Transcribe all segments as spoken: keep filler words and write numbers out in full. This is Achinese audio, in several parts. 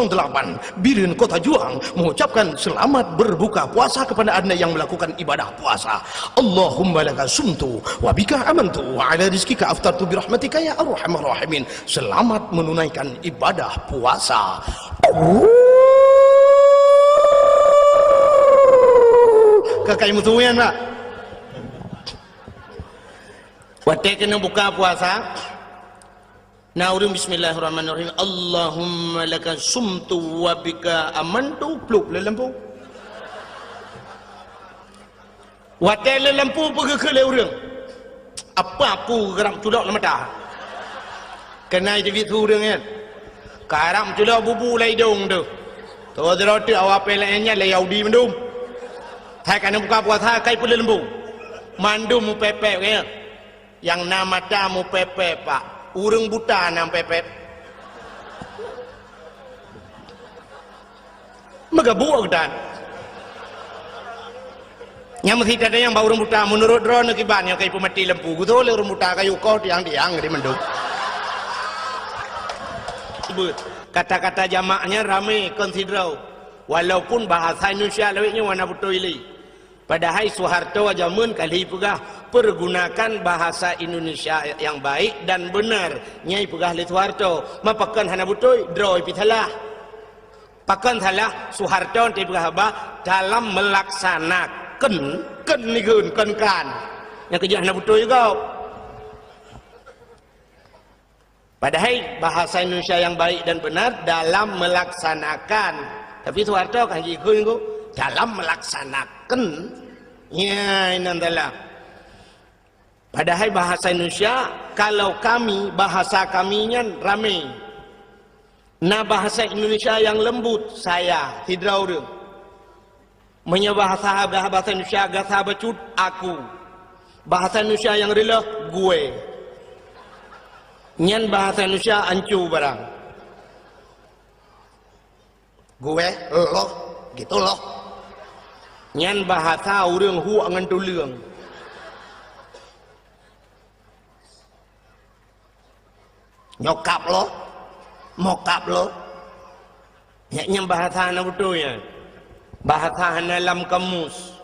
Delapan, Bireuen Kota Juang mengucapkan selamat berbuka puasa kepada Anda yang melakukan ibadah puasa. Allahumma laka sumtu wa bika amantu wa ala rizkika aftartu birahmatika ya arhamar rahimin. Selamat menunaikan ibadah puasa. Ka kai meutuyan, Pak. Watée keuneuk buka puasa, na ureuëng bismillahirrahmanirrahim, Allahumma laka sumtu wa bika amantu, plup lé lampu. Watée lé lampu peugah keu lé ureuëng, apa aku gerak culok lam mata? Keunan teubiet su ureuëng nyan. Karab culok bubu lam idong tu. Toh droe teuh awak pih laén nyan lé Yahudi mandum. Hai ka neuk buka puasa kai peuleumbong. Mandum mupepek nyan. Nyang na mata mupepek, Pak. Ureuëng buta na mupepek. Meugabuek geutan. Nyang meusi tanyong bak ureuëng buta, meunurot droeneuh kiban nyang ka ipeumaté lampu, geutoh lé ureuëng buta kayu koh tiang-tiang di mandum. Kata-kata jamak nyan ramé kon sidroe. Walaupun bahasa Indonesia lawét nyoe hana beutôi lé. Padahai Soeharto jameun ka lheueh peugah, "Pergunakan bahasa Indonesia yang baik dan benar." Nyang ipeugah lé Soeharto. Ma pakon hana beutôi, droe pih salah. Pakon salah, Soeharto teupeugah haba dalam melaksanakan, kon nikheun, kon kan. Nyang keujeuet hana beutôi gob. Padahai bahasa Indonesia yang baik dan benar dalam melaksanakan. Tapi Soeharto kan jikheun ku, dalam melaksanakan. Ya, inan dalam. Padahai bahasa Indonesia, kalau kami, bahasa kami nyan ramé. Na bahasa Indonesia yang lembut, saya, sidroe ureuëng. Meunyoe bahasa, bahasa Indonesia gasa bacut, aku. Bahasa Indonesia nyang reuloh, gue. Nyan bahasa Indonesia ancu barang. Gue, loh, gitu loh. Nyan bahasa ureuëng huek ngon tuleueng. Nyokap lo, mokap lo. Nyak nyang bahasa hana beutôi nyan. Bahasa hana lam kamus.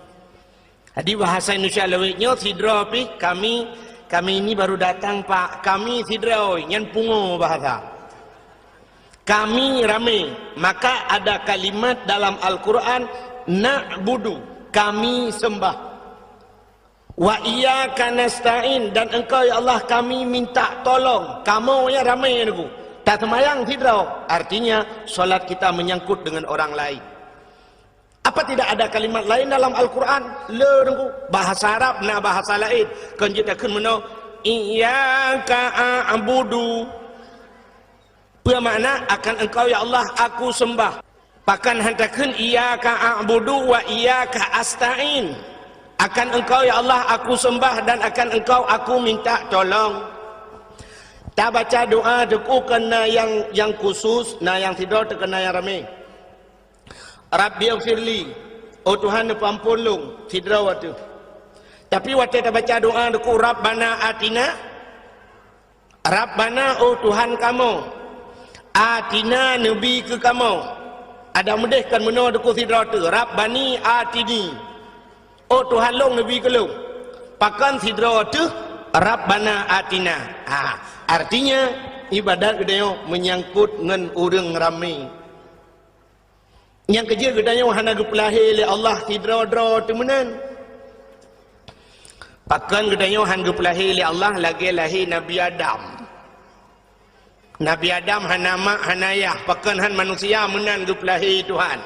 Jadi bahasa Indonesia lawét nyoe sidroe pih kami, kami ini baru datang, Pak. Kami sidroe nyan pungo bahasa. Kami ramé, maka ada kalimat dalam Al-Quran, na'budu, kami sembah. Wa iyyaka nasta'in, dan Engkau ya Allah kami minta tolong. Kamoe nyan ramé nyoe. Taseumayang sidroe, artinya salat kita menyangkut dengan orang lain. Apa tidak ada kalimat lain dalam Al-Quran? Le nunggu. Bahasa Arab na bahasa laén. Kon jeuet takheun meunoe, iyyaka a'budu. Peue makna, akan Engkau ya Allah aku sembah. Pakon han takheun iyyaka a'budu wa iyyaka asta'in. Akan Engkau ya Allah aku sembah dan akan Engkau aku minta tolong. Tabaca doa teuku keu na nyang, nyang khusus, na nyang sidroe teuh keu na nyang ramé. Rabbighfirli, oh Tuhan neupeuamphon lôn, sidroe watée. Tapi watée tabaca doa teuku Rabbana atina, Rabbana, oh Tuhan kamoe, atina, neubi keu kamoe. Adak meudeh kon meunoe teuku sidroe teuh, Rabbani atini. Oh Tuhan lôn, neubi keu lôn. Pakon sidroe teuh, Rabbana atina. Ha, artinya ibadat geutanyoe menyangkut ngon ureuëng ramé. Nyang keujeuet geutanyoe hana geupeulahé lé Allah sidroe-droe teumeunan. Pakon geutanyoe han geupeulahé lé Allah lagée lahé Nabi Adam? Nabi Adam hana mak, hana yah, pakon han manusia meunan geupeulahé Tuhan.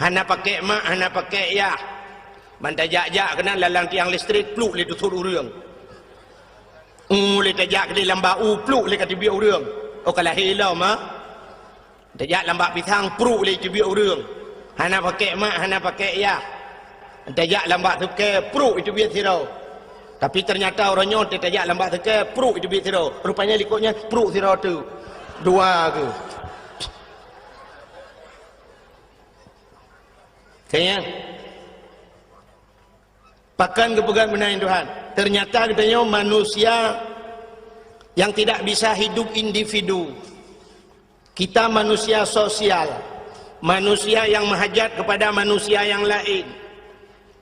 Hana pakék mak, hana pakék yah. Ban tajak-jak keunan lalang tiang listrik, pluk lé teusut ureuëng. U lé tajak keudeh lam bak u, pluk lé ka teubiet ureuëng. Oh ka lahé lom, ha? Tajak lam bak pisang, pruk lé teubiet ureuëng. Hana pakék mak, hana pakék yah. Tajak lam bak sukée, pruk teubiet sidroe. Tapi ternyata uroe nyoe tajak lam bak sukée, pruk teubiet sidroe. Rupanya likot nyan pruk sidroe teuh. Dua keuh. Kayang. Pakon geupeugah meunan Tuhan. Ternyata geutanyoe manusia yang tidak bisa hidup individu. Kita manusia sosial, manusia yang meuhajat kepada manusia yang laén.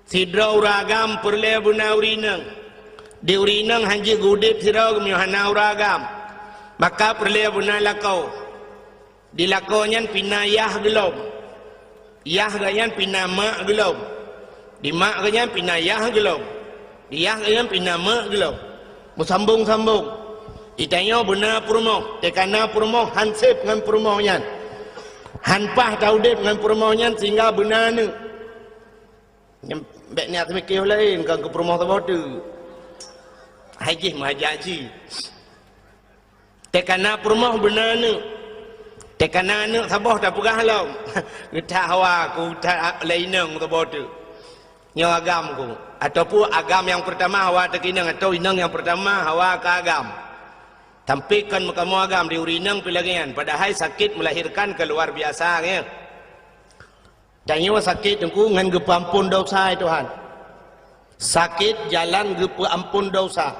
Sidroe ureuëng agam peureulée beuna ureuëng inong. Di ureuëng inong hana jeuet geuudeb sidroe geumeunyoe hana ureuëng agam. Maka peureulée beuna lakoe. Di lakoe nyan pih na yah gohlom. Yah geuh nyan pih na mak gohlom. Di mak geuh nyan pih na yah gohlom. Di yah geuh nyan pih na mak gohlom. Meusambong-sambong. Di tanyoe beuna peurumoh, teuka na peurumoh han seb ngon peurumoh nyan. Han paih taudeb ngon peurumoh nyan sehingga beuna aneuëk. Nyan bék niat seumiké laén, kon keu peurumoh saboh teuk. Hai jih meuhajat jih. Teuka na peurumoh beuna aneuëk. Teuka na aneuëk saboh tapeugah lom. Geutak hawa ku that lé inong saboh teuk. Nyoe agam ku. Ataupun agam nyang peurtama hawa teuka inong, atau inong nyang peurtama hawa ka agam. Tapi kon meukamoe agam di ureuëng inong pih lagée nyan. Padahai sakét melahirkan keu luar biasa, ya. Tanyoe sakét teungku ngon geupeuamphon desya, ya Tuhan. Sakét jalan geupeuamphon desya.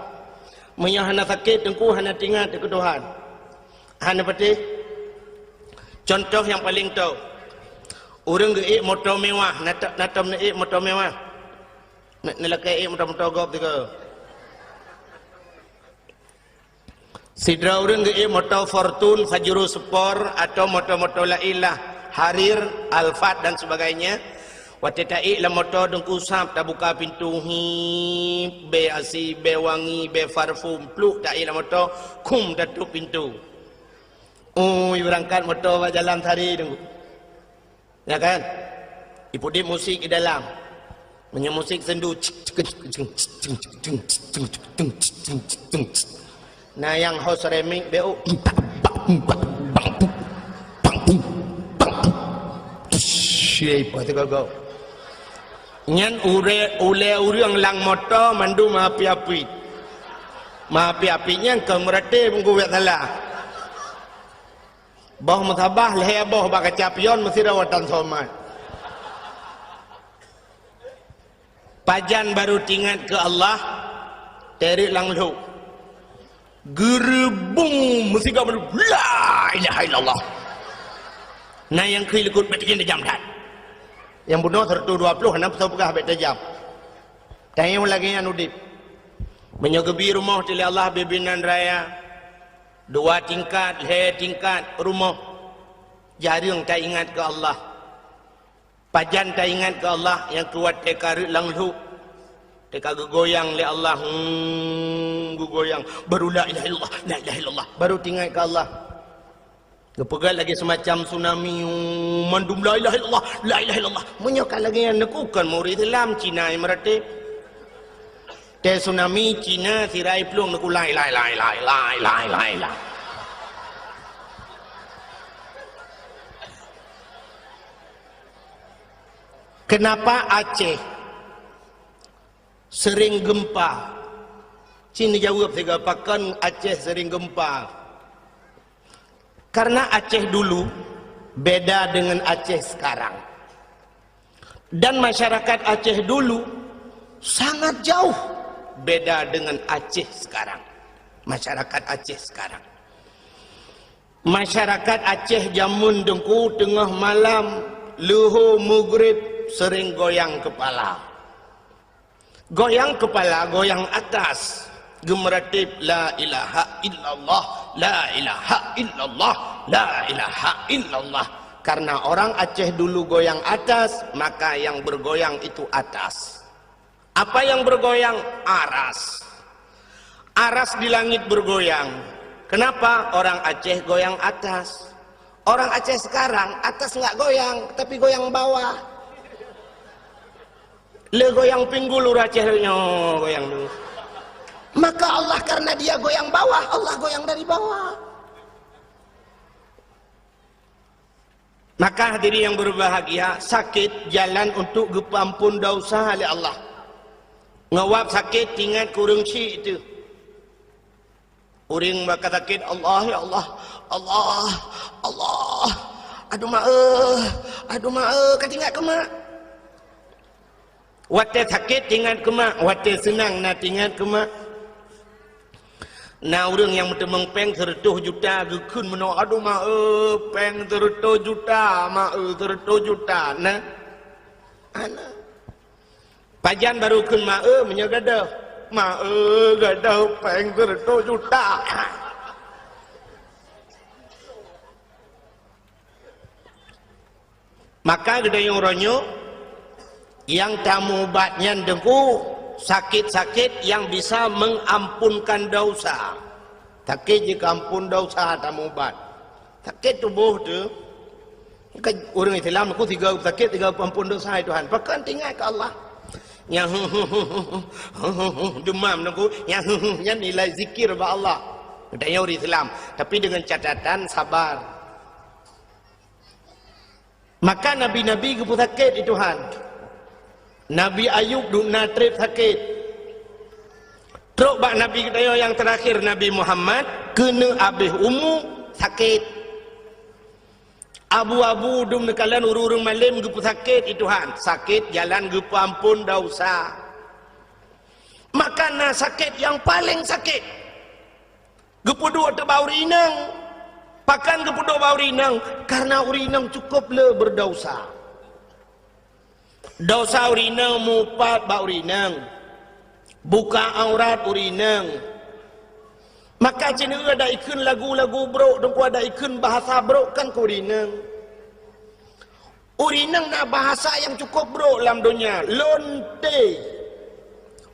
Meunyoe hana sakét teungku hana teuingat keu Tuhan. Hana patéh. Contoh nyang paleng top. Ureuëng geuék moto mewah, na to-, na tom neuék moto mewah. Na, neulakée ék moto-moto gob tiga. Sidroe ureuëng geuék moto Fortuner, Pajero Sport, atau moto-moto laén lah, Harrier, Alphard dan sebagainya. Watée taék lam moto teungku sab tabuka pintoe, hii, bée asi, bée wangi, bée parfum, pluk taék lam moto, khum tatôp pintoe. Ui, beurangkat moto bak jalan sehari teungku. Ya kan? Ipeuudeb musik di dalam. Meunyoe musik sendu, na nyang ho ceramic beu. Nyan ulée, ulée ureuëng lam moto mandum api-api. Api-api nyan keu meuratéb geuwet salah. Boh meusaboh lhée boh bak kaca pion meusidroe tan somat. Pajan barô teuingat keu Allah, teureuek lam lhok. Geureubong meusigoe mandum, "La ilaha illallah." Na nyang kheun likot bék tajam-tajam that. Nyang bunoe seratus dua puluh hana peue peugah bék tajam. Tanyoe lagée nyan udeb. Meunyoe geubi rumoh teuh lé Allah bibinan raya, dua tingkat, lhée tingkat rumoh, jareueng taingat keu Allah. Pajan taingat keu Allah nyang keu watée ka reuek lam lhok, teuka geugoyang lé Allah, hmm, geugoyang, baru la ilaha illallah, la ilaha illallah, baru teuingat keu Allah. Geupeugah lagée seumacam tsunami, mandum la ilaha illallah, la ilaha illallah. Meunyoe ka lagée nyan neukukon murit Islam Cina nyang meuratéb. Teuh tsunami Cina sirai plueng neukula la ilaha illallah. Kenapa Aceh sering gempa? Cit neujaweueb sigoe, pakon Aceh sering gempa? Karena Aceh dulu beda dengan Aceh sekarang. Dan masyarakat Aceh dulu sangat jauh beda dengan Aceh sekarang. Masyarakat Aceh sekarang. Masyarakat Aceh jameun teungku teungoh malam, leuhô mugrib sering goyang kepala. Goyang kepala, goyang atas. Geumeuratib, "La ilaha illallah, la ilaha illallah, la ilaha illallah." Karena orang Aceh dulu goyang atas, maka yang bergoyang itu atas. Apa yang bergoyang? Aras. Aras di langit bergoyang. Kenapa? Orang Aceh goyang atas. Orang Aceh sekarang, atas nggak goyang, tapi goyang bawah. Le goyang pinggul ureueng Aceh nyoe goyang dulu. Maka Allah, karena dia goyang bawah, Allah goyang dari bawah. Maka hadirin yang berbahagia, sakét jalan untuk geupeuamphon desya lé Allah. Ngon wab sakét, ingat keu ureueng syik teuh. Ureueng bak ka sakét, "Allah, ya Allah, Allah, Allah, aduh mak eh, aduh mak eh," ka teuingat keu mak. Watée sakét teuingat keu mak, watée seunang na teuingat keu mak. Na ureuëng nyang meuteumeung péng seureutôh juta geukheun meunoe, "Aduh, ma-e, péng seureutôh juta, ma-e, seureutôh juta." Na? Ana. Pajan barô kheun ma-e meunyoe gadôh. "Ma-e, gadôh péng seureutôh juta." Maka geutanyoe uroe nyoe, nyang tamubat nyan Teungku, sakét-sakét nyang bisa mengampunkan dosa. Sakét jikeuampon dosa tamubat. Sakét tuboh teuh. Kan ureuëng Islam aku tiga sakét, tiga ampon dosa, "Hai Tuhan." Pakon teuingat keu Allah. Nyang demam Teungku, nyang nyan nilai zikir bak Allah. Geutanyoe ureuëng Islam, tapi dengan catatan sabar. Maka nabi-nabi geupeusakét di Tuhan. Nabi Ayub dum na treb sakét. Trok bak nabi geutanyoe nyang terakhir, Nabi Muhammad, keuneuk abéh umu sakét. Abu-abu dum neukalon ureuëng-ureuëng malém geupeusakét di Tuhan. Sakét jalan geupeuampon dosa. Maka na sakét nyang paleng sakét. Geupeuduek teuh bak ureuëng inong. Pakon geupeuduek bak ureuëng inong? Karena ureuëng inong cukup le berdosa. Dosa ureuëng inong mupat bak ureuëng inong. Buka aurat ureuëng inong. Maka ceuneuk ada ikheun lagu-lagu brok, Teungku, ada ikheun bahasa brok kan keu ureuëng inong. Ureuëng inong na bahasa nyang cukup brok lam donya, lonte.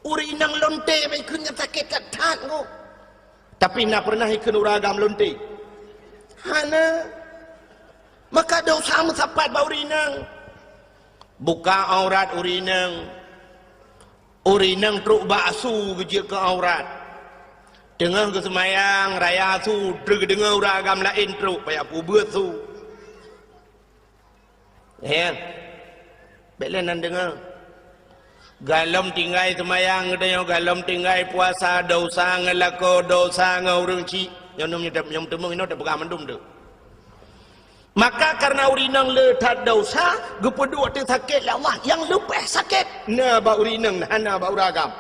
Ureuëng inong lonte bak ikheun nyan sakét that-that Teungku. Tapi na pernah ikheun ureuëng agam lonte? Hana. Maka dosa meusapat bak ureuëng inong. Buka aurat ureuëng inong. Ureuëng inong trok bak asu geujeuet keu aurat. Teungoh geuseumayang raya asu, trok geudeungoe ureuëng agam laén trok, payah peubeuet su. Ya. Bék lé nan deungoe. Galom tinggai seumayang geutanyoe, galom tinggai puasa, dosa ngon lakoe, dosa ngon ureuëng chik. Nyoe nyoe nyoe teumeung inoe teupeugah mandum tu. Maka karena ureuëng inong le that dosa, geupeuduek teuh sakét lé Allah, nyang leubeh sakét na bak ureuëng inong, hana bak ureuëng agam.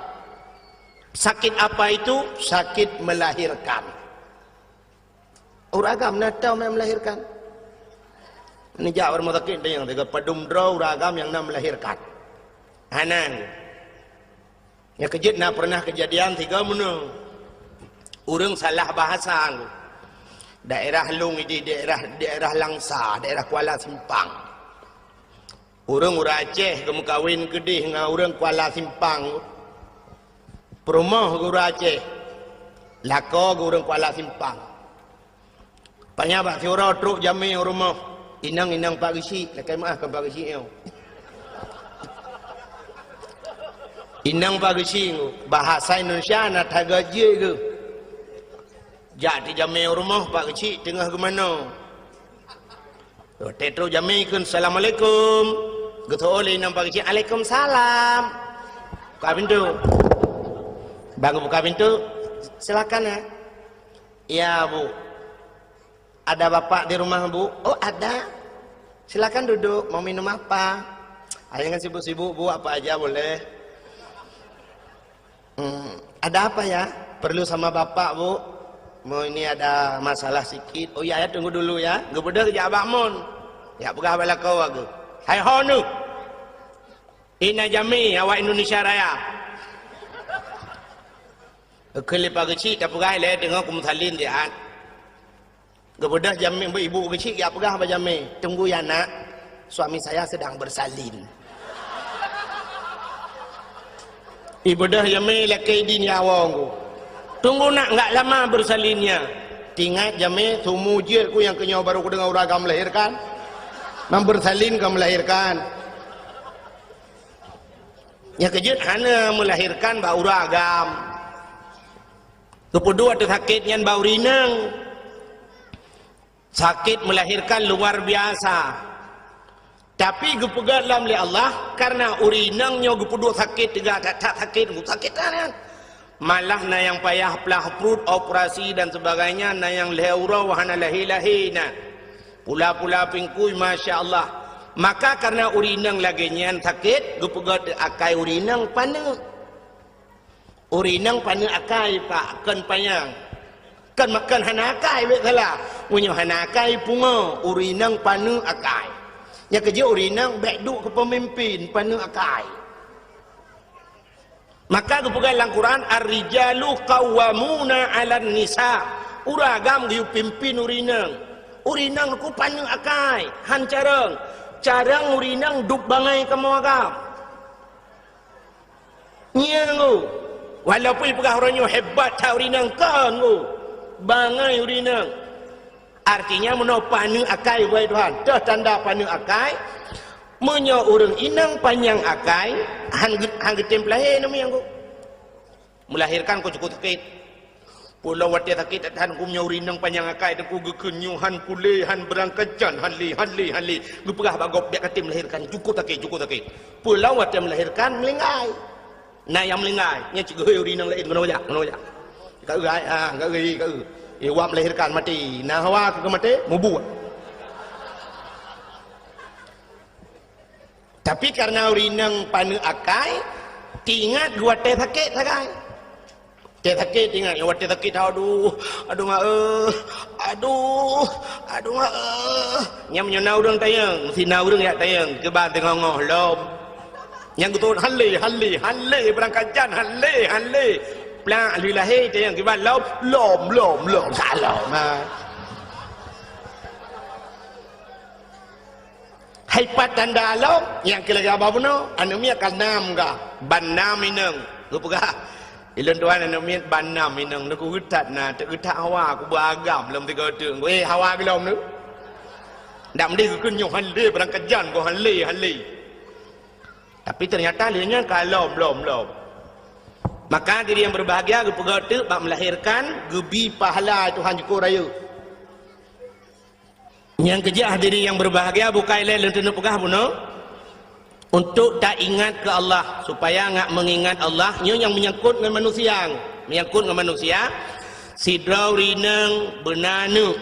Sakét apa itu? Sakét melahirkan. Ureuëng agam na tau meulahirkan. Neujak bak rumoh sakét tanyong, tiga padum droe ureuëng agam nyang na meulahirkan. Hana. Nyang keujeuet na pernah keujadian tiga meunoe. Ureuëng salah bahasa. Daerah lôn ideh, daerah, daerah Langsa, daerah Kuala Simpang. Ureuëng, ureuëng Aceh geumeukawen keudeh ngon ureuëng Kuala Simpang. Peurumoh geu ureuëng Aceh. Lakoe geu ureuëng Kuala Simpang. Panya bak siuroe trok jamé u rumoh. "Inong, inong Pak Geuchik," lakée meuáh keu Pak Geuchik nyoe. "Inong Pak Geuchik," bahasa Indonesia na that geuh jeuet geuh. Jak tijamé u rumoh Pak Geuchik teungoh geumanoe. Watée trok jamé kheun, "Assalamualaikum." Geuseuôt lé inong Pak Geuchik, "Alaikumsalam." Buka pintoe. Ban geubuka pintoe, "Silakan ya." "Ya, Bu." "Ada Bapak di rumah, Bu?" "Oh, ada." "Silakan duduk, mau minum apa?" "Ah, jangan sibuk-sibuk, Bu, apa aja boleh." "Hmm, ada apa ya?" "Perlu sama Bapak, Bu. Mau ini ada masalah sikit." "Oh ya, ya, tunggu dulu ya." Geubeudôh jak bak mon. Jak peugah bak lakoe geuh. "Hai ho neuh. Ina jamé awak Indonesia Raya." Kheun lé Pak Geuchik, tapeugah lé teungoh kumeusalin siat. Geubeudôh jamé, ibu Geuchik jak peugah bak jamé, "Tunggu ya, Nak, suami saya sedang bersalin." Ibeudôh jamé lakée idin ya awong ku. "Tunggu, Nak, enggak lama bersalinnya." Teuingat jamé, "Sumu jeuet ku nyang keunyoe baru kudeungoe ureuëng agam melahirkan. Mang bersalin ka melahirkan." Nyang keujeuet hana melahirkan bak ureuëng agam. Geupeudua teuh sakét nyan bak ureuëng inong. Sakét melahirkan luar biasa. Tapi geupeugét lom lé Allah, karena ureuëng inong nyoe geupeudua sakét teuga that-that sakét, sakét that nyan. Malah na nyang payah plah pruet, operasi dan sebagainya, na nyang lhée uroe hana lahé-lahé na. Pula-pula pingkui, masya Allah. Maka karena ureuëng inong lagée nyan sakét, geupeugét akai ureuëng inong paneuk. Ureuëng inong paneuk akai, Pak, kon panyang. Kan makan hana akai, bèk salah. Meunyoe hana akai, pungo, ureueng inong paneuk akai. Nyang keujeuet ureueng inong bèk duek keu peumimpin, paneuk akai. Maka geupeugah lam Quran, "Ar-rijalu qawwamuna 'alan nisa." Ureueng agam geuyue pimpin ureueng inong. Ureueng inong ku paneuk akai, han carông. Carông ureueng inong dup bangai kamoe agam. Nyan ngu. Walaupun peugah uroe nyoe hebat that ureueng inong, kon ngu. Bangai ureueng inong. Artinya, meunoe paneuk akai, wahai Tuhan. Toh tanda paneuk akai, meunyoe ureueng inong panyang akai, han geu-, han geutem peulahé namiet ngu. Meulahérkan ku cukup sakét. Peue lom watèe sakét that-that, geumeunyoe ureueng inong panyang akai, teungku geukheun nyoe han kulé, han beurangkajan, han lé, han lé, han lé. Geupeugah bak gob, "Bèk katem meulahérkan, cukup sakét, cukup sakét." Peue lom watèe meulahérkan, meulinggai. Na nyang meulinggai, nyan cit geuhôi ureueng inong laén, "Keunoe jak, keunoe jak." Ka eu, ai, ha, ka eu, ka eu. Eh, wak meulahérkan maté. Na hawa keu maté, mubuet. Tapi, kareuna ureueng inong paneuk akai, teuingat geuh watèe sakét sagai. Watèe sakét teuingat, watèe sakét, "Aduh, aduh mak, eh, aduh, aduh mak, eh." Nyan meunyoe na ureueng tanyong, si na ureueng jak tanyong, kiban teungoh-ngoh lom. Nyan geutot, "Han lé, han lé, han lé, beurangkajan, han lé, han lé." Plak lheueh lahé tanyong, kiban lom, "Lom, lom, lom, ka lom." Ha. Hai pat tanda lom, nyang keu lagèe haba bunoe, aneuk miet ka nam ka, ban nam inong. Geupeugah, "Ulôn tuan aneuk miet ban nam inong, neugeuh that na, teuk geuh that hawa, kubeuagam lom tiga teuk." Eh, hawa geulom tu. Ndak meudeh geukheun nyoe han lé, beurangkajan, goh han lé, han lé. Tapi ternyata lé nyan ka lom, lom, lom. Maka diri nyang berbahagia geupeugah teuk bak melahirkan, geubi pahala Tuhan jukuk rayeuk. Nyang keujeuet hadirin nyang berbahagia, bukai lé lôn teuneuk peugah bunoe, untuk taingat keu Allah, supaya ngat meungingat Allah, nyoe nyang meunyangkot ngon manusia, meunyangkot ngon manusia, sidroe ureueng inong beuna aneuk.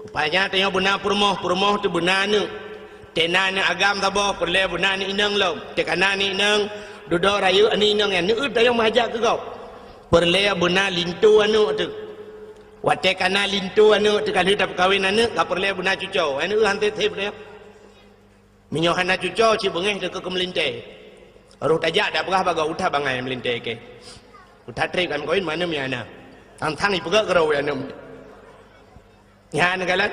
Rupanya tanyoe beuna peurumoh, peurumoh teuh beuna aneuk. Teuh na aneuk agam saboh, peureulèe beuna aneuk inong lom. Teuh ka na aneuk inong, dudoe rayeuk aneuk inong nyan, neueuet tanyoe meuhajat keu gob. Peureulèe beuna linto aneuk teuh. Watèe ka na linto aneuk teuh, ka lheueh tapeukawen aneuk, ka peureulèe beuna cuco. Aneuk han sép-sép deh. Meunyoe hana cuco, cit beungéh teuh keu meulintèe. Roh tajak dak peugah bak gob, "Uta bangai meulintèe kèe. Uta trép kami kawin, mana mi hana." Sang-sang ipeugah keudroe aneuk. Nyan kalon.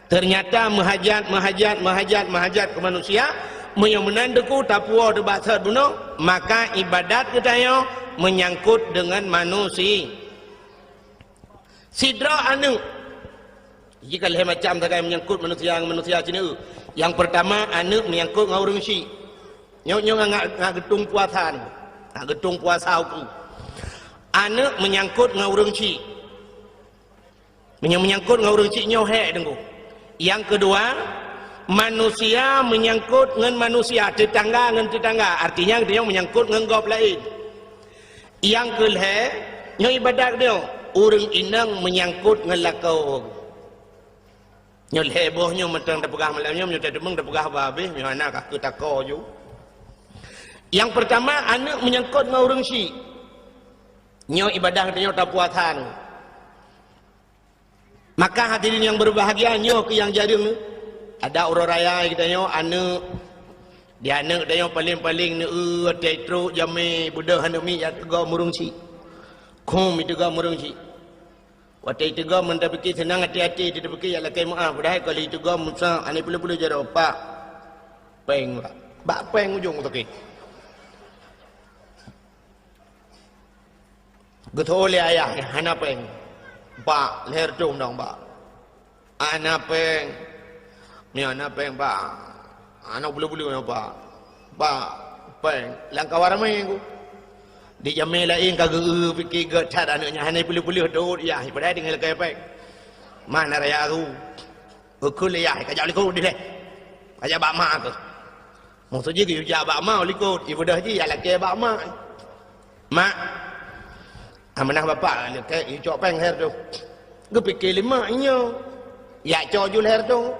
Ternyata meuhajat, meuhajat, meuhajat, meuhajat keu manusia, meunyoe meunan teuku tapuwoe teuh bak sot bunoe, maka ibadat geutanyoe meunyangkot deungon manusia. Sidroe aneuk. Jih ka lhèe macam sagai meunyangkot manusia ngon manusia sineuk. Nyang peurtama, aneuk meunyangkot ngon ureueng chik. Nyoe, nyoe ngat, ngat geutung puasa nyoe. Ngat geutung puasa uku. Aneuk meunyangkot ngon ureueng chik. Meunyoe meunyangkot ngon ureueng chik nyoe hék teungku. Nyang keudua, manusia meunyangkot ngon manusia, teutangga ngon teutangga. Artinya, geutanyoe meunyangkot ngon gob laén. Nyang keulhèe, nyoe ibadat geutanyoe, ureueng inong meunyangkot ngon lakoe. Nyoe lhèe boh nyoe mantong tapeugah malam nyoe, meunyoe tateumeung tapeugah bah habéh, meunyoe hana ka keu tako ju. Nyang peurtama, aneuk meunyangkot ngon ureueng chik. Nyoe ibadat geutanyoe tapuasa nyoe. Maka hadirin nyang berbahagia, nyoe keuh nyang jareueng. Adak uroe raya geutanyoe aneuk, di aneuk geutanyoe paleng-paleng neueu watèe trok jamé beudôh aneuk miet jak teugom ureueng chik. Khum iteugom ureueng chik. Watèe iteugom meunan tapike seunang até-até, tapike jak lakèe meu'ah, padahai ka lheueh iteugom meusa aneuk peuleueh-peuleueh jaroe, "Pak, péng, Pak." Bak péng ujong sakét. Geutho lé ayah, "Hana péng, Pak, lhèe reutôh dong, Pak." "Hana péng." "Meunyoe hana péng, Pak, hana peuleueh-peuleueh nyoe, Pak. Pak, péng." Lam kawan ramé ku. Di jamé laén ka geu-eu pike gèt that aneuk nyan, hana peuleueh-peuleueh dot yah, padahai tinggai lakèe péng. Mana raya tu? Geukheun lé yah, "Kajak u likot deh. Kajak bak mak keuh." Maksud jih geuyue jak bak mak u likot, ibeudôh jih jak lakèe bak mak. "Mak, amanah bapak lakèe, icok péng lhèe reutôh." Geupike lé mak nyoe, "Jak cok ju lhèe reutôh.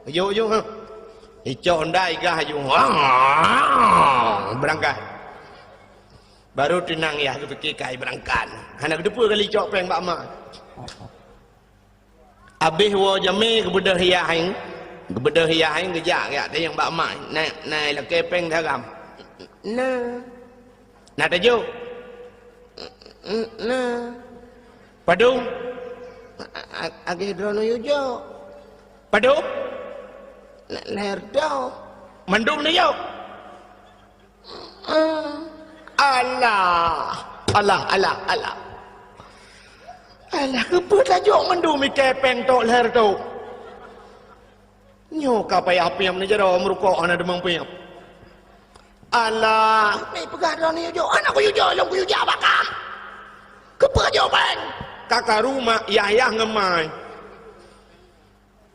Jok ju, ha." Icok honda, igah ju. Beurangkat. Barô teunang yah geupike ka ibeurangkat. Hana geuteupeue kali icok péng bak mak. Abéh woe jamé geubeudôh yah hai, geubeudôh yah hai geujak, geujak tanyong bak ma, "Na, na lakée péng saram?" "Na." "Na tajok?" "Na." "Padum?" "A-, a-, agéh droeneuh yue jok." "Padum?" "Na, lhèe reutôh." "Mandum neujok?" "Alah, alah, alah, alah. Alah, keupeue tajok mandum i kepeng tok lhèe reutôh? Nyoe ka payah piep neujaroe meurukok hana deungon piep. Alah, meupeugah droeneuh yue jok, hana kuyue jok, lôn kuyue jak bak kah. Keupeue jok péng?" Ka karu mak, yah-yah ngon ma.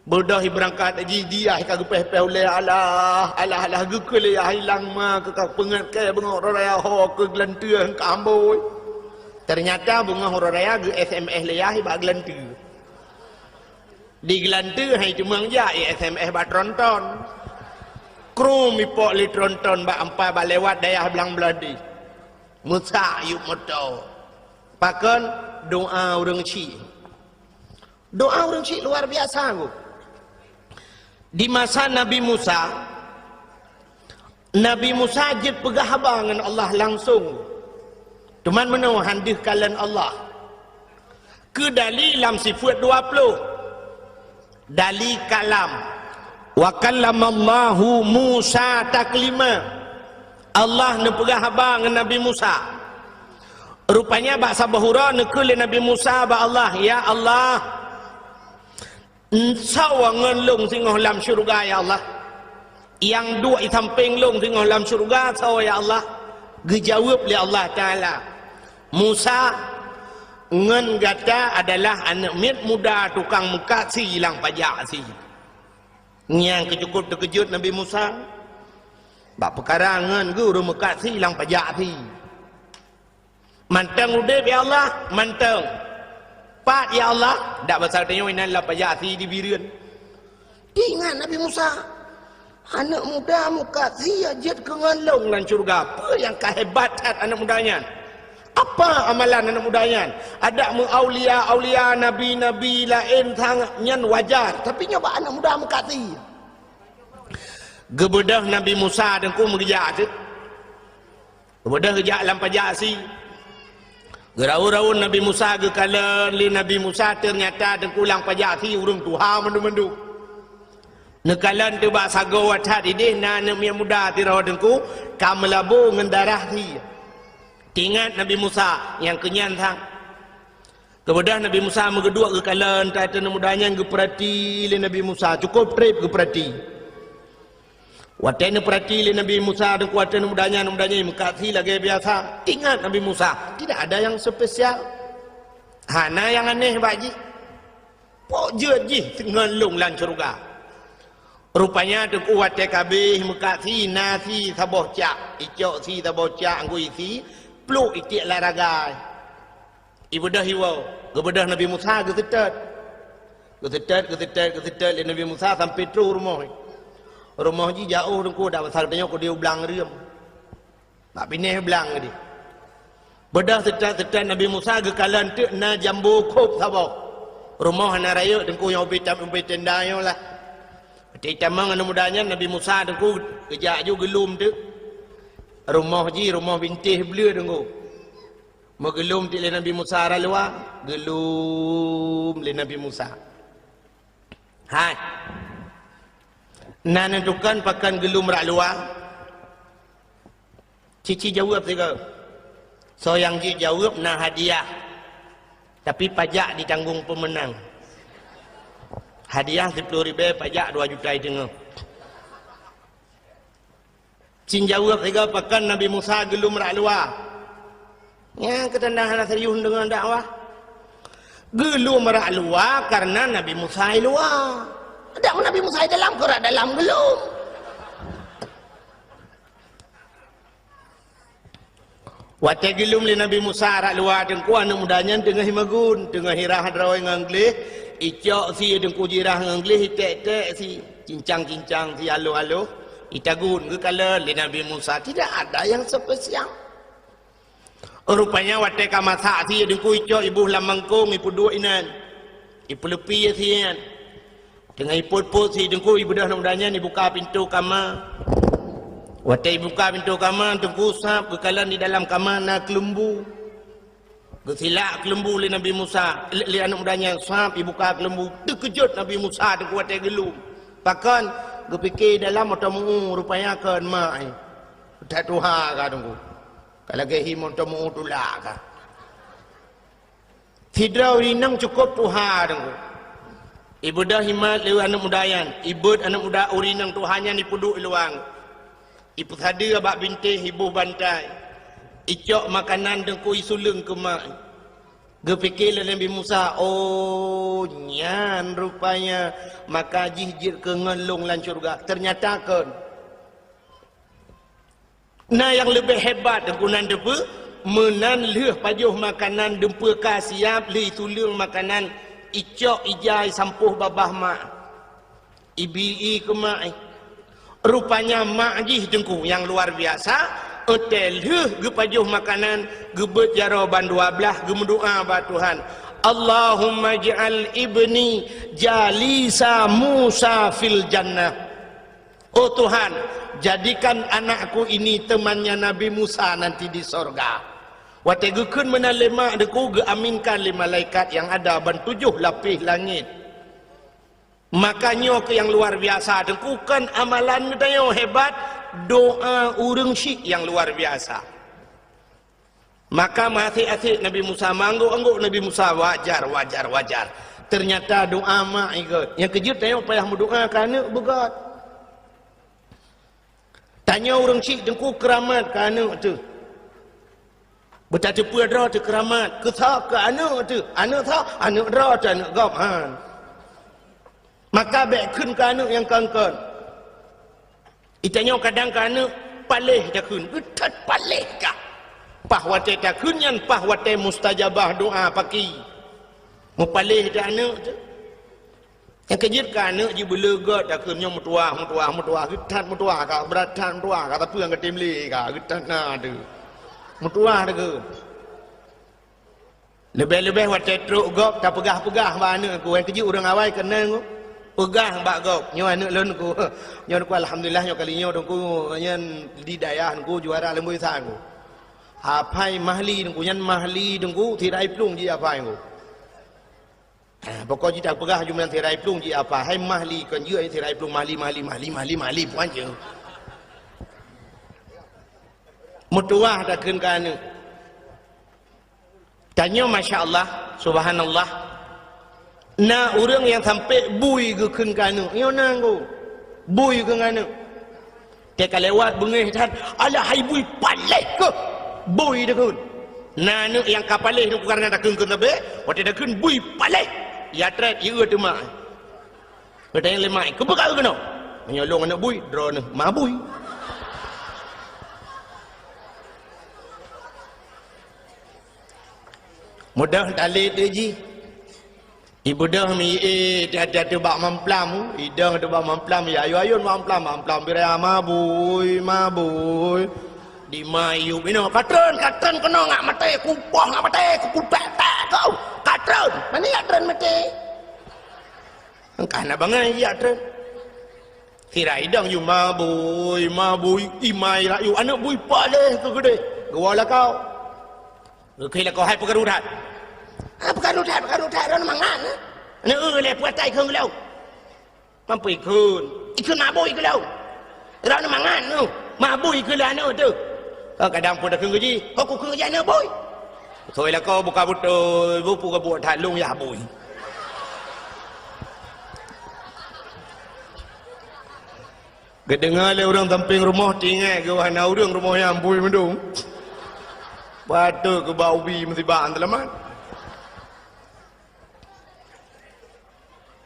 Beudôh ibeurangkat jih, yah ka geupéh-péh ulèe, alah, alah, alah, geukheun lé yah, ilang ma keu ka peungeut kèe beungoh uroe raya ho keu geulanteue ka ambôi. Teunyata beungoh uroe raya geu-S M S lé yah bak geulanteue. Di geulanteue hai teumeung jak i S M S bak tronton. Krum ipok lé tronton bak ampai bak lewat dayah blang Bladeh. Meusak yup moto. Pakon? Doa ureueng chik. Doa ureueng chik luar biasa, Bu. Di masa Nabi Musa, Nabi Musa jeuet peugah haba ngon Allah langsong. Teuma meunoe han deuh kalon Allah. Keu dali lam sifeuet dua ploh. Dali kalam. "Wa kallamallahu Musa taklima." Allah neupeugah haba ngon Nabi Musa. Rupanya bak saboh uroe neukheun lé Nabi Musa bak Allah, "Ya Allah, soe ngon lôn singoh lam syeuruga, ya Allah? Nyang duek i sampéng lôn singoh lam syeuruga soe, ya Allah?" Geujaweueb lé Allah Taala, "Musa, ngon gata adalah aneuk miet muda tukang meukat sie lam pajak sie." Nyang keucukôp teukeujot Nabi Musa bak peukara ngon geuh ureueng meukat sie lam pajak sie. "Mantong udeb, ya Allah?" "Mantong." "Pat, ya Allah?" "Dak basa tanyoe inan lam pajak sie di Bireuen." Teuingat Nabi Musa, "Aneuk muda meukat sie jeuet keu ngon lôn lam syeuruga. Peue nyang ka hebat that aneuk muda nyan? Apa amalan aneuk muda nyan? Adak meu-aulia-aulia, nabi-nabi laén sangat nyan wajar, tapi nyoe bak aneuk muda meukat sie." Geubeudôh Nabi Musa teungku meugeujak teuk. Geubeudôh geujak lam pajak sie. Geuraun-raun Nabi Musa geukalon lé Nabi Musa, teunyata teungku lam pajak sie ureueng tuha mandum-mandum. Neukalon teuk bak sagoe that idéh na aneuk miet muda sidroe teungku ka meulabô ngon darah sie. Teuingat Nabi Musa nyang keunyan sang. Geubeudôh Nabi Musa meugeuduek geukalon that aneuk muda nyan geupeurati lé Nabi Musa, cukôp trép geupeurati. Watée neupeurati lé Nabi Musa teungku ateueh aneuk muda nyan, aneuk muda nyan meukat sie lagée biasa. Ingat Nabi Musa, tidak ada yang spesial. Hana nyang aneh bak jih. Pok jeuet jih ngon lôn lam syeuruga. Rupanya teungku watée ka abéh meukat sie, na sie saboh cak, icok sie saboh cak, anggui sie, pluek itiek lam ragai. Ibeudôh iwoe, geubeudôh Nabi Musa geuseutôt. Geuseutôt, geuseutôt, geuseutôt lé Nabi Musa sampoe troh rumoh. Rumoh jih jiôh teungku, dak basa tanyoe keudéh u blang reuem. Bak binéh blang keudéh. Beudôh seutôt-seutôt Nabi Musa geukalon teuk na jambo khôb saboh. Rumoh hana rayeuk teungku nyang ubé tam-, ubé tenda nyoe lah. Watée tamong aneuk muda nyan Nabi Musa teungku geujak aju geulom teuk. Rumoh jih rumoh bintéh bleue teungku. Meugeulom teuk lé Nabi Musa rot luwa, geulom lé Nabi Musa. Hai. Na neutukon pakon geulom rot luwa? Cici jaweueb sigoe. Soe nyang jeuet jaweueb na hadiah. Tapi pajak ditanggong peumeunang. Hadiah siploh ribée, pajak dua juta teungoh. Cin jaweueb sigoe pakon Nabi Musa geulom rot luwa. Nyang keutanda hana serius deungon dakwah. Geulom rot luwa kareuna Nabi Musa i luwa. Dak Nabi Musa i dalam, keu rot dalam geulom. Watée geulom lé Nabi Musa rot luwa teungku, aneuk muda nyan teungoh imagun, teungoh irah droe ngon gleh, icok sie teungku jirah ngon gleh, iték-ték sie, cincang-cincang sie aloh-aloh, itagun geukalon lé Nabi Musa, tidak ada yang spesial. Rupanya watée ka masak sie Teungku, icok iboh lam mangkong, ipeuduek inan. Ipeuleupi sie nyan. Teungoh ipot-pot sie Teungku, ibeudôh aneuk muda nyan, ibuka pintoe kama. Watée ibuka pintoe kama, Teungku, sab geukalon di dalam kama na keuleumbu. Geusilak keuleumbu lé Nabi Musa, lé, lé aneuk muda nyan, sab ibuka keuleumbu. Teukeujot Nabi Musa Teungku watée geulom. Pakon? Geupike dalam mantong meu-ueh, rupanya kon mak, eh. That tuha ka Teungku. Ka lagée hi mantong meu-ueh tulak ka. Sidroe ureueng inong cukôp tuha Teungku. Ibeudôh imat lé aneuk muda nyan, ibeuet aneuk muda ureueng inong tuha nyan ipeuduek i luwa. Ipeusadeue bak bintéh, iboh bantai. Icok makanan Teungku, isuleueng keu mak. Geupike lé Nabi Musa, "Oh, nyan rupanya maka jih jeuet keu ngon lôn lam syeuruga." Teunyata kon. Na nyang leubeh hebat Teungku nan teupeue, meunan lheueh pajoh makanan dumpeue ka siab, lheueh isuleueng makanan, icok ija isampôh babah mak. Ibi-i keu mak, eh. Rupanya mak jih Teungku nyang luar biasa, watée lheueh geupajoh makanan, geubeuet jaroe ban dua blaih, geumeudoá bak Tuhan, "Allahummaij'al ibni jalisa Musa fil jannah." Oh Tuhan, jadikan anakku ini temannya Nabi Musa nanti di sorga. Watée geukheun meunan lé mak Teungku, geuaminkan lé malaikat nyang ada ban tujoh lapéh langét. Maka nyoe keuh nyang luar biasa Teungku, kon amalan geutanyoe hebat, doa ureueng syik nyang luar biasa. Maka meuasék-asék Nabi Musa, meuanggôk-anggôk Nabi Musa, wajar, wajar, wajar. Teunyata doa mak igot. Nyang keujeuet tanyoe payah meudoa keu aneuk beugét. Tanyoe ureueng syik Teungku keuramat keu aneuk teuh. Beutateupeue droe teuh keuramat, keu soe? Keu aneuk teuh. Aneuk soe? Aneuk droe teuh, aneuk gob, han. Maka bék kheun keu aneuk nyang kon-kon. Itanyoe kadang keu aneuk paléh takheun, geutat paléh kah. Paih watée takheun nyan paih watée mustajabah doa paki. Meupaléh teuh aneuk teuh. Nyang keujeuet keu aneuk jih beuleugot takheun nyoe meutuwah, meutuwah, meutuwah, geutat meutuwah ka, brat that meutuwah ka, tapi nyang geutem lé ka, geutat na teuh. Meutuwah takheun. Leubeh-leubeh watée trok gob tapeugah-peugah bak aneuk ku, nyang keujeuet ureueng awai keunan ku. Peugah bak gob, nyoe aneuk lôn ku. Nyoe ku alhamdulillah nyoe kali nyoe Teungku nyan di dayah Teungku juara leumboi sa Teungku. Hafai Mahli Teungku, nyan Mahli Teungku, sirai plueng jih hafai Teungku. Ah, pokok jih tapeugah jumlah sirai plueng jih hafai. Hai Mahli, kon jeuet sirai plueng Mahli, Mahli, Mahli, Mahli, Mahli, puan je. Meutuwah takheun keu aneuk. Tanyoe, masya Allah, subhanallah. Na ureueng nyang sampai bui geukheun keu aneuk. Nyoe na Teungku. Bui keu aneuk. Teuka lewat beungéh that, "Alah hai bui paléh keuh." Bui takheun. Na aneuk nyang ka paléh Teungku kareuna takheun keu sabe, watée takheun bui paléh. Ya treb, ieu teuma. Geutanyong lé mak, "Keupeue ka keunoe?" "Meunyoe lôn aneuk bui, droeneuh ma bui." Mudah talét jih. Ibeudôh mi, eh, tiap-tiap bak mamplam, idong bak mamplam, ya ayun-ayun mamplam, mamplam bira mabui, mabui. Di ma yub inoe, "Katreun, katreun keunoe ngat maté, kupoh ngat maté, kukutek-tek kau. Katreun, mani katreun maté." Engkah na bangai ijak treun. Sira idong yub mabui, mabui, imai rayu, aneuk bui paléh keu keudeh. Geuwoe lakau. Geukheun lakau hai peukaru that. Ah, peukaru that, peukaru that, droeneuh mangat, eh. Aneuk, eh, lé puatai kheun geulong. Mampu ikheun. Ikheun mabui geulong. Droeneuh mangat, eh. Mabui kheun lé aneuk teuh. Ka kadang pun takheun geuji, ho kukheun geuji aneuk bui. Soi lakau buka beutôi, bupu gabuek that lông yah bui. Geudeungoe lé ureueng sampéng rumoh, tinggai geuh hana ureueng rumoh nyan bui meudong. Patôt keu bak ubi meusibak seulamat.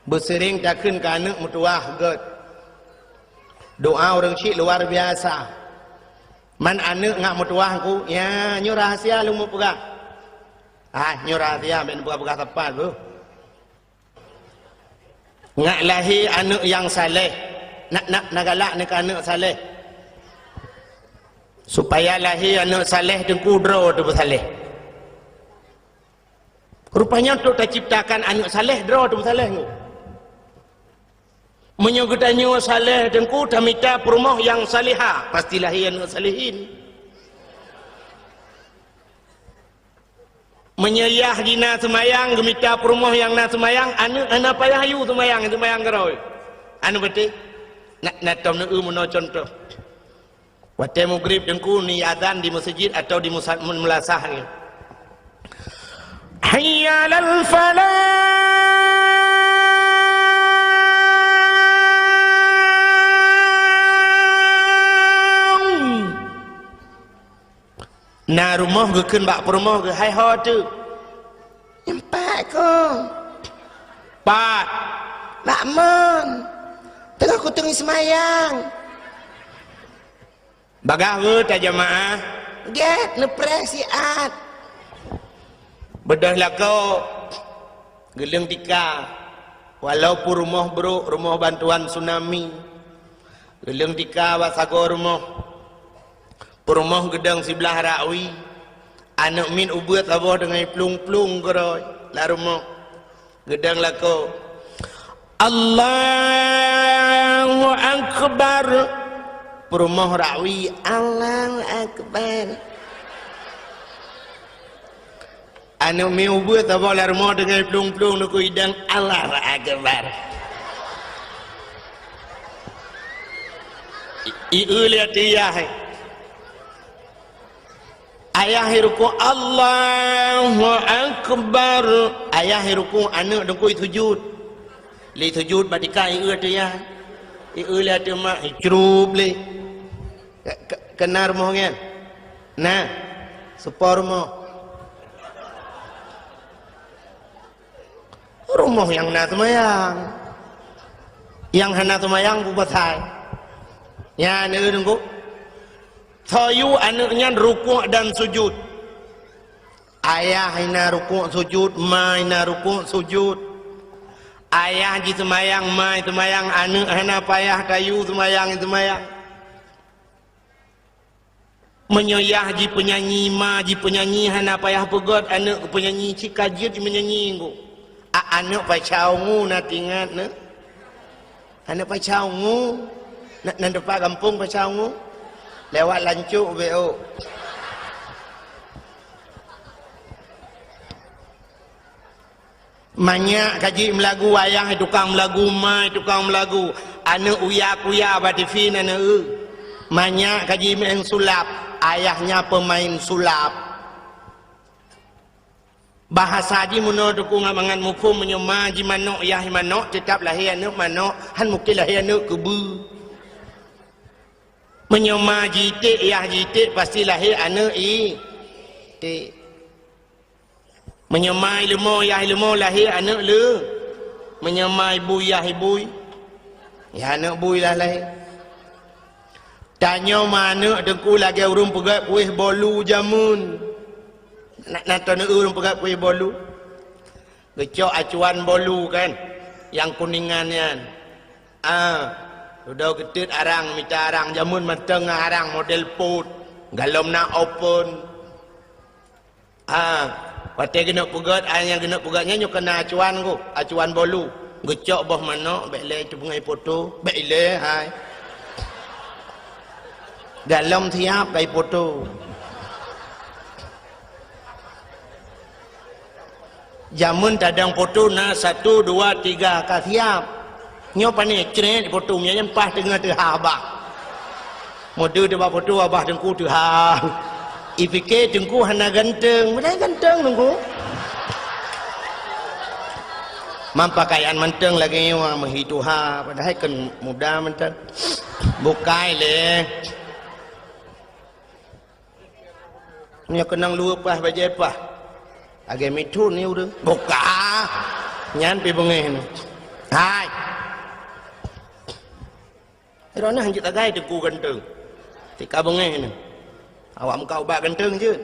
Beuseuring takheun keu aneuk meutuwah gét. Doa ureueng syik luar biasa. Man aneuk ngat meutuwah ku, ya, nyoe rahasia lôn meupeugah. Ah, nyoe rahasia, bèk neupeugah-peugah sapat beuh. Ngat lahé aneuk nyang saleh. Nak, nak, na galak neu keu aneuk saleh. Supaya lahé aneuëk saleh Teungku droe teupeusaleh. Rupanya untuk taciptakan aneuëk saleh droe teupeusaleh nyoe. Meunyoe geutanyoe saleh Teungku tamita peurumoh nyang salihah, pasti lahé aneuëk salihin. Meunyoe yah jina seumayang, geumita peurumoh nyang na seumayang, aneuëk hana payah yue seumayang, seumayang keudroe. Aneuëk beuteh, na, na tom neueu meunoe contoh. Watée mugrib Teungku ni azan di meuseujid atau di musa-, meulasah ni. Hayya 'alal falah. Na rumoh geukheun bak peurumoh geuh, "Hai ho teuk?" "Nyoe pat kong." "Pat?" "Bak mon. Teungoh kuteungi seumayang." "Bagaih weueh tajamaah?" "Gét, neupreh siat." Beudôh lakoe, geuleueng tika. Walaupun rumoh brok, rumoh bantuan tsunami, geuleueng tika bak sagoe rumoh. Peurumoh geudong siblah rakwi, aneuëk miet ubeuet saboh deungon plueng-plueng keudroe lam rumoh. Geudong lakoe, "Allahu Akbar!" Peurumoh rakwi, "Allahu Akbar!" Aneuëk miet ubeuet saboh lam rumoh deungon plueng-plueng neukui dang, "Allahu Akbar!" I, i, eu lé ateueh yah. Ayah i rukuk, "Allahu Akbar." Ayah i rukuk, aneuëk Teungku i sujud. Lé sujud bak tika, i eu ateueh yah. I eu lé ateueh mak, i crup lé. Ke, ke, keunan rumoh nyan? Na. Seupôt rumoh. Rumoh nyang na seumayang. Nyang hana seumayang peue pasai? Nyan, eu Teungku. Soe yue aneuëk nyan rukuk dan sujud. Ayah na rukuk sujud, ma na rukuk sujud. Ayah jiseumayang, ma seumayang, aneuëk hana payah tayue seumayang, seumayang. Meunyoe yah jipeunyanyi, ma jipeunyanyi, hana payah peugét aneuëk peunyanyi, cit ka jeuet jimeunyanyi Teungku. A, aneuëk Pasha Ungu na teuingat neuh? Aneuëk Pasha Ungu? Na, na teumpat gampông Pasha Ungu? Lewat Lancok, B O. Manyak ka jeuet meulagu, ayah tukang meulagu, ma tukang meulagu. Aneuëk uya-kuya bak T V na neueu. Manyak ka jimeu'en sulap, ayah nyan peumain sulap. Bahasa jih meunoe Teungku ngon mangat muphom, meunyoe ma jimanök, yah manök, teutab lahé aneuëk manök, han mungken lahé aneuëk keubeue. Meunyoe ma jiték, yah jiték, pasti lahé aneuëk iték. Meunyoe ma ileumo, yah ileumo, lahé aneuëk le. Meunyoe ma ibui, yah ibui, yah aneuëk bui lah lahé. Tanyoe ma aneuëk Teungku lagée ureuëng peugét kueh bolu jameun. Na, na teuneuk ureuëng peugét kueh bolu? Geucok acuan bolu kan, nyang kuningan nyan. Ah, dudoe geuteut arang, mita arang, jameun mantong ngon arang model pot, galom na open. Ah, watée geuneuk peugét, ai nyang geuneuk peugét nyan nyoe keunan acuan ku, acuan bolu. Geucok boh manok, bék lé teupeungai poto, bék ilée hai. Galom siab kai poto. Jameun tadong poto na satu, dua, tiga ka siab. Nyoe pane crét poto, nyan paih teungoh teuhah abah. Meudeue teuh bak poto abah Teungku teuhah. Ipike Teungku hana ganteng, padahai ganteng Teungku. Mam pakaian mantong lagée nyoe meuhi tuha, padahai kon muda mantong. Bukai lé. Nyoe keunong luweue paih bajée paih. Lagée mithon ni ureuëng. Buka. Nyan pi beungéh ni. Hai. Droeneuh hanjeuet tagai Teungku ganteng. Tika beungéh ni. Awak meuka ubak ganteng jeuet.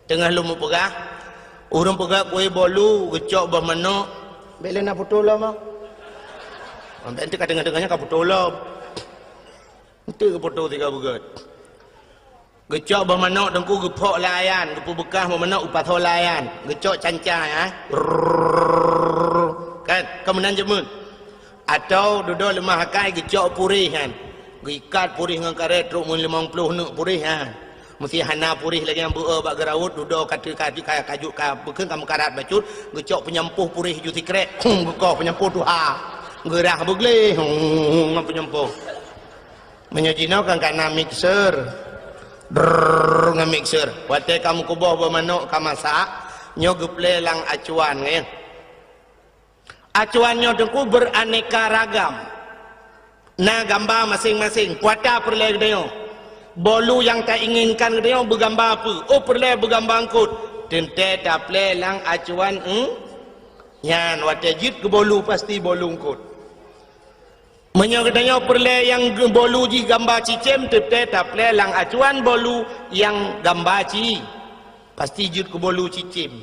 Teungoh lôn meupeugah, ureuëng peugah kueh bolu, geucok boh manok. Bék lé na poto lom ah. Bék enteuk ka teungoh-teungoh nyan ka poto lom. Enteuk keu poto tiga beugét. Geucok boh manok teungku, geuphok lam ayan, geupeubeukah boh manok u pasoe lam ayan, geucok canca, ya. Rrrr. Kan, keumeunang jameun. Atau dudoe leumah akai geucok puréh nyan. Geuikat puréh ngon karét trok meulimong ploh neuk puréh nyan. Meusé hana puréh lagée nyang beu-e bak geuraut, dudoe ka teu-, ka teu-, ka kajut ka bukon ka meukarat bacut, geucok peunyampôh puréh ju sikrek, hung geukoh peunyampôh tuha. Geurah beugleh, hung, hung, hung, ngon peunyampôh. Meunyoe jinoe kan kana mixer. Drrrr, ngon mixer. Watée ka meukuboh boh manok ka masak, nyoe geuplé lam acuan, ya. Acuan nyoe teungku beraneka ragam. Na gamba maséng-maséng, kuata peureulée geutanyoe. Bolu nyang tainginkan geutanyoe beugamba peue? Oh, peureulée beugamba eungkot. Teuntée taplé lam acuan, eung-, nyan watée jeuet keu bolu pasti bolu eungkot. Meunyoe geutanyoe peureulée nyang ge-, bolu jih gamba cicém, teuntée taplé lam acuan bolu nyang gamba ci, pasti jeuet keu bolu cicém.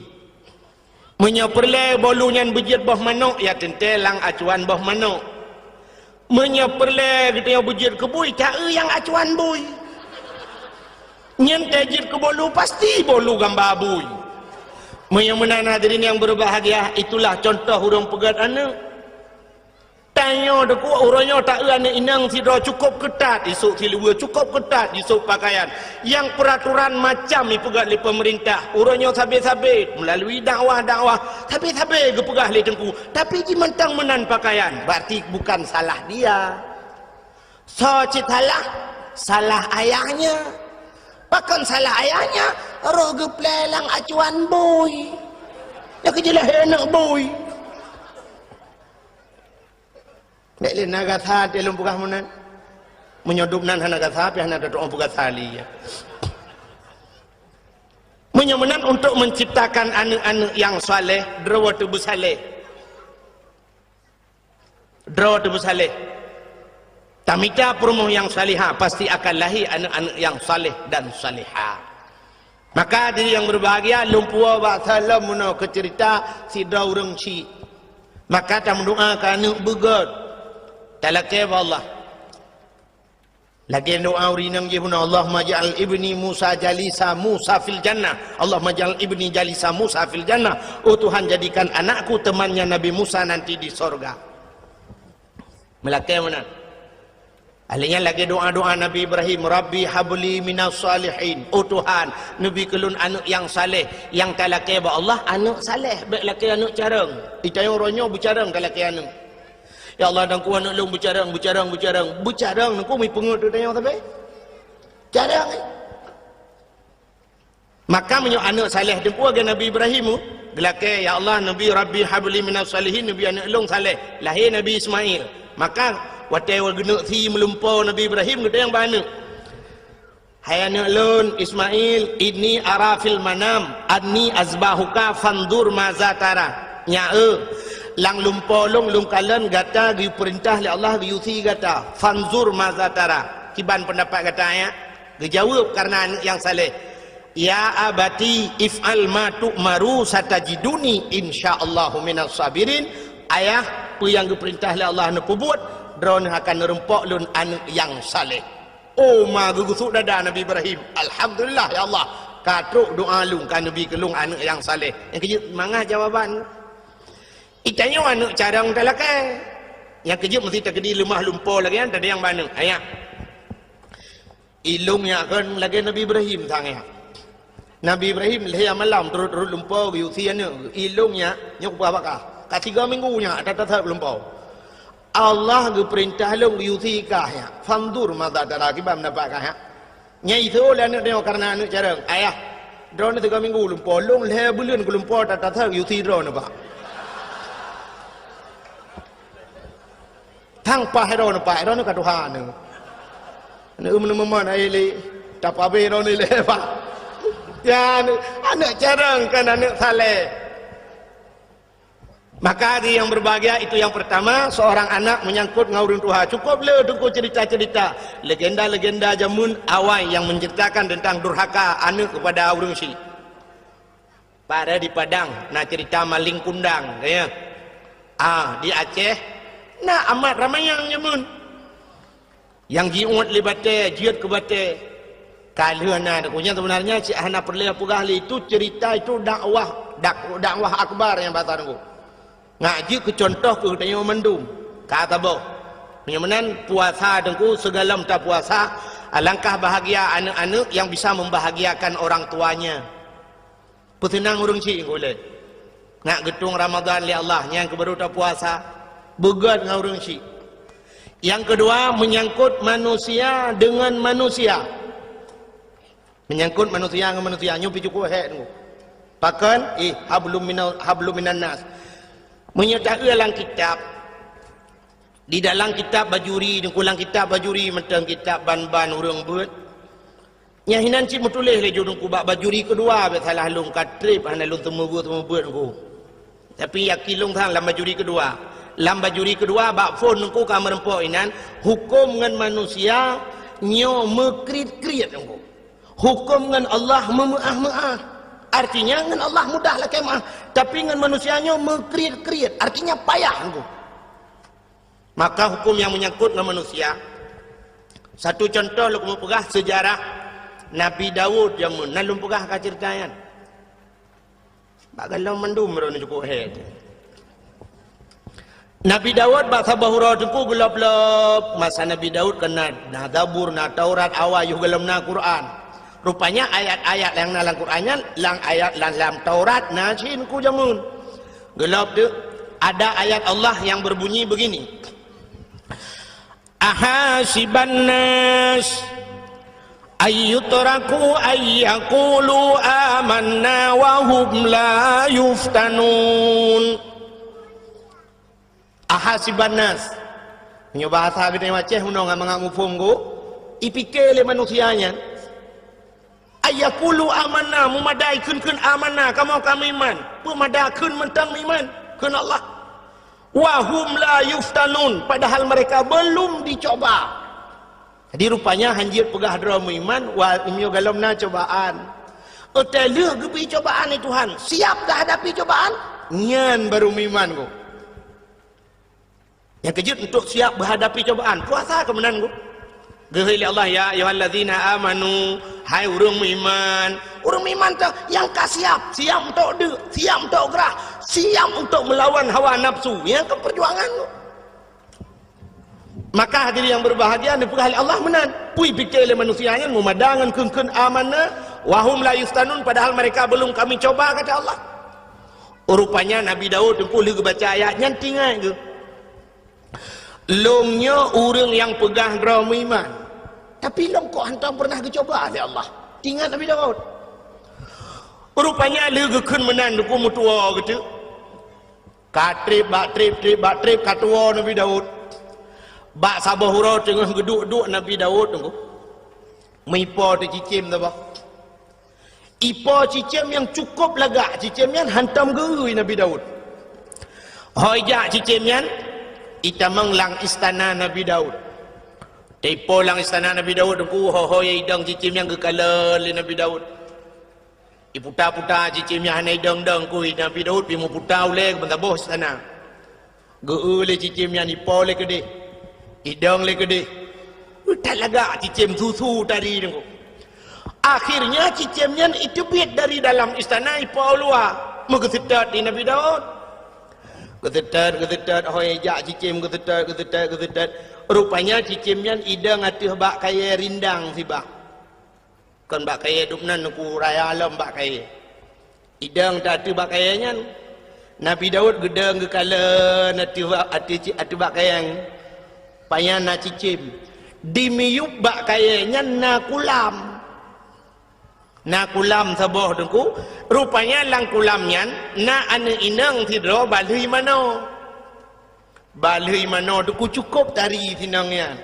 Meunyoe peureulée bolu nyan beujeuet boh manok, ya teuntée lam acuan boh manok. Meunyoe peureulée geutanyoe beujeuet keu bui, taeu nyang acuan bui. Nyan tée jeuet keu bolu, pasti bolu gamba bui. Meunyoe meunan hadirin yang berbahagia, itulah contoh ureuëng peugét aneuëk. Tanyoe teungku, uroe nyoe taeu aneuëk inong sidroe cukôp keutat, isôk siluweue cukôp keutat, isôk pakaian. Nyang peuraturan macam ipeugét lé peumeurintah. Uroe nyoe sabe-sabe, meulalui dakwah-dakwah, sabe-sabe geupeugah lé teungku. Tapi jimantong meunan pakaian, berarti bukan salah dia. Soe cit salah? Salah ayahnya. Pakon salah ayahnya? Roh geuplé lam acuan bui. Nyoe keujeulaih aneuëk bui. Bék lé na gata teuh lôn peugah meunan. Meunyoe dub nan hana gata, pih hana tatu'oh peugah tali, ya. Meunyoe meunan untuk menciptakan aneuëk-aneuëk nyang saleh, droe teuh beusaleh. Droe teuh beusaleh. Tamita peurumoh nyang salihah, pasti akan lahé aneuëk-aneuëk nyang saleh dan salihah. Maka diri yang berbahagia, lôn puwoe bak saleuem meunoe keu ceurita sidroe ureuëng chik. Maka tameudoa keu aneuëk beugét. Talakée bak Allah. Lagée doa ureuëng inong jih bunoe, "Allahumma ja'al ibni Musa jalisa Musa fil jannah. Allahumma ja'al ibni jalisa Musa fil jannah." Oh Tuhan, jadikan anakku temannya Nabi Musa nanti di sorga. Meulakée meunan. Ahli nyan lagée doa-doa Nabi Ibrahim, "Rabbi habli minas salihin." Oh Tuhan, neubi keu lôn aneuëk nyang saleh. Nyang talakée bak Allah, aneuëk saleh, bék lakée aneuëk carông. Itanyong uroe nyoe beucarông talakée aneuëk. Ya Allah, dan ku aneuëk lôn beucarông, beucarông, beucarông. Beucarông, neuku mi peungeut tu tanyong sabe. Carông, eh. Maka meunyoe aneuëk saleh teungku lagée Nabi Ibrahim, geulakée, "Ya Allah, Nabi Rabbi habli minas salihin," neubi aneuëk lôn saleh. Lahé Nabi Ismail. Maka watée geuneuk sie meulumpo Nabi Ibrahim, geutanyong bak aneuëk, "Hai aneuëk lôn Ismail, inni ara fil manam anni azbahuka fanzur maza tara." Nyak eu, lam lumpo lôn, lôn kalon gata geupeurintah lé Allah geuyue sie gata. Fanzur maza tara. Kiban peundapat gata, ya? Geujaweueb kareuna aneuëk nyang saleh, "Ya abati if'al ma tu'maru satajiduni insyaallahu minas sabirin." Ayah, peue nyang geupeurintah lé Allah neupeubuet, droeneuh akan neureumpok lôn aneuëk nyang saleh. Oh, ma geugusut dada Nabi Ibrahim. "Alhamdulillah, ya Allah, ka trok doa lôn, ka neubi keu lôn aneuëk nyang saleh." Nyang keujeuet mangat jawaban. Itanyoe aneuëk carông talakée. Nyang keujeuet meusti takeudi leumah lumpo lagée nyan, tadayang bak aneuëk. Ayah. Ilôn nyak kon lagée Nabi Ibrahim sang nyak. Nabi Ibrahim lhée malam turot-turot lumpo geuyue sie aneuëk. Ilôn nyak, nyoe kupeugah bak kah. Ka tiga minggu nyak that-that lumpo. Allah geupeurintah lôn geuyue sie kah nyak. Fanzur maza tara, kiban peundapat kah nyak. Nyan iseuôt lé aneuëk tanyoe kareuna aneuëk carông. Ayah, droeneuh tiga minggu lumpo, lôn lhée buleuen geulumpo that-that geuyue sie droeneuh bak. Tang paih droeneuh paih, droeneuh ka tuha nyoe. Nyoe meuneumeumon hai lé, tapabeh droeneuh lé, Pak. Ya, aneuëk, aneuëk carông kon aneuëk saleh. Maka di yang berbahagia itu yang pertama, seorang anak menyangkut ngon ureuëng tuha. Cukup le teungku cerita-cerita, legenda-legenda jameun awai yang menceritakan tentang durhaka aneuëk kepada ureuëng syik. Pada di Padang, na cerita maling kundang, ya. Ah, di Aceh, na amat ramai nyang nyamun. Nyang jiuet lé batée, jeuet keu batée. Ka lheueh na, Teungku, nyan sebenarnya cit hana peureulée peugah lé, itu cerita, itu dakwah, dak-, dakwah akbar nyang bahasa Teungku. Ngak jeuet keu contoh keu geutanyoe mandum. Ka saboh. Meunyoe meunan puasa Teungku, sigohlom tapuasa, alangkah bahagia aneuk-aneuk yang bisa membahagiakan orang tuanya. Peuseunang ureuëng chik Teungku lé. Ngak geutueng Ramadhan lé Allah, nyang keuh baru tapuasa, beugét ngon ureuëng chik. Nyang keudua, menyangkut manusia dengan manusia. Menyangkut manusia ngon manusia, nyoe pih cukôp hék Teungku. Pakon? Eh, hablum minal, hablum minan nas. Meunyoe taeu lam kitab, di dalam kitab Bajuri, Teungku, lam kitab Bajuri, mantong kitab ban-ban ureuëng beuet. Nyang hinan cit meutuléh lé ju Teungku bak Bajuri keudua, bék salah lôn ka treb, hana lôn teumeubuet-teumeubuet Teungku. Tapi yakin lôn sang lam Bajuri keudua. Lam Bajuri keudua bak phon Teungku ka meureumpok inan, huköm ngon manusia nyoe meukriet-kriet Teungku. Huköm ngon Allah meumeuáh-meuáh. Artinya ngon Allah mudah lakée meuáh, tapi ngon manusia nyoe meukriet-kriet, artinya payah Teungku. Maka huköm nyang meunyangkot ngon manusia. Satu contoh lôn keuneuk peugah seujarah Nabi Daud jameun, na lôn peugah ka ceurita nyan. Bak gohlom mandum droeneuh cukôp hék. Nabi Daud bak saboh uroe Teungku geulop-lop, masa Nabi Daud kan na, na Zabur, na Taurat, awai yoh gohlom na Quran. Rupanya ayat-ayat nyang na lam Quran nyan, lam ayat lam, lam Taurat na cit Teungku jameun. Geulop tu, ada ayat Allah yang berbunyi begini, "Ahasiban nas ayyutraku ayyakulu amanna wa hum la yuftanun." Ahasiban nas. Meunyoe bahasa geutanyoe Aceh, meunyoe ngon mangat muphom go, ipike lé manusia nyan, ayyakulu amanna, meumadai kheun-kheun amanna, kamoe ka meuiman. Peumada kheun mantong meuiman kheun Allah. Wa hum la yuftanun, padahal mereka belum dicoba. Jadi rupanya hanjeuet peugah droe meuiman, wa, meunyoe gohlom na cobaan. Watée lheueh geubri cobaan lé Tuhan, siap geuhadapi cobaan, nyan baru meuiman go. Nyang keujeuet untuk siap beuhadapi cobaan, puasa keu meunan go. Geuhôi lé Allah, "Ya ayyuhallazina amanu," hai ureuëng meuiman. Ureuëng meuiman teuh nyang ka siap, siap untuk deuk, siap untuk grah, siap untuk meulawan hawa nafsu. Nyang keu peujuangan go. Maka hadirin yang berbahagia, neupeugah lé Allah meunan. Pui pike lé manusia nyan meumada ngon kheun-kheun amanna, wa hum la yuftanun, padahal mereka belum kami coba, kata Allah. Rupanya Nabi Daud Teungku lheueh geubaca ayat nyan teuingat geuh. Lôn nyoe ureuëng nyang peugah droe meuiman, tapi lôn kok hantom pernah geucoba lé Allah. Teuingat Nabi Daud. Rupanya lheueh geukheun meunan Teungku meutuwoe geuteuk. Ka treb bak treb, treb bak treb, ka tuwoe Nabi Daud. Bak saboh uroe teungoh geuduek-duek Nabi Daud Teungku, meuipo teuh cicém saboh. Ipo cicém nyang cukup lagak, cicém nyan hantom geu-eu Nabi Daud. Ho ijak cicém nyan, itamong lam istana Nabi Daud. Teuipo lam istana Nabi Daud Teungku, ho-ho idong cicém nyan geukalon lé Nabi Daud. Iputa-puta cicém nyan hana idong-dong kui Nabi Daud, pih meuputa ulée ban saboh istana. Geu-eu lé cicém nyan, ipo lé keudeh, idong lé keudeh. That lagak cicém, su-su tari Teungku. Akhirnya cicém nyan iteubiet dari dalam istana ipo u luwa, meugeuseutôt di Nabi Daud. Geuseutôt, geuseutôt, ho ijak cicém geuseutôt, geuseutôt, geuseutôt. Rupanya cicém nyan idong ateueh bak kayée rindang sibak. Kon bak kayée dum nan Teungku, raya lom bak kayée. Idong teuh ateueh bak kayée nyan. Nabi Daud geudong geukalon ateueh bak, ateueh ci-, ateueh bak kayée nyan. Pajan na cicém. Di miyueb bak kayée nyan na kulam. Na kulam saboh Teungku. Rupanya lam kulam nyan na aneuëk inong sidroe balheueh manoe. Balheueh manoe Teungku cukup tari sinong nyan.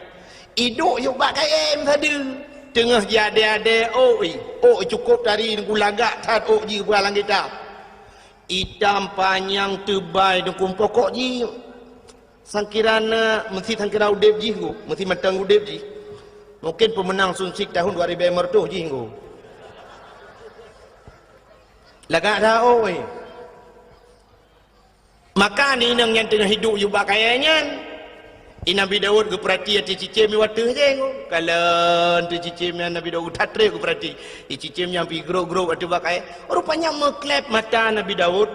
Iduek yub bak kayée meusadeue. Teungoh jiadée-adée ôk, ôk cukup tari Teungku, lagak that ôk jih peugah lam kitab. Itam panyang teubai Teungku, pokok jih sangkira na, meusti sangkira udeb jih Teungku, meusti mantong udeb jih. Mungken peumeunang Sunsik tahun dua ribu lima ratus jih Teungku. Lagak that ôk. Maka aneuëk inong nyan teungoh iduek yub bak kayée nyan, I Nabi Daud geupeurati ateueh cicém i watèe jih. Kalon teuh cicém nyan Nabi Daud that trép geupeurati. I cicém nyan pih grôp-grôp ateueh bak kayèe. Rupanya meuklép mata Nabi Daud.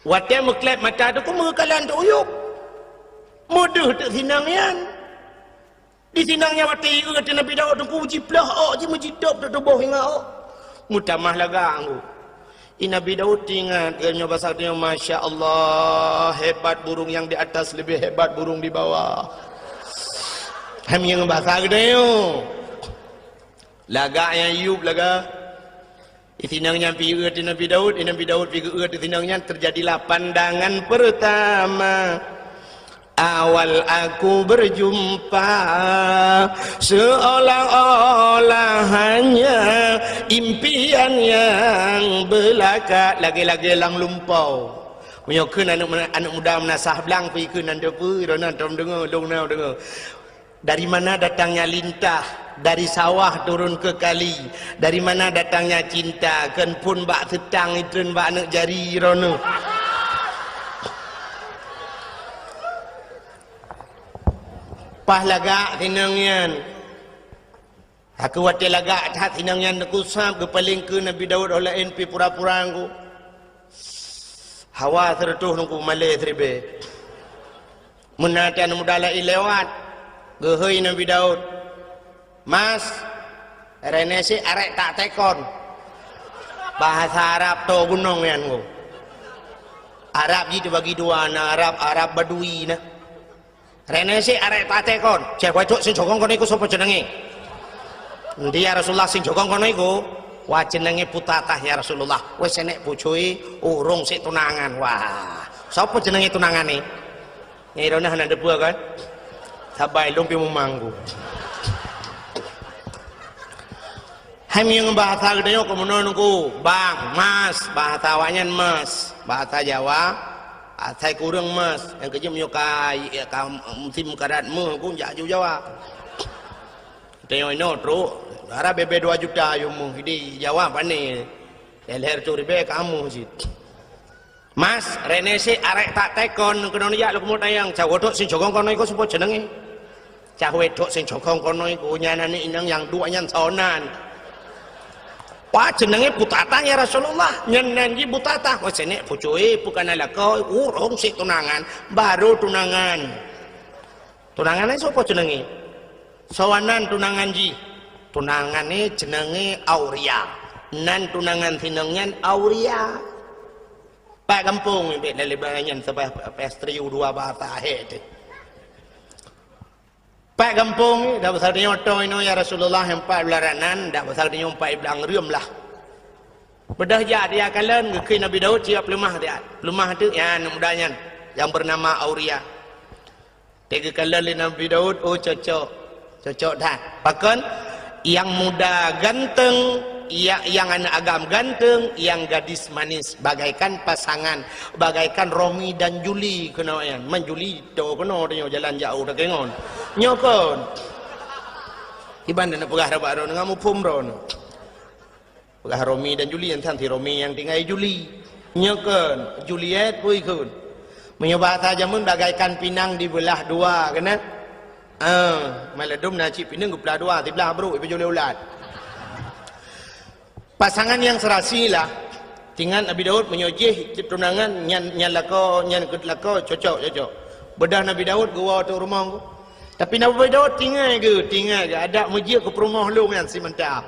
Watèe meuklép mata teungku meukalon teuyueb. Meudeuh teuk sinang nyan. Di sinang nyan watèe ié ateueh Nabi Daud teungku jiplôh ôk jih meujitôb teuk tuboh ingat ôk. Meutamah lagak teungku. I Nabi Daud teuingat, geuh nyoe basa geutanyoe, "Masya Allah, hebat burung yang di atas lebih hebat burung di bawah." Hai meunyoe basa geutanyoe. Lagak nyang yueb lagak. I sinang nyan pih ié ateueh Nabi Daud, i Nabi Daud pih geuié ateueh sinang nyan, terjadilah pandangan pertama. Awal aku berjumpa, seolah-olah hanya impian yang belaka, lagèe-lagèe lam lumpau. Meunyoe kheun aneuk, aneuk muda meunasah blang, pih kheun nan teupeu, droeneuh tom deungoe, lôn na deungoe. Dari mana datangnya lintah, dari sawah turun ke kali. Dari mana datangnya cinta, kheun phôn bak seutang, itreun bak aneuk jari droeneuh. Paih lagak sinang nyan. Aku watèe lagak that sinang nyan teungku sab geupaleng keu Nabi Daud, óh laén pih pura-pura teungku. Hawa seureutôh teungku malèe siribèe. Meunan aneuk muda laén lewat, geuhôi Nabi Daud, "Mas, renesi arek tak tekon." Bahasa Arab to gunong nyan teungku. Arab jih teubagi dua, na Arab, Arab Badui na. Renesi arek tak tekon. Ceh wacok sing sokong kon iku sopo jenenge? Ndi ya Rasulullah sing sokong kon iku? Wah jenenge Putatah ya Rasulullah. Wes senek pucui urung sik tunangan. Wah, sopo jenenge tunangan ni? Nyai Ronah hana deupeu kan? Sabai lôn pi mumanggu. Hai meunyoe bahasa geutanyoe keu meunoe teungku, bang, mas, bahasa awaknyan mas, bahasa Jawa, asai kureueng mas, nyang keujeuet meunyoe ka, ka musim karat meuh ku jak aju Jawa. Geutanyoe inoe trok, dara bebe dua juta yue meuh, di Jawa pane, leher tu ribèe kamoe cit. Mas, renesi arek tak tekon keunoe jak lôn keumeut ayang, cawotok sing sokong kono iku sopo jenenge? Cawotok sing sokong kono iku nyan aneuk inong nyang duek nyan sonan. Wah, jenenge Putatah ya Rasulullah. Nyan nan jih Putatah. Oh, senek pucui bukan lakoe, urung sik tunangan, baru tunangan. Tunangan sopo jenenge? Soanan tunangan jih. Tunangan ni jenenge Auria. Nan tunangan sinong nyan Auria. Pat gampông bèk lalé bangai nyan sabab pastri u dua bahasa hé teuh. Pat gampông, dak basa tanyoe toh inoe ya Rasulullah, empat belas ranan, dak basa tanyoe empat belas reuem lah. Beudôh jak dia kalon geukheun Nabi Daud siap peuleumah dia. Peuleumah tu ya aneuk muda nyan yang bernama Auria. Teuka lé Nabi Daud, oh cocok. Cocok that. Pakon? Yang muda ganteng, ya, yang anak agam ganteng, yang gadis manis, bagaikan pasangan, bagaikan Romi dan Juli keunoe nyan. Man Juli to keunoe tanyoe jalan jauh dak ngon. Nyoe kon. Iban dan peugah rabak ron ngam muphom ron. Peugah Romi dan Juli, nyan si Romi nyang tinggai Juli. Nyoe kon Juliet pui kon. Meunyoe bahasa jameun bagaikan pinang dibelah dua, keunan? Ah, maladum na cit pinang geupeulah dua, siblah brok ipeujulée ulat. Pasangan yang serasi lah. Tingat Nabi Daud meunyoe jih tunangan nyan, nyan lakoe, nyan keut lakoe cocok, cocok. Beudôh Nabi Daud geuwoe teuh rumoh. Tapi Nabi Daud tingat geuh, tingat geuh adak meujeuet keu peurumoh lôn nyan simanta.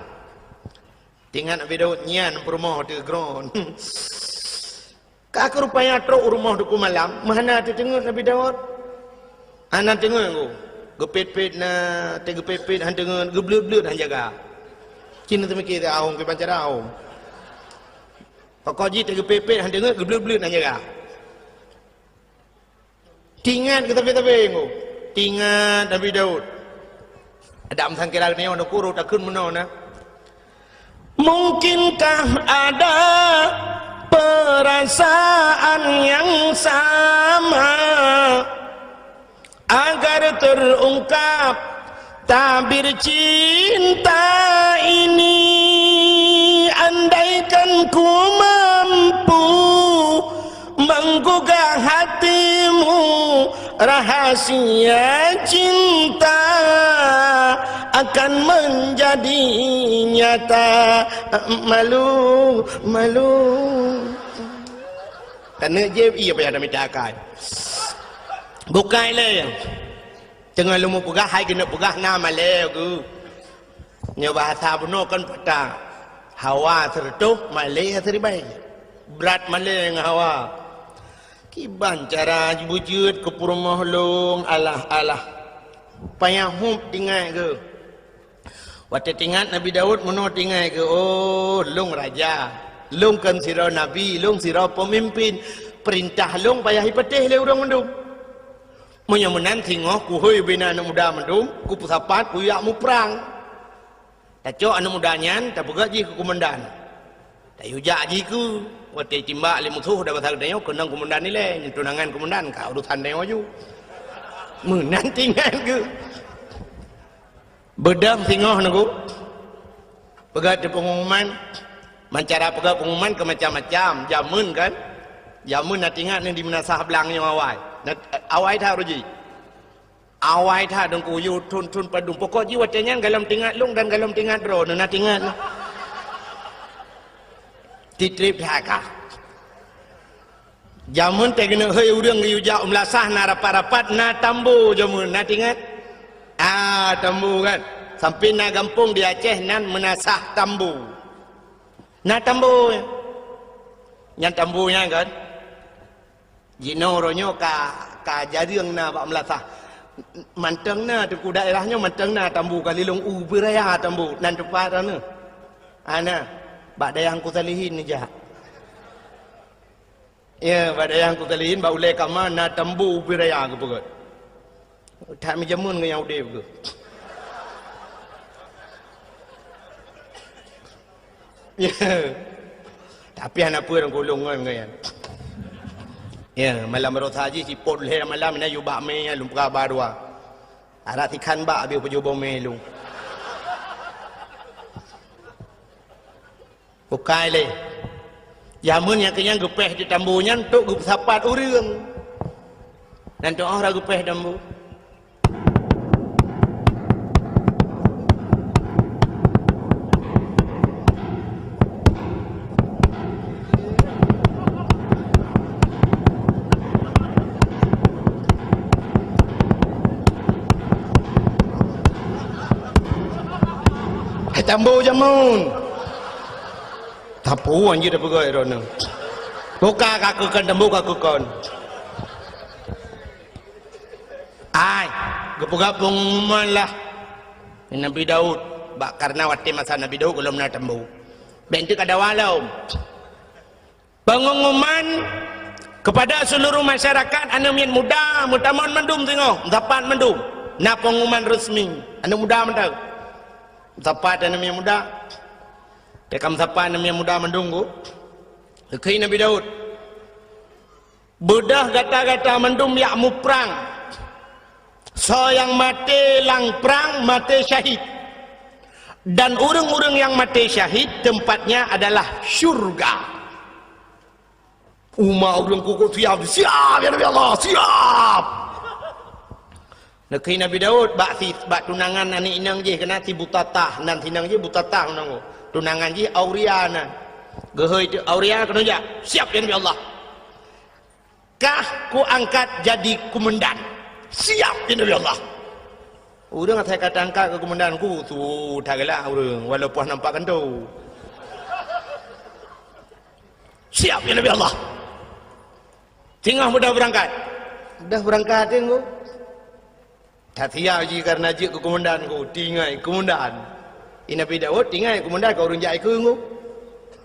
Tingat Nabi Daud nyan peurumoh teuh kron. Ka keu rupanya trok u rumoh teungku malam, meuhana teuteungeut Nabi Daud. Hana teungeut ku. Geupet-pet na, teugeupet-pet han teungeut, geubleuet-bleuet han jaga. Cina teumiké teuh ahong kiban cara ahong. Pokok jih teugeupet-pet han teungeut, geubleuet-bleuet han jaga. Tingat keu sabe-sabe nyoe. Tingat Nabi Daud. Adak meusangkira geutanyoe nukuru takheun meunoe na. Mungkinkah ada perasaan yang sama agar terungkap tabir cinta ini, andaikan ku mampu menggugah hatimu Rahasia cinta akan menjadi nyata. Malu, malu. Taneuk jieb, iya payah tamita akai. Bukai lé. Teungoh lôn peugah, hai keuneuk peugah na malée geuh. Nyoe bahasa bunoe kan patah. Hawa sireutôh, malée siribée. Brat malée ngon hawa. Kiban cara jibeujeuet keu peurumoh lôn, alah-alah. Payah hub tingai geuh. Watée tingat Nabi Daud meunoe tingai geuh, "Oh, lôn raja. Lôn kon sidroe nabi, lôn sidroe peumimpin. Peurintah lôn payah jipatéh lé ureuëng mandum." Meunyoe meunan singoh kuhôi bina aneuëk muda mandum, kupeusapat kujak muprang. Tacok aneuëk muda nyan, tapeugét jih keu keumandan. Tayue jak jih keu, watée timbak lé musoh dan basa geutanyoe keunong keumandan ilée, nyan tunangan keumandan ka urosan tanyoe aju. Meunan tingat geuh. Beudôh singoh nunggu. Peugah di pengumuman, mancara peugah pengumuman ke macam-macam. Jameun kan? Jameun na tingat ni di meunasah blang nyoe awai. Na, awai that uji. Awai that dengku yu thon-thon padum. Pokok ji watée nyan galom tingat lôn dan galom tingat droe. Na tingat. Titrip that kah. Jameun teuh keuneuk hôi ureuëng geuyue jak u meulasah na rapat-rapat na tambo jameun, na tingat? Ah, tambo kan. Sampai na gampông di Aceh nan meunasah tambo. Na tambo. Nyan tambo nyan kan. Jinoe uroe nyoe ka, ka jareueng na bak meulasah. Mantong na teungku daerah nyoe mantong na tambo ka lilong u beuraya tambo nan teumpat na. Ana bak dayah Teungku Salihin neujak. Ya, bak dayah Teungku Salihin, bak ulée kama na tambo ubé raya geupeugét. That meujameun ngon nyang udeb geuh. Ya. Tapi hana peue ureuëng kulung ngon, ngon nyan. Ya, malam baroesa jih sipot lhée malam na yue bak mé lôn peugah ba dua. Arak sikhan bak habéh peujoh boh mé lôn. Bukai lé. Jameun nyang keu nyan geupéh di tambo nyan untuk geupeusapat ureuëng. Nan teuôh ra geupéh tambo. Hai tambo jameun. Tapu anjir dah peugah droeneuh. Buka ka keu kon, tambo ka keu kon. Ai, geupeugah pengumuman lah. Nabi Daud, bak karena watée masa Nabi Daud gohlom na tambo. Bék teuk ada walom. Pengumuman kepada seluruh masyarakat, aneuëk miet muda, meutamong mandum singoh, meusapat mandum. Na pengumuman resmi, aneuëk muda mantong. Meusapat aneuëk miet muda. Teuka meusapat aneuëk miet muda mandum ku. Geukheun Nabi Daud. Beudôh gata-gata mandum jak muprang. Soe nyang maté lam prang, maté syahid. Dan ureuëng-ureuëng nyang maté syahid, tempatnya adalah syurga. Umat ureuëng kukuh siap, siap, ya Nabi Allah, siap. Neukheun Nabi Daud bak si, bak tunangan aneuëk inong jih keunan si Butatah, nan si inong jih Butatah nan. Tunangan jih Auria nan. Geuhôi teuk Auria keunoe jak, siap, ya Nabi Allah. Kah kuangkat jadi kumandan. Siap, ya Nabi Allah. Ureuëng asai ka tangkat keu kumandan ku, su that galak ureuëng, walaupun nampak kantô. Siap, ya Nabi Allah. Singoh mudah beurangkat. Mudah beurangkat, ya, Teungku. That siap jih karena jeuet keu kumandan ku, tingai kumandan. I Nabi Daud tingai kumandan ka ureuëng jak ikeu ngu.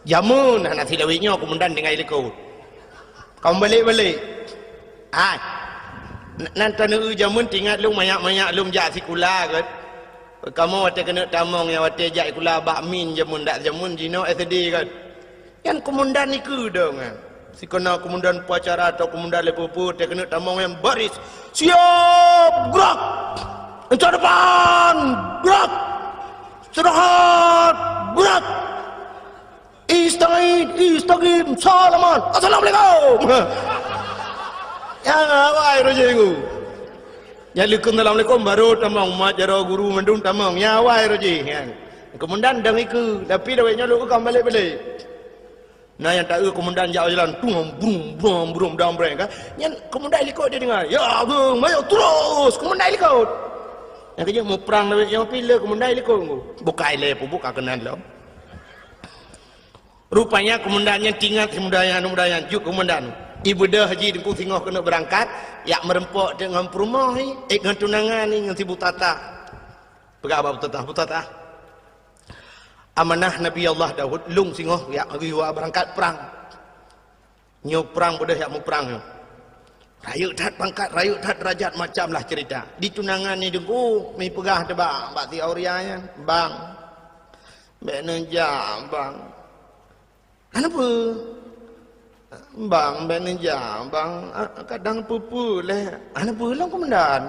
Jameun hana silawét nyoe kumandan tinggai likot. Ka meubalek-balek. Hai. N-, nan taneuk jameun tingat lôn manyak-manyak lôn jak sikula kan. Kamoe watée keuneuk tamong nyang watée jak sikula bak min jameun dak jameun jinoe S D kan. Nyan kumandan ikeu dong, eh. Sikeuna kumandan upacara atau kumandan leupeu-peu, teuh keuneuk tamong nyan baris. Siap, gerak! Inca depan, gerak! Istirahat, gerak! Istagid, istagim, salaman, assalamualaikum! Ya, awai, Roji Minggu. Nyan leukeun assalamualaikum, barô tamong, mat jaroe guru mandum tamong. Nyan awai roh jih, nyan. Keumandan dang ikeue, tapi dawek nyoe lôn eu ka balek-balek. Na nyang taeu keumandan jak jalan, tum, brum, brum, brum, dang breng, kan. Nyan keumandan likot dia dengar. "Ya, geng, ayo terus, keumandan likot." Nyang keujeuet muprang lawét nyoe pih le keumandan likot ngku. Bukai lé peubuka keunan lom. Rupanya keumandan nyan tingat si muda nyan, muda nyan, jeuet keumandan. Ibeudôh jih Teungku singoh keuneuk beurangkat, jak meureumpok teuk ngon peurumoh nyan, ék ngon tunangan nyan, ngon si Butatah. Peugah bak Butatah, "Butatah, amanah Nabi Allah Daud, lôn singoh jak geuyue beurangkat prang. Nyoe prang beudôh jak muprang nyoe. Rayeuk that pangkat, rayeuk that deurajat, macam lah ceurita." Di tunangan nyan Teungku, meupeugah teuh bak, bak si Auria nyan, "Bang, bèk neujak, Bang." "Hana peue, Bang, bèk neujak, Bang. Ah, kadang peue-peue lé." "Hana peue lom, keumandan."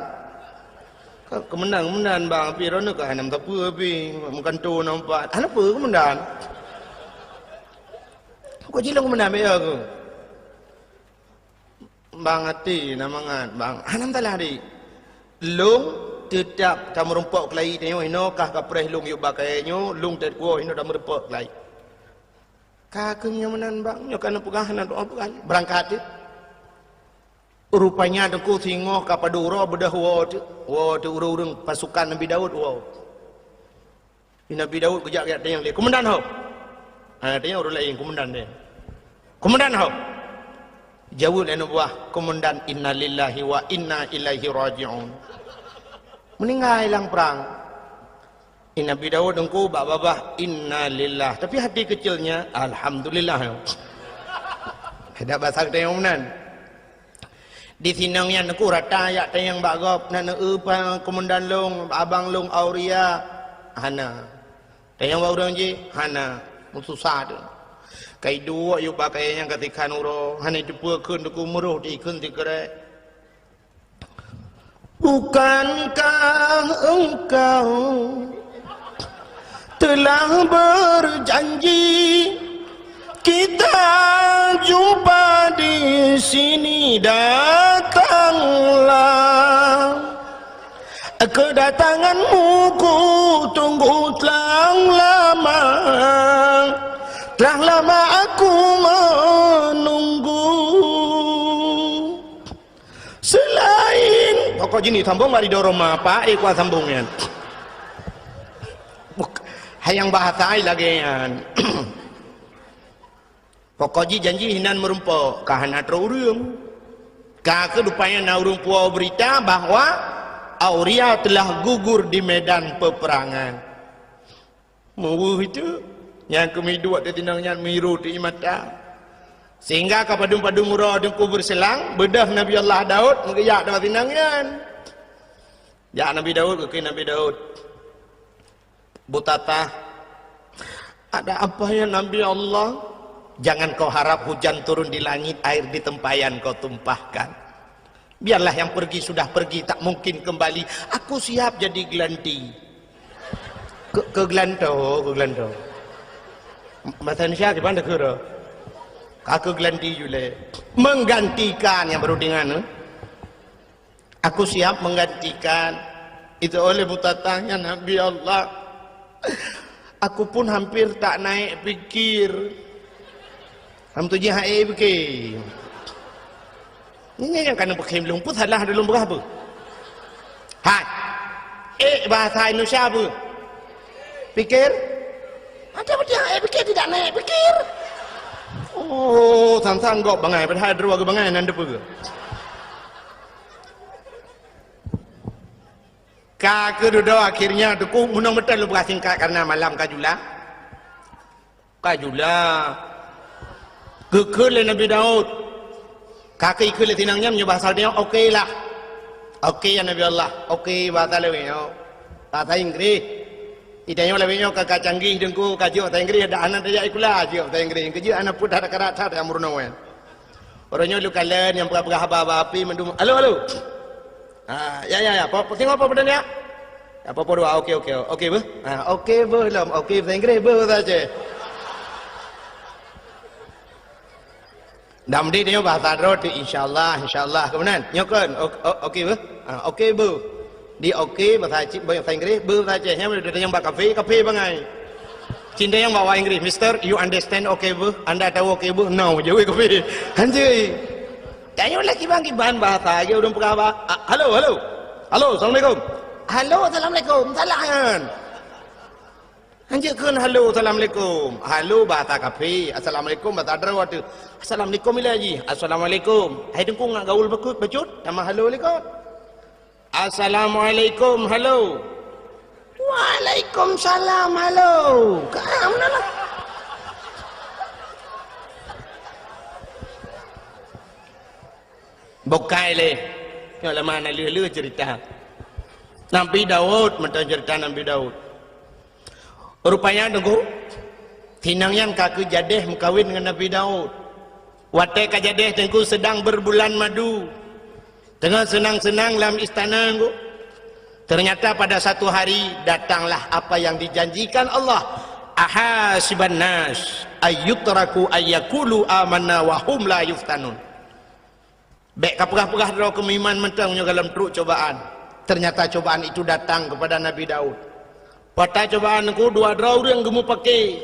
"Ka, keumandan, keumandan, Bang, pih droeneuh ka hana meusapeue pih, meukanto na umpat." "Hana peue, keumandan." "Kok jilong keumandan, bèk ya keuh?" "Bang, até na mangat, Bang." "Hana masalah, Dik. Lôn teutap tameurumpok keulayi tanyoe, inoe kah kapreh lôn yub bak kayèe nyoe, lôn teukuwoe inoe tameurumpok keulayi." "Ka keuh nyoe meunan, Bang, nyoe ka neupeugah, na doa peugah." Beurangkat teuk. Rupanya Teungku singoh ka padub uroe beudôh woe teuk, woe teuk ureueng-ureueng pasukan Nabi Daud woe. Di Nabi Daud geujak-jak tanyong lé, "Keumandan ho?" Ha, tanyong ureueng laén, "Keumandan deh." "Keumandan ho?" Jaweueb lé aneuk buah, "Keumandan, innalillahi wa inna ilaihi raji'un." Meuninggai lam prang. Di Nabi Daud Teungku bak babah, "Innalillah." Tapi hati keucilnya, "Alhamdulillah." Ada bahasa geutanyoe meunan. Di sinong nyan Teungku rata jak tanyong bak gob, "Na neueu pa keumandan lôn, abang lôn Auria?" "Hana." Tanyong bak ureueng jih, "Hana." Meususah teuk. Ka iduek yub bak kayèe nyan ka sikhan uroe, hana iteupeue kheun Teungku, meuroh teuk ikheun sikrek. "Bukankah engkau telah berjanji, kita jumpa di sini, datanglah. Kedatanganmu ku tunggu telah lama, telah lama aku menunggu." Selain pokok jih ni sambong bak ridho Roma, Pak, eh, kuat sambong nyan. Buk-, hai nyang bahasa ai lagèe nyan. Pokok jih janji hinan meurumpok, ka hana troh ureueng. Ka keuh rupanya na ureueng puwoe beurita bahwa Auria telah gugur di medan peperangan. Meuweueh itu, nyang keumiduek di tinong nyan miru di mata. Sehingga ka padum-padum uroe Teungku beureuselang, beudôh Nabi Allah Daud meugeujak di tinong nyan. Jak Nabi Daud, geukheun Nabi Daud, "Butatah, ada apa ya Nabi Allah?" "Jangan kau harap hujan turun di langit, air di tempayan kau tumpahkan. Biarlah yang pergi sudah pergi, tak mungkin kembali. Aku siap jadi gelanti." Keu-, keugelanto, keugelanto. Bahasa Indonesia gimana, keu? Ka keugelanti julai. Menggantikan nyang baru dengan, eh? "Aku siap menggantikan." Itu oleh Butatah nyan, "Nabi Allah, aku pun hampir tak naik pikir." Ham tu jih hai pikir. Nyan nyang kana peukhém lôn, peue salah lôn peugah peue? Hai. Eh, bahasa Indonesia peue? Pikir? Ada betul hai pikir tidak naik pikir? Oh, sang-sang gob bangai, padahal dua bangai nan depe. Ka keududoe akhirnya Teungku, meunong meuteun lôn peugah singkat karena malam ka jula. Ka jula. Geukheun lé Nabi Daud. Ka keuh ikheun lé tinong nyan meunyoe bahasa Indonesia, "Oke lah." "Oke ya Nabi Allah." "Oke" bahasa lawét nyoe. Bahasa Inggris. Di tanyoe lawét nyoe ka, ka canggih Teungku, ka jeuet bahasa Inggris, dak hana tajak sikula, jeuet bahasa Inggris. Keujeuet hana peue that, karat that nyang meurunoe. Uroe nyoe lôn kalon nyang peugah-peugah haba-haba api mandum. Halo, halo. Ha, ya, ya, ya. Po, po, singoh po, po, ya. Ya, po, po dua. Oke, oke. Oke, beuh. Ha, oke, beuh lom. Oke, bahasa Inggris, beuh, bahasa Aceh. Dam di tanyoe bahasa droe tu, insya Allah, insya Allah, keumanan. Nyoe kan, o-, o-, oke beuh? Ha, oke beuh. Di oke bahasa Aceh, bahasa Inggris, beuh bahasa Aceh. Nyan, tanyoe bak kafe, kafe bangai. Cin tanyoe bak Inggris, "Mister, you understand oke beuh? Anda tahu oke beuh?" "No," jaweueb kafe. Hanjeuet. Tanyoe lagi bang kiban bahasa, lagi ureueng peugah bah. Ah, halo, halo. Halo, assalamualaikum. Halo, assalamualaikum. Salah nyan. Hanjeuet kheun halo, assalamualaikum. Halo bahasa kafe, assalamualaikum bahasa droe tu. Assalamualaikum ilée jih. Assalamualaikum. Hai teungku ngat gaul beukut bacut, tamah halo likot. Assalamualaikum, halo. Waalaikumsalam, halo. Ka meunan lah. Bukai lé. Nyoe lama na lheueh-lheueh cerita. Nabi Daud, mantong cerita Nabi Daud. Rupanya, Teungku, sinang nyan ka keu jadeh meukawen ngon Nabi Daud. Watée ka jadeh, Teungku, sedang berbulan madu. Teungoh seunang-seunang lam istana, Teungku. Ternyata pada satu hari, datanglah apa yang dijanjikan Allah. "Ahasiban nas ayyutraku ayyakulu amanna wa hum la yuftanun." Bék kapeugah-peugah droe keu meuiman mantong nyoe gohlom trok cobaan. Ternyata cobaan itu datang kepada Nabi Daud. Pada cobaan, Teungku, dua droe ureueng geumeupaké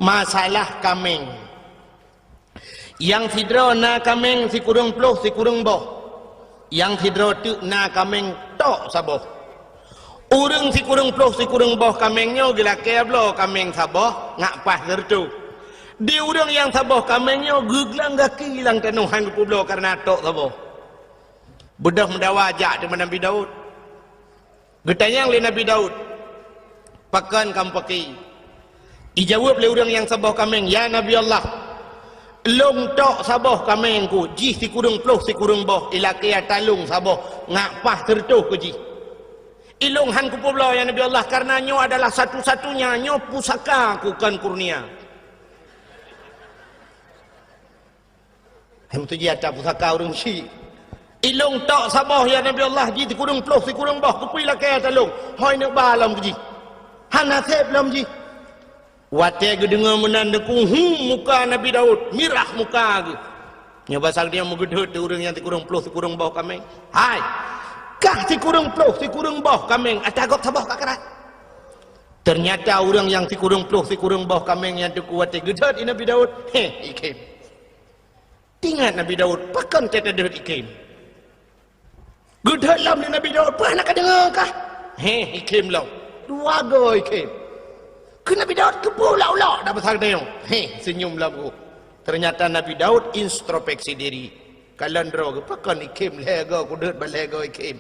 masalah kaméng. Nyang sidroe na kaméng sikureueng ploh sikureueng boh. Nyang sidroe teuk na kaméng tok saboh. Ureueng sikureueng ploh sikureueng boh kaméng nyoe geulakée bloe kaméng saboh ngat paih sireutôh. Di ureueng nyang saboh kaméng nyoe geuglang gaki lam tanoh hán geupeubloe kareuna tok saboh. Beudôh meudawa jak teuma Nabi Daud. Geutanyong lé Nabi Daud, "Pakon kamoe paké?" Ijaweueb lé ureueng nyang saboh kaméng, "Ya Nabi Allah, lôn tok saboh kaméng ku, jih sikureueng ploh sikureueng boh, ilakée ata lôn saboh, ngat paih sireutôh keu jih. Ilôn hán kupeubloe, ya Nabi Allah, kareuna nyoe adalah satu-satunya, nyoe pusaka ku kon kurnia." Hai meutuji ata pusaka ureueng syik. "Ilôn tok saboh, ya Nabi Allah, jih sikureueng ploh sikureueng boh, keupeue ilakée ata lôn? Hôi neuk ba lom keu jih. Hana seb lom jih." Watée geudeungoe meunan, Teungku, hu, muka Nabi Daud mirah muka geuh. Nyoe basa geuh meugeudeut di ureueng nyang sikureueng ploh sikureueng boh kaméng. "Hai, kah sikureueng ploh sikureueng boh kaméng, ata gob saboh ka krat." Ternyata ureueng nyang sikureueng ploh sikureueng boh kaméng nyan, Teungku, watée geudeut di Nabi Daud, heh, ikhém. Teuingat Nabi Daud, "Pakon teudeut ikhém?" Geudeut lom lé Nabi Daud, "Peue hana kadeungoe kah?" Heh, ikhém lom. Dua goe ikhém. Keu Nabi Daud keupeue ulok-ulok dak basa geutanyoe? Heh, seunyum lom geuh. Ternyata Nabi Daud introspeksi diri. Kalon droe geuh, "Pakon ikhém lhée goe, kudeut ban lhée goe ikhém?"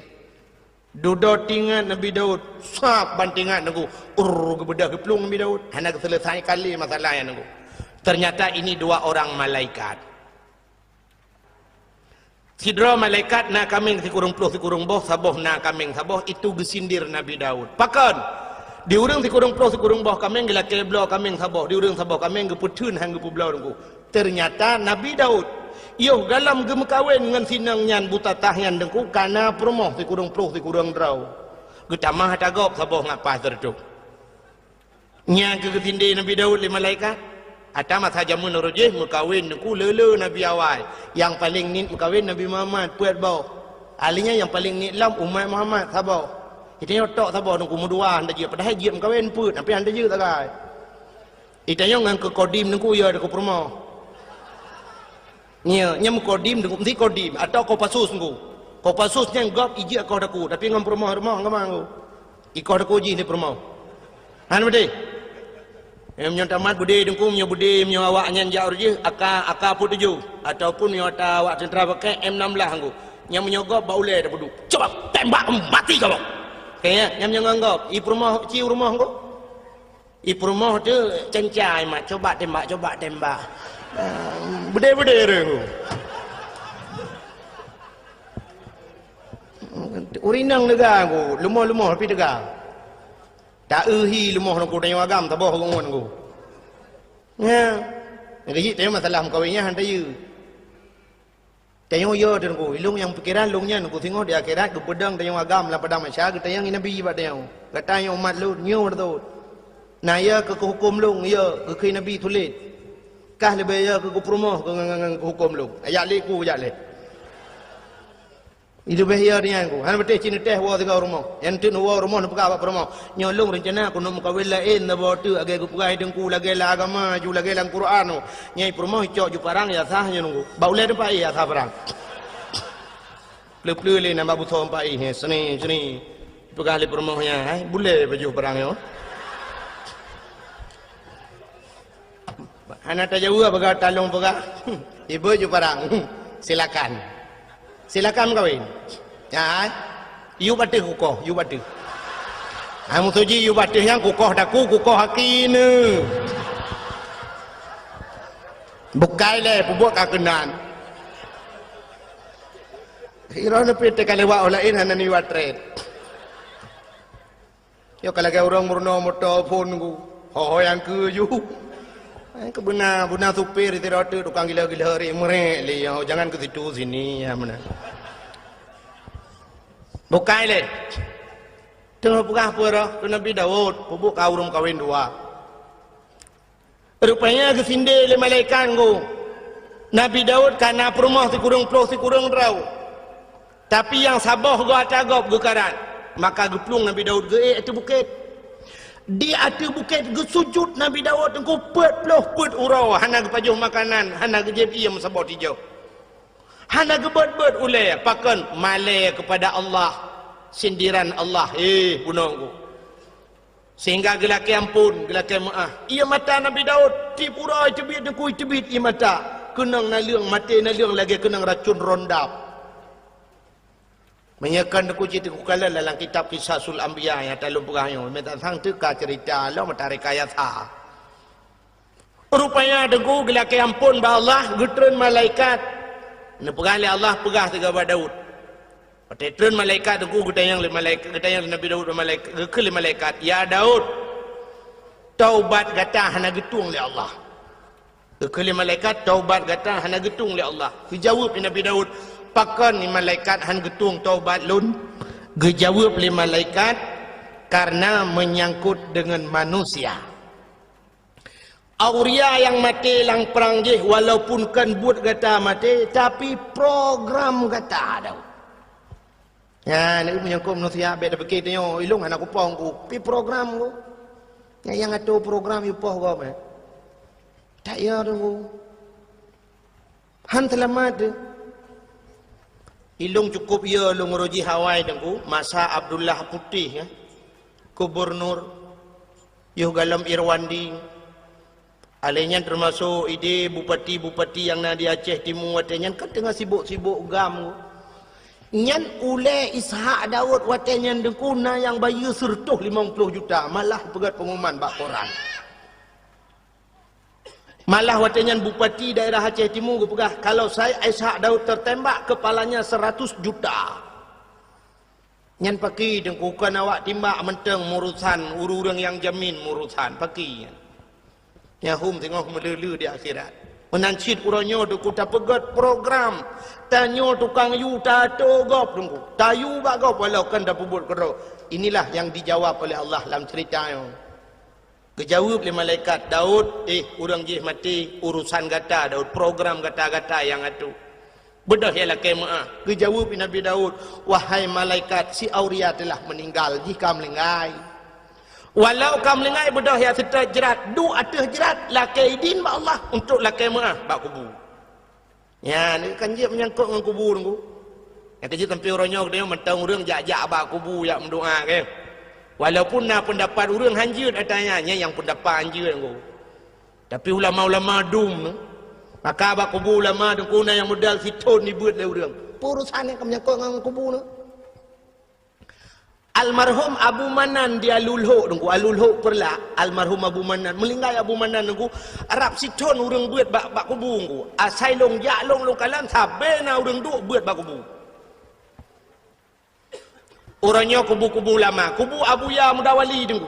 Dudoe teuingat Nabi Daud, sab ban teuingat Teungku, urr, geubeudôh geuplueng Nabi Daud, hana geuseuleusai kali masalah nyan Teungku. Ternyata ini dua orang malaikat. Sidroe malaikat na kaméng sikureueng ploh sikureueng boh, saboh na kaméng saboh, itu geusindir Nabi Daud. Pakon? Di ureueng sikureueng ploh sikureueng boh kaméng geulakée bloe kaméng saboh, di ureueng saboh kaméng geupeutheun hán geupeubloe Teungku. Ternyata Nabi Daud, yoh gohlom geumeukawen ngon sinong nyan butatah nyan Teungku, ka na peurumoh sikureueng ploh sikureueng droe. Geutamah ata gob saboh ngat paih sireutôh. Nyan keuh geusindée Nabi Daud lé malaikat. Ata masa jameun uroe jih meukawen Teungku le-le nabi awai. Nyang paleng niet meukawen Nabi Muhammad, peuet boh. Ahli nyan nyang paleng niet lom umat Muhammad saboh. Geutanyoe tok saboh Teungku, meudua hán tajeuet, padahai jeuet meukawen peuet, tapi hán tajeuet sagai. Geutanyoe ngon keu kodim Teungku, ya, keu peurumoh. Nyoe, nyoe meukodim Teungku, meusti kodim atau Kopassus Teungku. Kopassus nyan gob ijeuet koh daku, tapi ngon peurumoh-rumoh ngon Teungku. Ikoh daku jih di peurumoh. Hana beudeh. Nyoe meunyoe tamat beudeh Teungku, meunyoe beudeh, meunyoe awak nyan jak uroe jih, AK, AK peuet tujoh, ataupun meunyoe ata awak teuntra pakai M enam belas Teungku. Nyan meunyoe gob bak ulée tapeuduek. Coba tembak mati kamoe. Oke, ya, nyan meunyoe ngon gob, i peurumoh, ci u rumoh Teungku. I peurumoh tu cencai mat, coba tembak, coba tembak. Ah, beudeh-beudeh Teungku. Ureueng inong teuga Teungku, leumoh-leumoh tapi teuga. Ta-eu hi leumoh Teungku, tanyoe agam saboh gobnyan Teungku. Nyan. Nyang keuh jih tanyoe masalah meukawen nyan han tayue. Tanyoe yo Teungku, ilong nyang pikeran lôn nyan Teungku, singoh di akhirat geupeudong tanyoe agam lam padang mahsyar, geutanyong Nabi bak tanyoe. Gata nyoe umat lôn, nyoe beutôi. Na yo keu huköm lôn, yo keu Nabi tuléh. Kah leubeh yo keu peurumoh keu ngon, ngon, ngon huköm lôn. Jak lé ku, jak lé. Leubeh yo nyan ku. Hana beuteh cit neutéh woe sigoe rumoh. Nyang teuk neuwoe rumoh neupeugah bak peurumoh, "Nyoe lôn reuncana keuneuk meukawen laén saboh teuk lagée geupeugah teungku, lagée lam agama ju, lagée lam Quran." Nyang peurumoh icok ju parang ya sah nyoe nunggu. Bak ulée teumpat ya sah parang. Pleu-pleu lé nambah busoe empat ih, seni, seni. Peugah lé peurumoh nyan, "Hai, bulée pajoh parang nyoe." Hana tajaweueb, peugah talong peugah. Ibu ju parang. Silakan. Silakan meukawen. Ya, hai. Yub ateueh kukoh, yub ateueh. Hai musoji yub ateueh nyang kukoh daku, kukoh aki neu. Bukai lé, peubuet ka keunan. Iro neupit teuka lewat orang lain hana niwat tret. Yo ka lagée ureuëng meurunoe moto phon ku. Ho-ho nyang keu ju. Eh, keu beuna, beuna supir sidroe teuk tukang gila-gila ri meurek lé yo, jangan ke situ sini ya meunan. Bukai lé. Teungoh peugah peue roh keu Nabi Daud, peubuet ka ureuëng kawen dua. Rupanya geusindé lé malaikat nggu. Nabi Daud ka na peurumoh sikureueng ploh sikureueng droe. Tapi nyang saboh goe ata gob geukarat. Maka geuplueng Nabi Daud geuék ateueh bukét. Di ateueh bukét geusujut Nabi Daud teungku peuet ploh peuet uroe, hana geupajoh makanan, hana geujieb ié meusaboh tijoh. Hana geubeuet-beuet ulée, pakon malée keupada Allah, sindiran Allah, "Hé, bunoe nggu." Sehingga geulakée amphon, geulakée meuáh. Ié mata Nabi Daud, tieb uroe teubiet teungku teubiet ié mata. Keunong naleueng, maté naleueng lagée keunong racun rondap. Meunyoe kon teungku cit teungku kalon dalam kitab Qisasul Anbiya nyang talôn peugah nyoe, meutatang teuka ceurita lom mata rekayasa. Rupanya teungku geulakée amphon bak Allah, geutreun malaikat. Neupeugah lé Allah, peugah sigoe bak Daud. Watée treun malaikat teungku geutanyong lé malaikat, geutanyong lé Nabi Daud bak malaikat, geukheun lé malaikat, "Ya Daud, taubat gata hana geutueng lé Allah." Geukheun lé malaikat, "Taubat gata hana geutueng lé Allah." Geujaweueb lé Nabi Daud, "Pakon ni malaikat han geutueng taubat lôn?" Geujaweueb lé malaikat, "Karena menyangkut dengan manusia." Auria nyang maté lam prang jih, walaupun kon buet gata maté, tapi program gata ada. Nyan, menyangkut manusia, bék tapike tanyoe, ilong hana kupong ku, pi program ku. Nyang, nyang atur program ipoh gob, eh. Tak ya tu. Han seulamat teuh. Ilong cukup ya lôn uroe jih awai teungku, masa Abdullah Putih, ya. Gubernur, yoh galom Irwandi. Alèh nyan teumasok idéh bupati-bupati nyang na di Aceh Timu watèe nyan kan teungoh sibok-sibok gam. Nyan ulèe Ishak Daud watèe nyan teungku na nyang bayeue seureutôh limong ploh juta, malah peugöt pengumuman bak koran. Malah watèe nyan bupati daerah Aceh Timu geupeugah, kalau saya Ishak Daud tertembak, kepalanya seratus juta. Nyan pakri teungku, kon awak timbak mantong meurusan, ureueng-ureueng nyang jamin meurusan, pakri nyan. Nyan hom teungoh meuleuleue di akhirat. Meunan cit uroe nyoe teungku tapeugöt program, tanyoe tukang yue tato gob teungku, tayue bak gob walau kon tapeubuet keudroe. Inilah yang dijawab oleh Allah lam cerita nyoe. Geujaweueb lé malaikat, "Daud, eh, ureueng jih maté, urusan gata, Daud, program gata-gata nyang atoe. Beudôh ya lakèe meu'ah." Geujaweueb lé Nabi Daud, "Wahai malaikat, si Auria telah meninggal, jih ka meulinggai. Walau ka meulinggai, beudôh ya seutôt jrat, duek ateueh jrat, lakèe idin bak Allah untuk lakèe meu'ah bak kubu." Nyan, kan jeuet meunyangkot ngon kubu teungku. Nyang keujeuet sampoe uroe nyoe geutanyoe mantong ureueng jak-jak bak kubu jak meudoa, kan. Walaupun na peundapat ureueng hanjeuet ata nyan, nyan nyang peundapat hanjeuet teungku. Tapi ulama-ulama dum, maka bak kubu ulama teungku na nyang modal sithon dibeuet lé ureueng. Peue urusan nyang ka meunyangkot ngon kubu nyoe? Almarhum Abu Manan di Alulhok teungku, Alulhok Peureulak, almarhum Abu Manan, meulinggai Abu Manan teungku, rab sithon ureueng beuet bak, bak kubu teungku. Asai lôn jak lôn, lôn kalon sabe na ureueng duek beuet bak kubu. Uroe nyoe kubu-kubu ulama, kubu Abuya Mudawali teungku.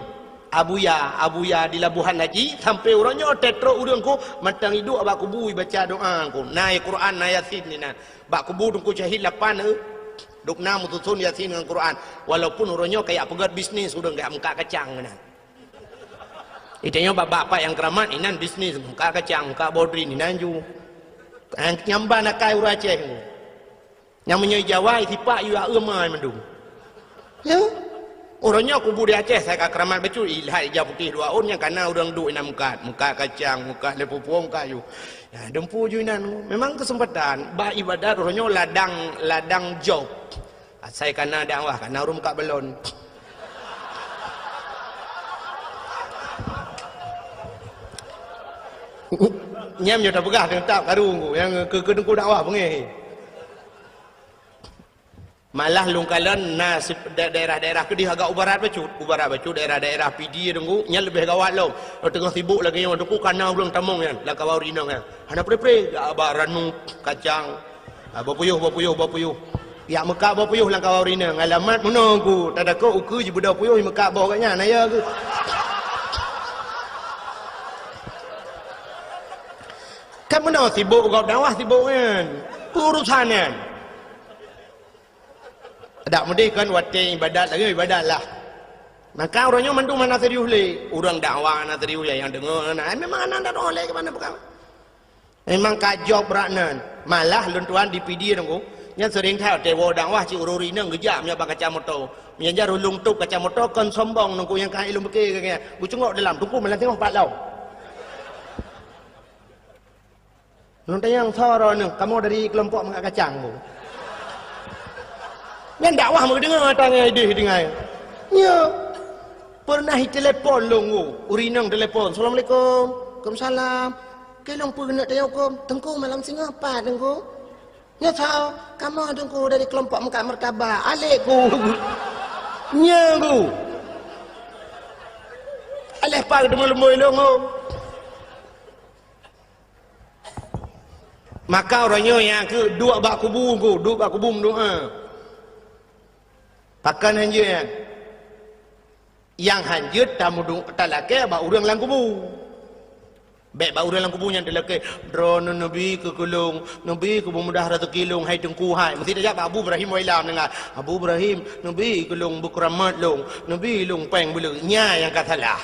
Abuya, Abuya di Labuhan Haji, sampoe uroe nyoe teutrok ureueng ku mantong iduek bak kubu ibaca doa teungku. Na Quran, na Yasin di nan. Bak kubu Teungku Syahid lapan, eh, dum na meususon Yasin ngon Quran. Walaupun uroe nyoe kajak peugöt bisnis, ureueng kajak meukat kacang meunan. Itanyoe bak-bak pat nyang keuramat, inan bisnis, meukat kacang, meukat bodrin, inan ju. Nyang nyamban akai ureuëng Aceh. Nyang meunyoe Jawa, sipak yue aeu mai mandum. Ya. Uroe nyoe kubu di Aceh, asai ka keuramat bacut, ilhat ija putéh dua ôn, nyang kana ureuëng duek inan meukat, meukat kacang, meukat lé pupueng, meukat ju. Ya, dumpeue ju inan. Memang keuseumpatan, bak iébadat uroe nyoe ladang, ladang job. Asai kana dakwah, kana ureuëng meukat balon. Nyan meunyoe tapeugah teutap karu nyang keu, keu teungku dakwah beungéh. Malah lôn kalon na sip-, da-, daerah-daerah keudeh agak u barat bacut. U barat bacut daerah-daerah Pidie teungku, nyan leubeh gawat lom. Teungoh sibok lagée nyoe teungku, kana ureuëng tamong nyan, lam kawan ureuëng inong nyan. Hana pre-pre, jak ba ranub, kacang, ah, boh puyôh, boh puyôh, boh puyôh. Jak meukat boh puyôh lam kawan ureuëng inong. Alamat meunoe ku, tadakot ukeue jibeudôh puyôh, meukat boh gobnyan, na ya keuh. Kan meunoe sibok gob dakwah sibok nyan. Urosan nyan. Dak meudeh kan watée iébadat lagée iébadat lah. Maka uroe nyoe mandum hana serius lé. Ureuëng dakwah hana serius, nyang deungoe hana. Eh, memang hana, hana deungoe lé keu mana peugah. Memang ka job brat nan. Malah lôn tuan di Pidie teungku, nyan seuring that watée woe dakwah cit ureuëng inong geujak meunyoe bak kaca moto. Meunyoe jar ulôn tôb kaca moto kon sombong teungku, nyang ka ilôn pike keu nyan. Geucungok dalam teungku malah singoh pat lom. Lôn tanyong soe droeneuh, kamoe dari keulompok meukat kacang bu. Nyan dakwah meudeungoe ata ngon idéh deungai. Nyo. Pernah itelepon lôn bu, ureuëng inong telepon, "Assalamualaikum." "Waalaikumsalam." "Keu lôn peue keuneuk tanyong huköm?" "Teungku malam singoh pat teungku." "Nyo soe?" "Kamoe teungku dari keulompok meukat martabak." Alek ku. Nyo ku. Aléh pat teumeuleumui lôn bu. Maka uroe nyoe nyang keuh duek bak kubu ku, duek bak kubu meudoa. Pakon hanjeuet nyan? Nyang hanjeuet tameudu-, talakée bak ureuëng lam kubu. Bék bak ureuëng lam kubu nyan talakée, "Droeneuh neubi keu keu lôn, neubi keu beumudah raseuki lôn, hai Teungku hai." Meusti tajak bak Abu Ibrahim Wailam deungon, "Abu Ibrahim, neubi keu lôn beukeuramat lôn, neubi lôn péng beuleue." Nyan nyang ka salah.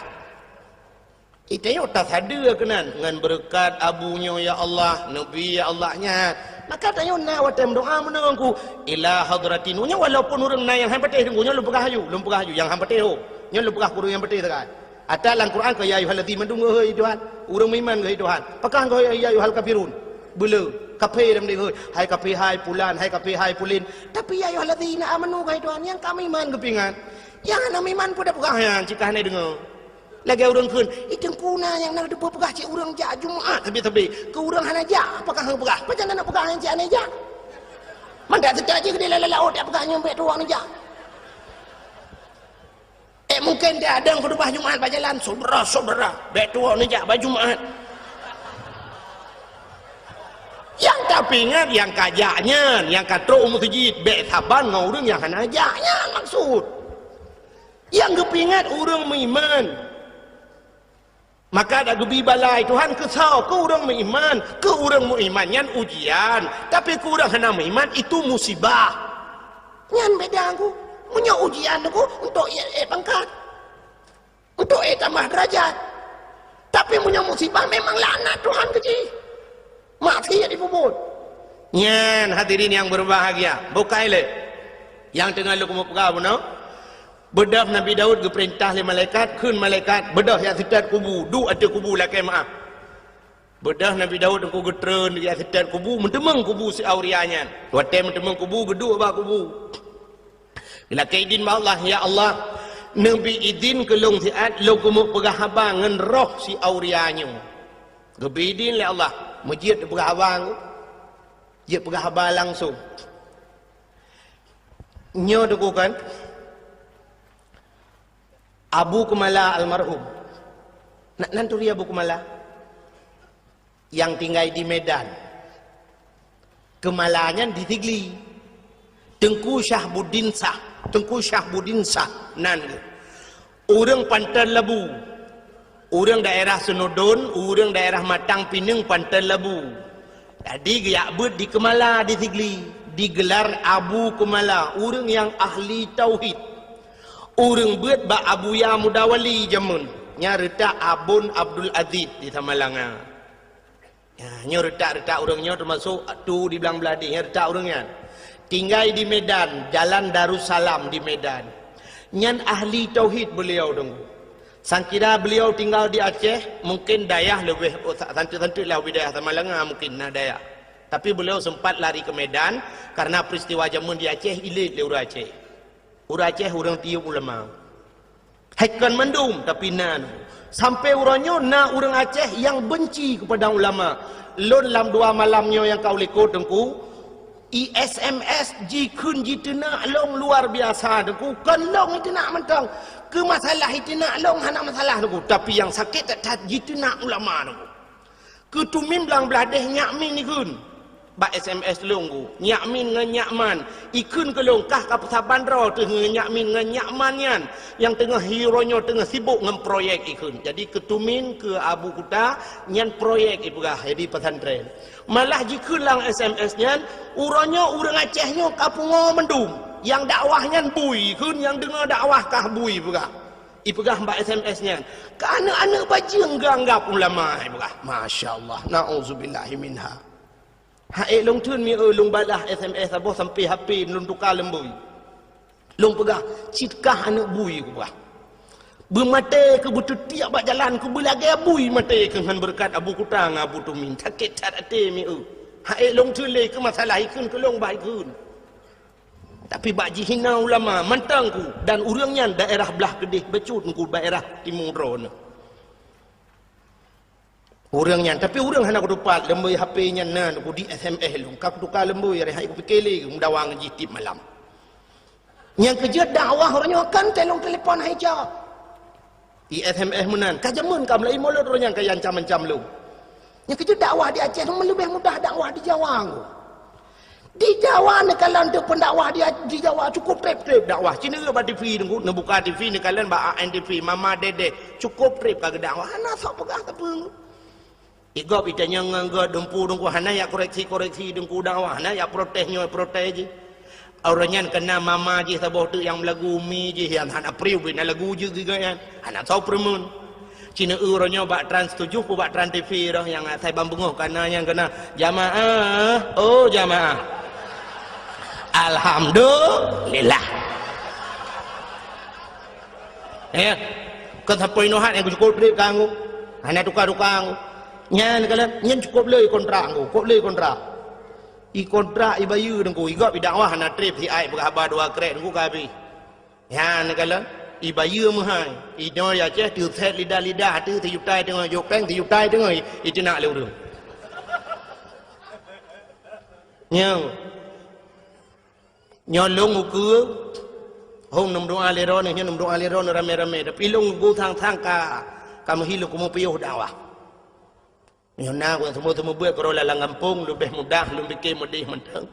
Itanyoe tasadeue keunan, "Ngon beureukat abu nyoe, ya Allah, neubi, ya Allah," nyan. Maka tanyoe na watée meudoa meunoe ku, "Ila hadratin." Nyoe walaupun ureuëng na nyang han patéh deungoe, nyoe lôn peugah aju, lôn peugah aju, nyang han patéh ho. Nyoe lôn peugah keu ureuëng nyang patéh sagai. Ata lam Quran keu, "Ya ayyuhallazina amanu," hei Tuhan. Ureuëng meuiman keu, "Hei Tuhan." Pakon keu, "Ya ayyuhal kafirun"? Beuleu, kafé lam deungoe, "Hai kafé, hai pulan, hai kafé, hai pulin." Tapi, "Ya ayyuhallazina amanu," keu, "Hai Tuhan," nyang ka meuiman geupeuingat. Nyang hana meuiman peue tapeugah nyan, cit ka hana deungoe. Lagée ureuëng kheun, "Ih, teungku na nyang na teupeue peugah cit ureuëng jak Jumat sabe-sabe. Keu ureuëng hana jak, apakah hana peugah? Pajan na peugah nyang cit hana jak?" Mandak teuka jih keudeh lalai laôt jak peugah nyoe bék tuwoe neujak. Eh, mungken dia ada khutubah Jumat bak jalan, "Saudara-saudara, bék tuwoe neujak bak Jumat." Nyang tapeuingat nyang ka jak nyan, nyang ka trok u meuseujid, bék saban ngon ureuëng nyang hana jak nyan maksud. Nyang geupeuingat ureuëng meuiman. Maka dak geubi balai Tuhan keu soe? Keu ureuëng meuiman. Keu ureuëng meuiman nyan ujian, tapi keu ureuëng hana meuiman itu musibah. Nyan beda ku. Meunyoe ujian ku untuk ék, ék pangkat, untuk ék tamah derajat. Tapi meunyoe musibah memang laknat Tuhan keu jih. Maksiat jipeubuet. Nyan hadirin nyang berbahagia, bukai lé nyang teungoh lôn keumeung peugah bunoe. Beudôh Nabi Daud geupeurintah lé malaikat, kheun malaikat, "Beudôh jak seutôt kubu, duek ateueh kubu lakée meuáh." Beudôh Nabi Daud teungku geutreun jak seutôt kubu, meuteumeung kubu si Auria nyan. Watée meuteumeung kubu, geuduek bak kubu. Geulakée idin bak Allah, "Ya Allah, neubi idin keu lôn siat lôn keumeung peugah haba ngon roh si Auria nyoe." Geubi idin lé Allah, meujeuet peugah haba, jeuet peugah haba langsong. Nyoe teungku kan, Abu Keumala almarhum. Na, nan turi Abu Keumala? Nyang tinggai di Medan. Keumala nyan di Sigli. Teungku Syahbuddin Syah. Teungku Syahbuddin Syah nan geuh. Ureuëng Panton Labu. Ureuëng daerah Seunudon, ureuëng daerah Matang Pineung Panton Labu. Jadi geujak beuet di Keumala di Sigli, digelar Abu Keumala, ureuëng nyang ahli tauhid. Ureuëng beuet bak Abuya Mudawali jameun. Nyan reutak Abon Abdul Aziz di Samalanga. Ya, nyoe reutak-reutak ureuëng nyoe teumasok tu di Blang Blahdeh, nyan reutak ureuëng nyan. Tinggai di Medan, Jalan Darussalam di Medan. Nyan ahli tauhid beliau dong. Sangkira beliau tinggal di Aceh, mungkin dayah leubeh, oh, sa-, santeut-santeut lah wilayah Samalanga mungkin na dayah. Tapi beliau sempat lari ke Medan karena peristiwa jameun di Aceh ilét lé ureuëng Aceh. Ureuëng Aceh ureuëng tiup ulama. Hai kon mandum, tapi na. Sampai uroe nyoe na ureuëng Aceh nyang benci kepada ulama. Lôn lam dua malam nyoe nyang ka u likot teungku, i S M S jikheun jiteunak lôn luar biasa teungku. Kon lôn jiteunak mantong. Keu masalah jiteunak lôn hana masalah teungku. Tapi nyang sakét that-that jiteunak ulama teungku. Keu tumin Blang Blahdeh Nyak Min ikheun. Bak S M S lôn ku, Nyak Min ngon Nyak Man. Ikheun keu lôn kah ka peusaban droe teuh ngon Nyak Min ngon Nyak Man nyan, nyang teungoh hi uroe nyoe teungoh sibok ngon proyek ikheun. Jadi keu tumin keu Abu Kuta nyan proyek ipeugah jadi pesantren. Malah jikheun lam S M S nyan, uroe nyoe ureuëng Aceh nyoe ka pungo mandum. Nyang dakwah nyan bui ikheun, nyang deungoe dakwah kah bui peugah. Ipeugah bak S M S nyan, "Keu aneuëk-aneuëk bajeueng geuanggab ulama," ipeugah. Masya Allah, na'udzubillahi minha. Hai lôn theun mi eu lôn balah S M S saboh sampai H P lôn tuka lom bui. Lôn peugah, "Cit kah aneuëk bui," kupeugah. Beumaté keu beuteutiek bak jalan keu beulagée bui maté keu ngon beureukat Abu Kuta ngon Abu Tumin. Sakét that até mi eu. Hai lôn theun lé keu masalah ikheun keu lôn bah ikheun. Tapi bak jihina ulama mantong ku dan ureuëng nyan daerah blah keudeh bacut ku daerah timu droeneuh. Ureuëng nyan, tapi ureuëng hana kutupat leumboi H P nyan na ku di S M S lôn. Ka kutuka leumboi hari hai kupike lé meudawa ngon jih tiep malam. Nyang keujeuet dakwah uroe nyoe kan telong telepon hai jak. I S M S meunan, ka jameun ka meulai mulod uroe nyan ka iancam-ancam lôn. Nyang keujeuet dakwah di Aceh nyoe leubeh mudah dakwah di Jawa nyoe. Di Jawa neukalon teuk peundakwah di, di Jawa cukup treb-treb dakwah. Ci neuk bak T V teungku, neubuka T V neukalon bak A N T V, Mama Dedeh, cukup treb ka geudakwah. Hana sok peugah sapeue. Igob itanyong ngon gob dumpu teungku, hana yak koreksi-koreksi teungku dakwah, hana yak protes nyoe protes jih. Uroe nyan keunan mama jih saboh teuk nyang meulagu, mi jih nyang hana priu bina lagu jeuet geuh nyan. Hana soe peureumeun. Ci neuk uroe nyoe bak Trans tujoh peuet bak Trans T V roh nyang asai ban beungoh kana nyang keunan, "Jamaah, oh jamaah. Alhamdulillah." Eh, kon sapeue inoe hat nyang cukup treb kanggo. Hana tuka-tuka kanggo. Nyan kalon, nyan cukup le kontrak kanggo, cukup le kontrak. I kontrak ibayeue teungku, igob idakwah hana treb, si ai peugah haba dua krek teungku ka habéh. Nyan kalon, ibayeue meuhai. Inoe ya Aceh teuset lidah-lidah ateueh sijuta teungoh jok péng, sijuta teungoh iteunak lé ureuëng. Nyoe. Nyoe lôn ukeue, hom neumeudoa lé droeneuh, nyoe neumeudoa lé droeneuh ramé-ramé, tapi lôn ukeue sang-sang ka, ka meuhi lôn keumeung piôh dakwah. Nyoe na ureuëng seumeubeuet-seumeubeuet keudroe lam gampông, leubeh mudah lôn pike meudeh mantong.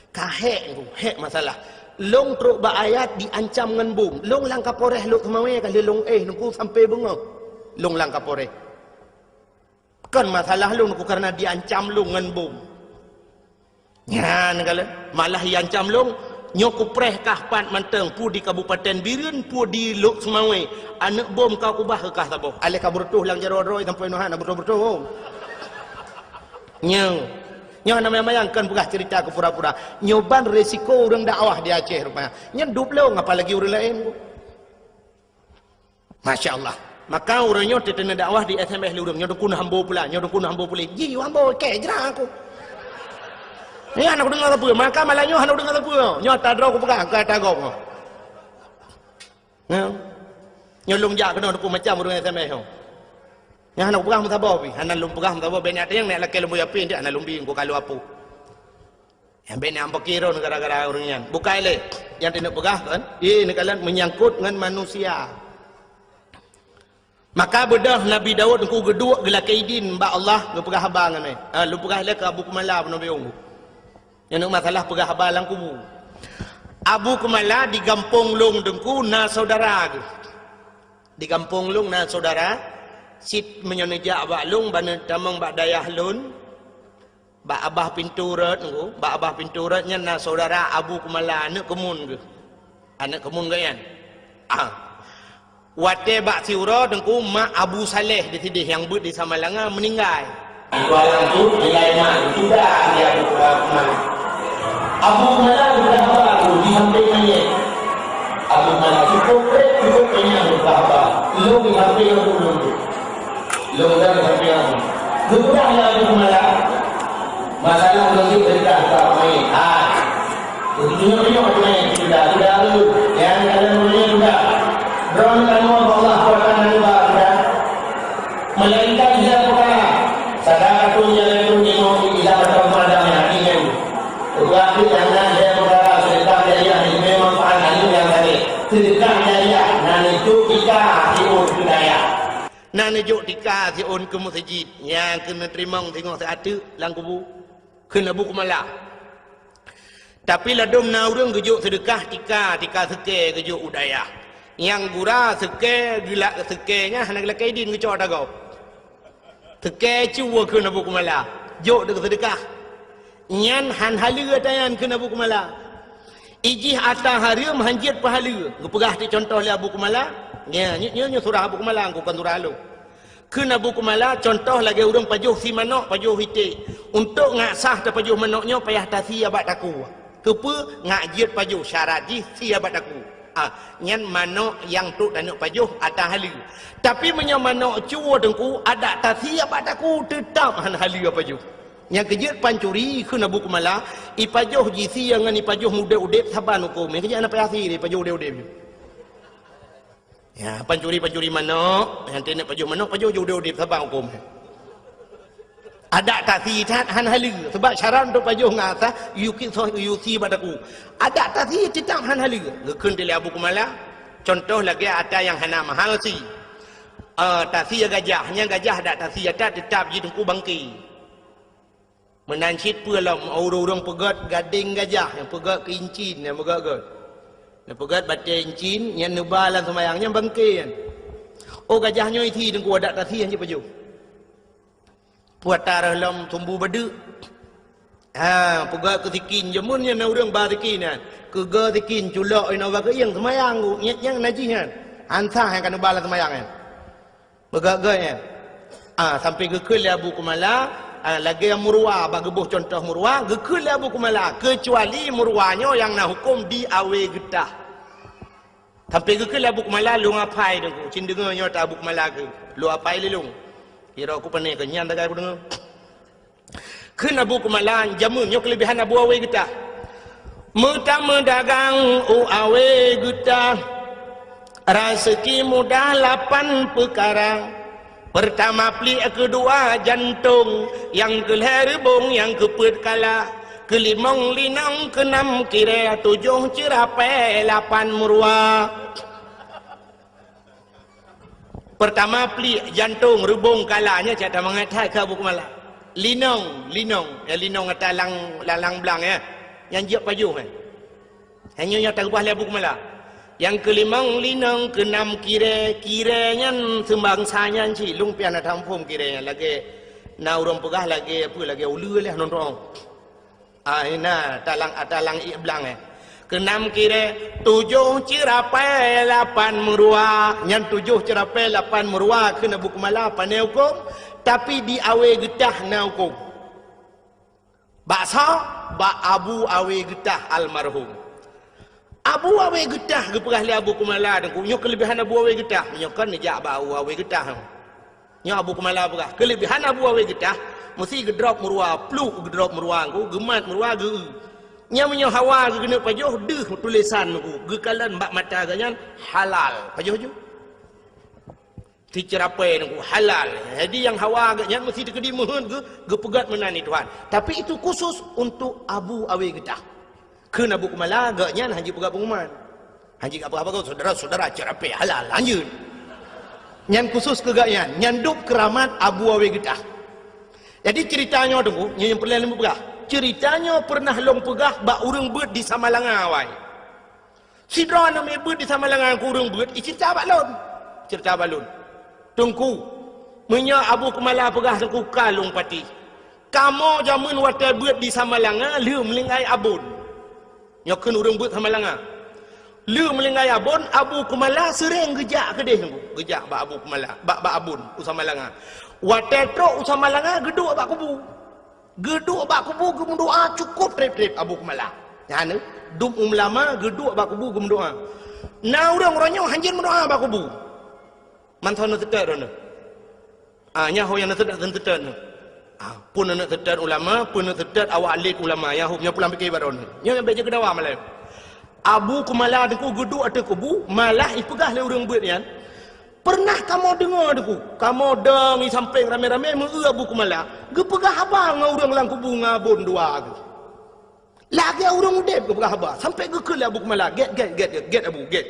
Ka hék teungku, hék masalah. Lôn trok bak ayat diancam ngon bom. Lôn lam Kapolres Lhokseumawe ka lheueh lôn éh teungku sampai beungoh. Lôn lam Kapolres. Kon masalah lôn teungku kareuna diancam lôn ngon bom. Nyan kalon, malah iancam lôn, nyoe kupreh kah pat mantong, peue di Kabupaten Bireuen, peue di Lhokseumawe, aneuëk bom ka kubah keu kah saboh. Aléh ka beureutoh lam jaroe droe sampoe nyoe hana beureutoh-beureutoh. Nyoe, nyoe hana mayang-mayang kon peugah ceurita keu pura-pura. Nyoe ban resiko ureuëng dakwah di Aceh rupanya. Nyan dub lôn apalagi ureuëng laén. Masya Allah. Maka uroe nyoe teuteuna dakwah di S M S lé ureuëng, nyoe teungku na hambo pula, nyoe teungku na hambo pula. Ji hambo kèe jra aku. Nyoe hana kudeungoe sapeue, maka malam nyoe hana kudeungoe sapeue. Nyoe ata droe kupeugah, ka ata gob nyoe. Nyoe. Nyoe lôn jak keunoe teungku macam ureuëng S M S nyoe. Nyoe hana kupeugah meusaboh pih, hana lôn peugah meusaboh, bèk nyak teunyang nyak lakèe lôn bui api, nyak hana lôn bi, engko ka lôn apôh. Nyang bèk neuampoki droen gara-gara ureuëng nyan. Bukai lé, nyang teuneuk peugah kan? Ié neukalon meunyangkot ngon manusia. Maka beudôh Nabi Daud teungku geuduek geulakèe idin bak Allah geupeugah haba ngon nyan. Ha, lôn peugah lé keu Abu Keumala peunoh biông. Nyang neuk masalah peugah haba lam kubu. Abu Keumala di gampông lôn teungku na saudara geuh. Di gampông lôn na saudara, cit meunyoe neujak bak lôn, ban neutamong bak dayah lôn, Bak abah pintoe rot nyoe, bak abah pintoe rot nyan na saudara Abu Keumala, aneuëk keumun geuh. Aneuëk keumun geuh nyan. Ah. Watée bak siuroe Teungku, mak Abu Saleh di sideh nyang beuet di Samalanga meuninggai. Di Kuala Lumpur, nilai mak, sudah dia Abu Kuala Kumala. Abu Kumala sudah haba tu di samping mayét. Abu Kumala cukup trép, cukup kenyang sudah haba. Lôn di samping Abu Lôn tu. Lôn dah di samping Abu. Sudah ya Abu Kumala. Masalah lôn di cerita sudah mayét. Ha. Tujuh-tujuh peunyok tunai sudah, sudah tu. Nyang kalian mulai sudah. Droeneuh tanoh Allah kuasa neuba sudah. Melainkan dia perkara. Sadaqatun jariyatun lil mu'min idza mata Adam yang ingin. Ketua tu jangan dia perkara sedekah jariah yang memang pahala yang tadi. Sedekah jariah nan itu kita hidup budaya. Nan neujok tika siôn keu meuseujid, nyang keuneuk teurimong singoh siat teuk lam kubu, kheun Abu Kumala. Tapi ladôm na ureuëng geujok seudeukah tika, tika seukée geujok u dayah. Nyang gura seukée geulak seukée nyan hana geulakée idin geucok ata gob. Seukée cue kheun Abu Kumala, jok deuk seudeukah. Nyan han haleue ata nyan kheun Abu Kumala. Ijih ata hareuem han jeuet peuhaleue. Geupeugah ti contoh lé Abu Kumala. Nya, nyoe, nyoe, nyoe surah Abu Kumala, kon surah lôn. Kheun Abu Kumala, contoh lagée ureuëng pajoh sie manok, pajoh iték. Untuk ngak sah tapajoh manok nyoe payah tasie bak takue. Keupeue ngak jeuet pajoh, syarat jih sie bak takue. Ah, nyan manok nyang trok taneuk pajoh ata haleue. Tapi meunyoe manok cue Teungku, adak tasie bak takue teutab han haleue pajoh. Nyang keujeuet pancuri kheun Abu Kumala, ipajoh jisie ngon ipajoh udeb-udeb saban huköm. Nyang keujeuet hana payah sie ipajoh udeb-udeb. Ya, pancuri-pancuri manok, nyang teuneuk pajoh manok, pajoh udeb-udeb saban huköm. Adak tasie that han haleue, sebab syarat untuk pajoh ngon ata, yue sie bak takue. Adak tasie teutab han haleue. Geukheun lé Abu Kumala, contoh lagée ata nyang hana mahal sie. Ah, tasie gajah, nyang gajah adak tasie ata teutab jih Teungku bangke. Meunan cit peue lom ureuëng-ureuëng peugét gadeng gajah, nyang peugét keu incin, nyang peugét-gét. Nyang peugét batée incin, nyang neuba lam seumayang, nyang bangke nyan. Oh, gajah nyoe isie Teungku adak tasie han jeuet pajoh. Peue ata reuh lom sumbu badeuk. Ha, peugét keu sikin, jameun nyan na ureuëng ba sikin nyan. Keugeue sikin, culok inoe bak keuieng seumayang, nyan, nyan najih nyan. Han sah nyang ka neuba lam seumayang nyan. Peugét-gét nyan. Ah, sampai geukheun lé Abu Kumala, ah, lagée murwa, bak geuboh contoh murwa, geukheun lé Abu Kumala, keucuali murwa nyoe nyang na huköm di awe geutah. Sampai geukheun lé Abu Kumala, lôn apai Teungku, cit deungoe nyoe ta Abu Kumala keu, lôn apai lé lôn. Kira ku pane keu nyan tagai ku deungoe. Kheun Abu Kumala, jameun nyoe keulebihan Abu Awe Geutah. Meutameudagang u Awe Geutah, raseuki mudah lapan peukara. Peurtama pliek, keudua jantong, nyang keulhée reubong, nyang keupeuet kala, keulimong linong, keunam kirée, tujoh ceurapée, lapan meuruwa. Peurtama pliek, jantong, reubong, kala, nyan cit that mangat that keu Abu Kumala. Linong, linong, ya linong ata lang, lalang blang ya. Nyang jeuet pajoh eh. Hanya nyang taubah lé Abu Kumala. Nyang keulimong linong, keunam kirée, kirée nyan seubangsa nyan cit, lôn pian na taphom kirée nyan lagée na ureuëng peugah lagée apa lagée uleue lé nonton. Ah, na, talang, talang ié blang eh. Keunam kirée, tujoh ceurapée lapan meuruwa. Nyan tujoh ceurapée lapan meuruwa kheun Abu Kumala pane huköm, tapi di Awe Geutah na huköm. Bak soe? Bak Abu Awe Geutah almarhum. Abu Awe Geutah geupeugah lé Abu Kumala Teungku, nyoe keulebihan Abu Awe Geutah. Nyoe kon neujak bak Abu Awe Geutah. Nyoe Abu Kumala peugah, keulebihan Abu Awe Geutah, meusi geudrop meuruwa, pluek geudrop meuruwa Teungku, geumat meuruwa geu-eu. Nyan meunyoe hawa geuneuk pajoh, deuh tulésan Teungku, geukalon bak mata geuh nyan halal. Pajoh ju. Siceurapée Teungku, halal. Jadi nyang hawa geuh nyan meusi teukeudi meuheuet geu-, geupeugét meunan di Tuhan. Tapi itu khusus untuk Abu Awe Geutah. Kheun Abu Kumala, geuh nyan han jipeugah pengumuman. Han jipeugah apa-apa, saudara-saudara, ceurapée halal, lanjut. Nyan khusus keu geuh nyan, nyan dub keuramat Abu Awe Geutah. Jadi ceurita nyoe Teungku, nyoe nyang peureulée lôn peugah. Ceurita nyoe peureunah lôn peugah bak ureuëng beuet di Samalanga awai. Sidroe aneuk miet beuet di Samalanga keu ureuëng beuet, iceurita bak lôn. Ceurita bak lôn. Teungku, meunyoe Abu Kumala peugah Teungku ka lôn patéh. Kamoe jameun watée beuet di Samalanga lheueh meuninggai abon. Nyoe kheun ureuëng beuet Samalanga. Le meuninggai Abon, Abu Kumala seuréng geujak keudeh, geujak bak Abu Kumala, bak, bak Abon u Samalanga. Watée trok u Samalanga, geuduek bak kubu. Geuduek bak kubu geumeudoá cukôp treb-treb Abu Kumala. Nyan, dum ulama geuduek bak kubu geumeudoá. Na ureuëng uroe nyoe hanjeuet meudoá bak kubu. Mantong na teutet droeneuh. Ah, nyan ho nyang na teutet, na teutet nyoe. Ah, peue na teutet ulama, peue na teutet awak lét ulama, nyan ho nyoe pulang pike bak droeneuh. Nyoe nyang bék jeuet keu dawa malam. Abu Kumala Teungku geuduek ateueh kubu, malah ipeugah lé ureuëng beuet nyan, "Peureunah kamoe deungoe Teungku, kamoe dong i sampéng ramé-ramé meu-eu Abu Kumala geupeugah haba ngon ureuëng lam kubu ngon Abon dua geuh." Lagée ureuëng udeb geupeugah haba, sampoe geukheun lé Abu Kumala, "Gét, gét, gét, gét, gét, Abu, gét.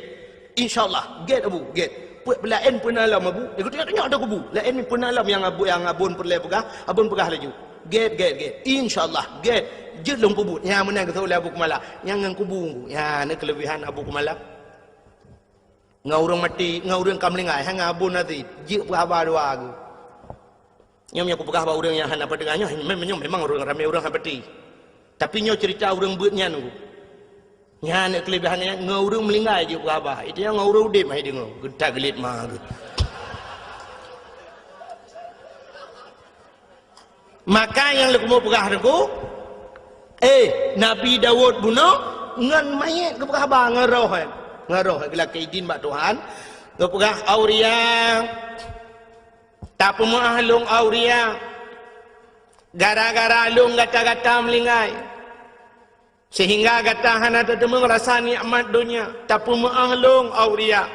Insya Allah, gét, Abu, gét. Peuet peulaén peue na lom, Abu." Eh, geutunyok-tunyok ateueh kubu. "Laén peue na lom nyang Abu, nyang Abon peureulée peugah, Abon peugah laju. Gét, gét, gét. Insya Allah, gét. Jeuet lôn peubuet." Nyan meunan geuseuôt lé Abu Kumala. Nyan ngon kubu. Nyan na keuleubehan Abu Kumala. Ngon ureuëng maté, ngon ureuëng ka meuninggai, hana Abon na cit. Jeuet peugah haba dua geuh. Nyoe meunyoe kupeugah bak ureuëng nyang hana peudeungoe nyoe, mem-, nyoe memang ureuëng ramé ureuëng hana peuti. Tapi nyoe ceurita ureuëng beuet nyan Teungku. Nyan keuleubehan nyan, ngon ureuëng meuninggai jeuet peugah haba. Itu nyang ngon ureuëng udeb hai deungoe. Geutak geulet ma geuh. Maka nyang leukumu peugah Teungku, eh, Nabi Daud bunoe ngon manyét geupeugah haba ngon roh, eh. Ngon roh, eh, geulakée idin bak Tuhan. Geupeugah, "Auria, tapeumeuáh lôn Auria, gara-gara lôn gata-gata meuninggai, seuhingga gata hana tateumeung rasa nikmat donya, tapeumeuáh lôn Auria."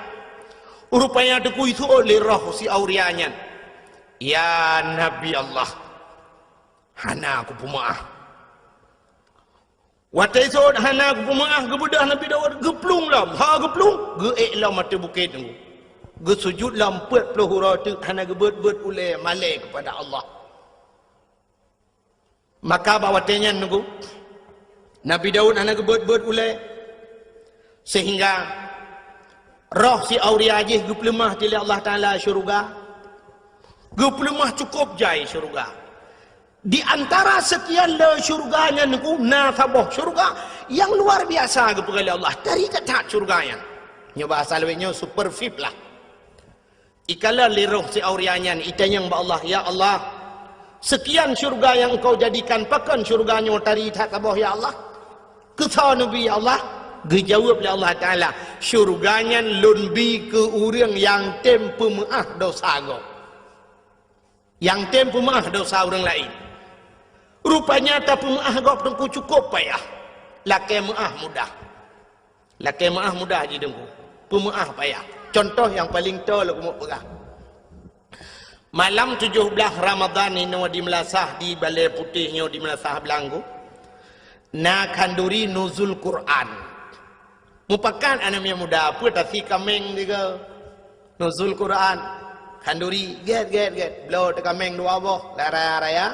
Rupanya Teungku iseuôt lé roh si Auria nyan, "Ya Nabi Allah, hana kupeumeuáh." Watée iseuôt hana kupeumeuáh, geubeudôh Nabi Daud geuplueng lom, ha geuplueng, geuék lom ateueh bukét Teungku. Geusujut lom peuet ploh uroe teuk hana geubeuet-beuet ulée malée keupada Allah. Maka bak watée nyan Teungku, Nabi Daud hana geubeuet-beuet ulée, seuhingga roh si Auria jih geupeuleumah lé Allah Taala syeuruga. Geupeuleumah cukôp jai syeuruga. Di antara seukian le syeuruga nyan Teungku, na saboh syeuruga nyang luar biasa geupeugah lé Allah. Tari that-that syeuruga nyan. Nyoe bahasa lawét nyoe super V I P lah. Ikalon lé roh si Auria nyan, itanyong bak Allah, "Ya Allah, seukian syeuruga nyang Engkau jadikan, pakon syeuruga nyoe tari that saboh, ya Allah? Keu soe neubi, ya Allah?" Geujaweueb lé Allah Taala, "Syeuruga nyan Lôn bi keu ureuëng nyang tem peumeuáh dosa gob." Nyang tem peumeuáh dosa ureuëng laén. Rupanya tapeumeuáh gob Teungku cukôp payah. Lakée meuáh mudah. Lakée meuáh mudah jih Teungku. Peumeuáh payah. Cuntoh nyang paleng toe lôn keumeung peugah. Malam tujoh blaih Ramadhan inoe di Meulasah, di Balée Putéh nyoe di Meulasah Blang Teungku, na khanduri nuzul Quran. Mupakat aneuk miet muda, peue tasi kaméng tiga. Nuzul Quran. Khanduri, gét, gét, gét. Bloe teukaméng dua boh, lara raya.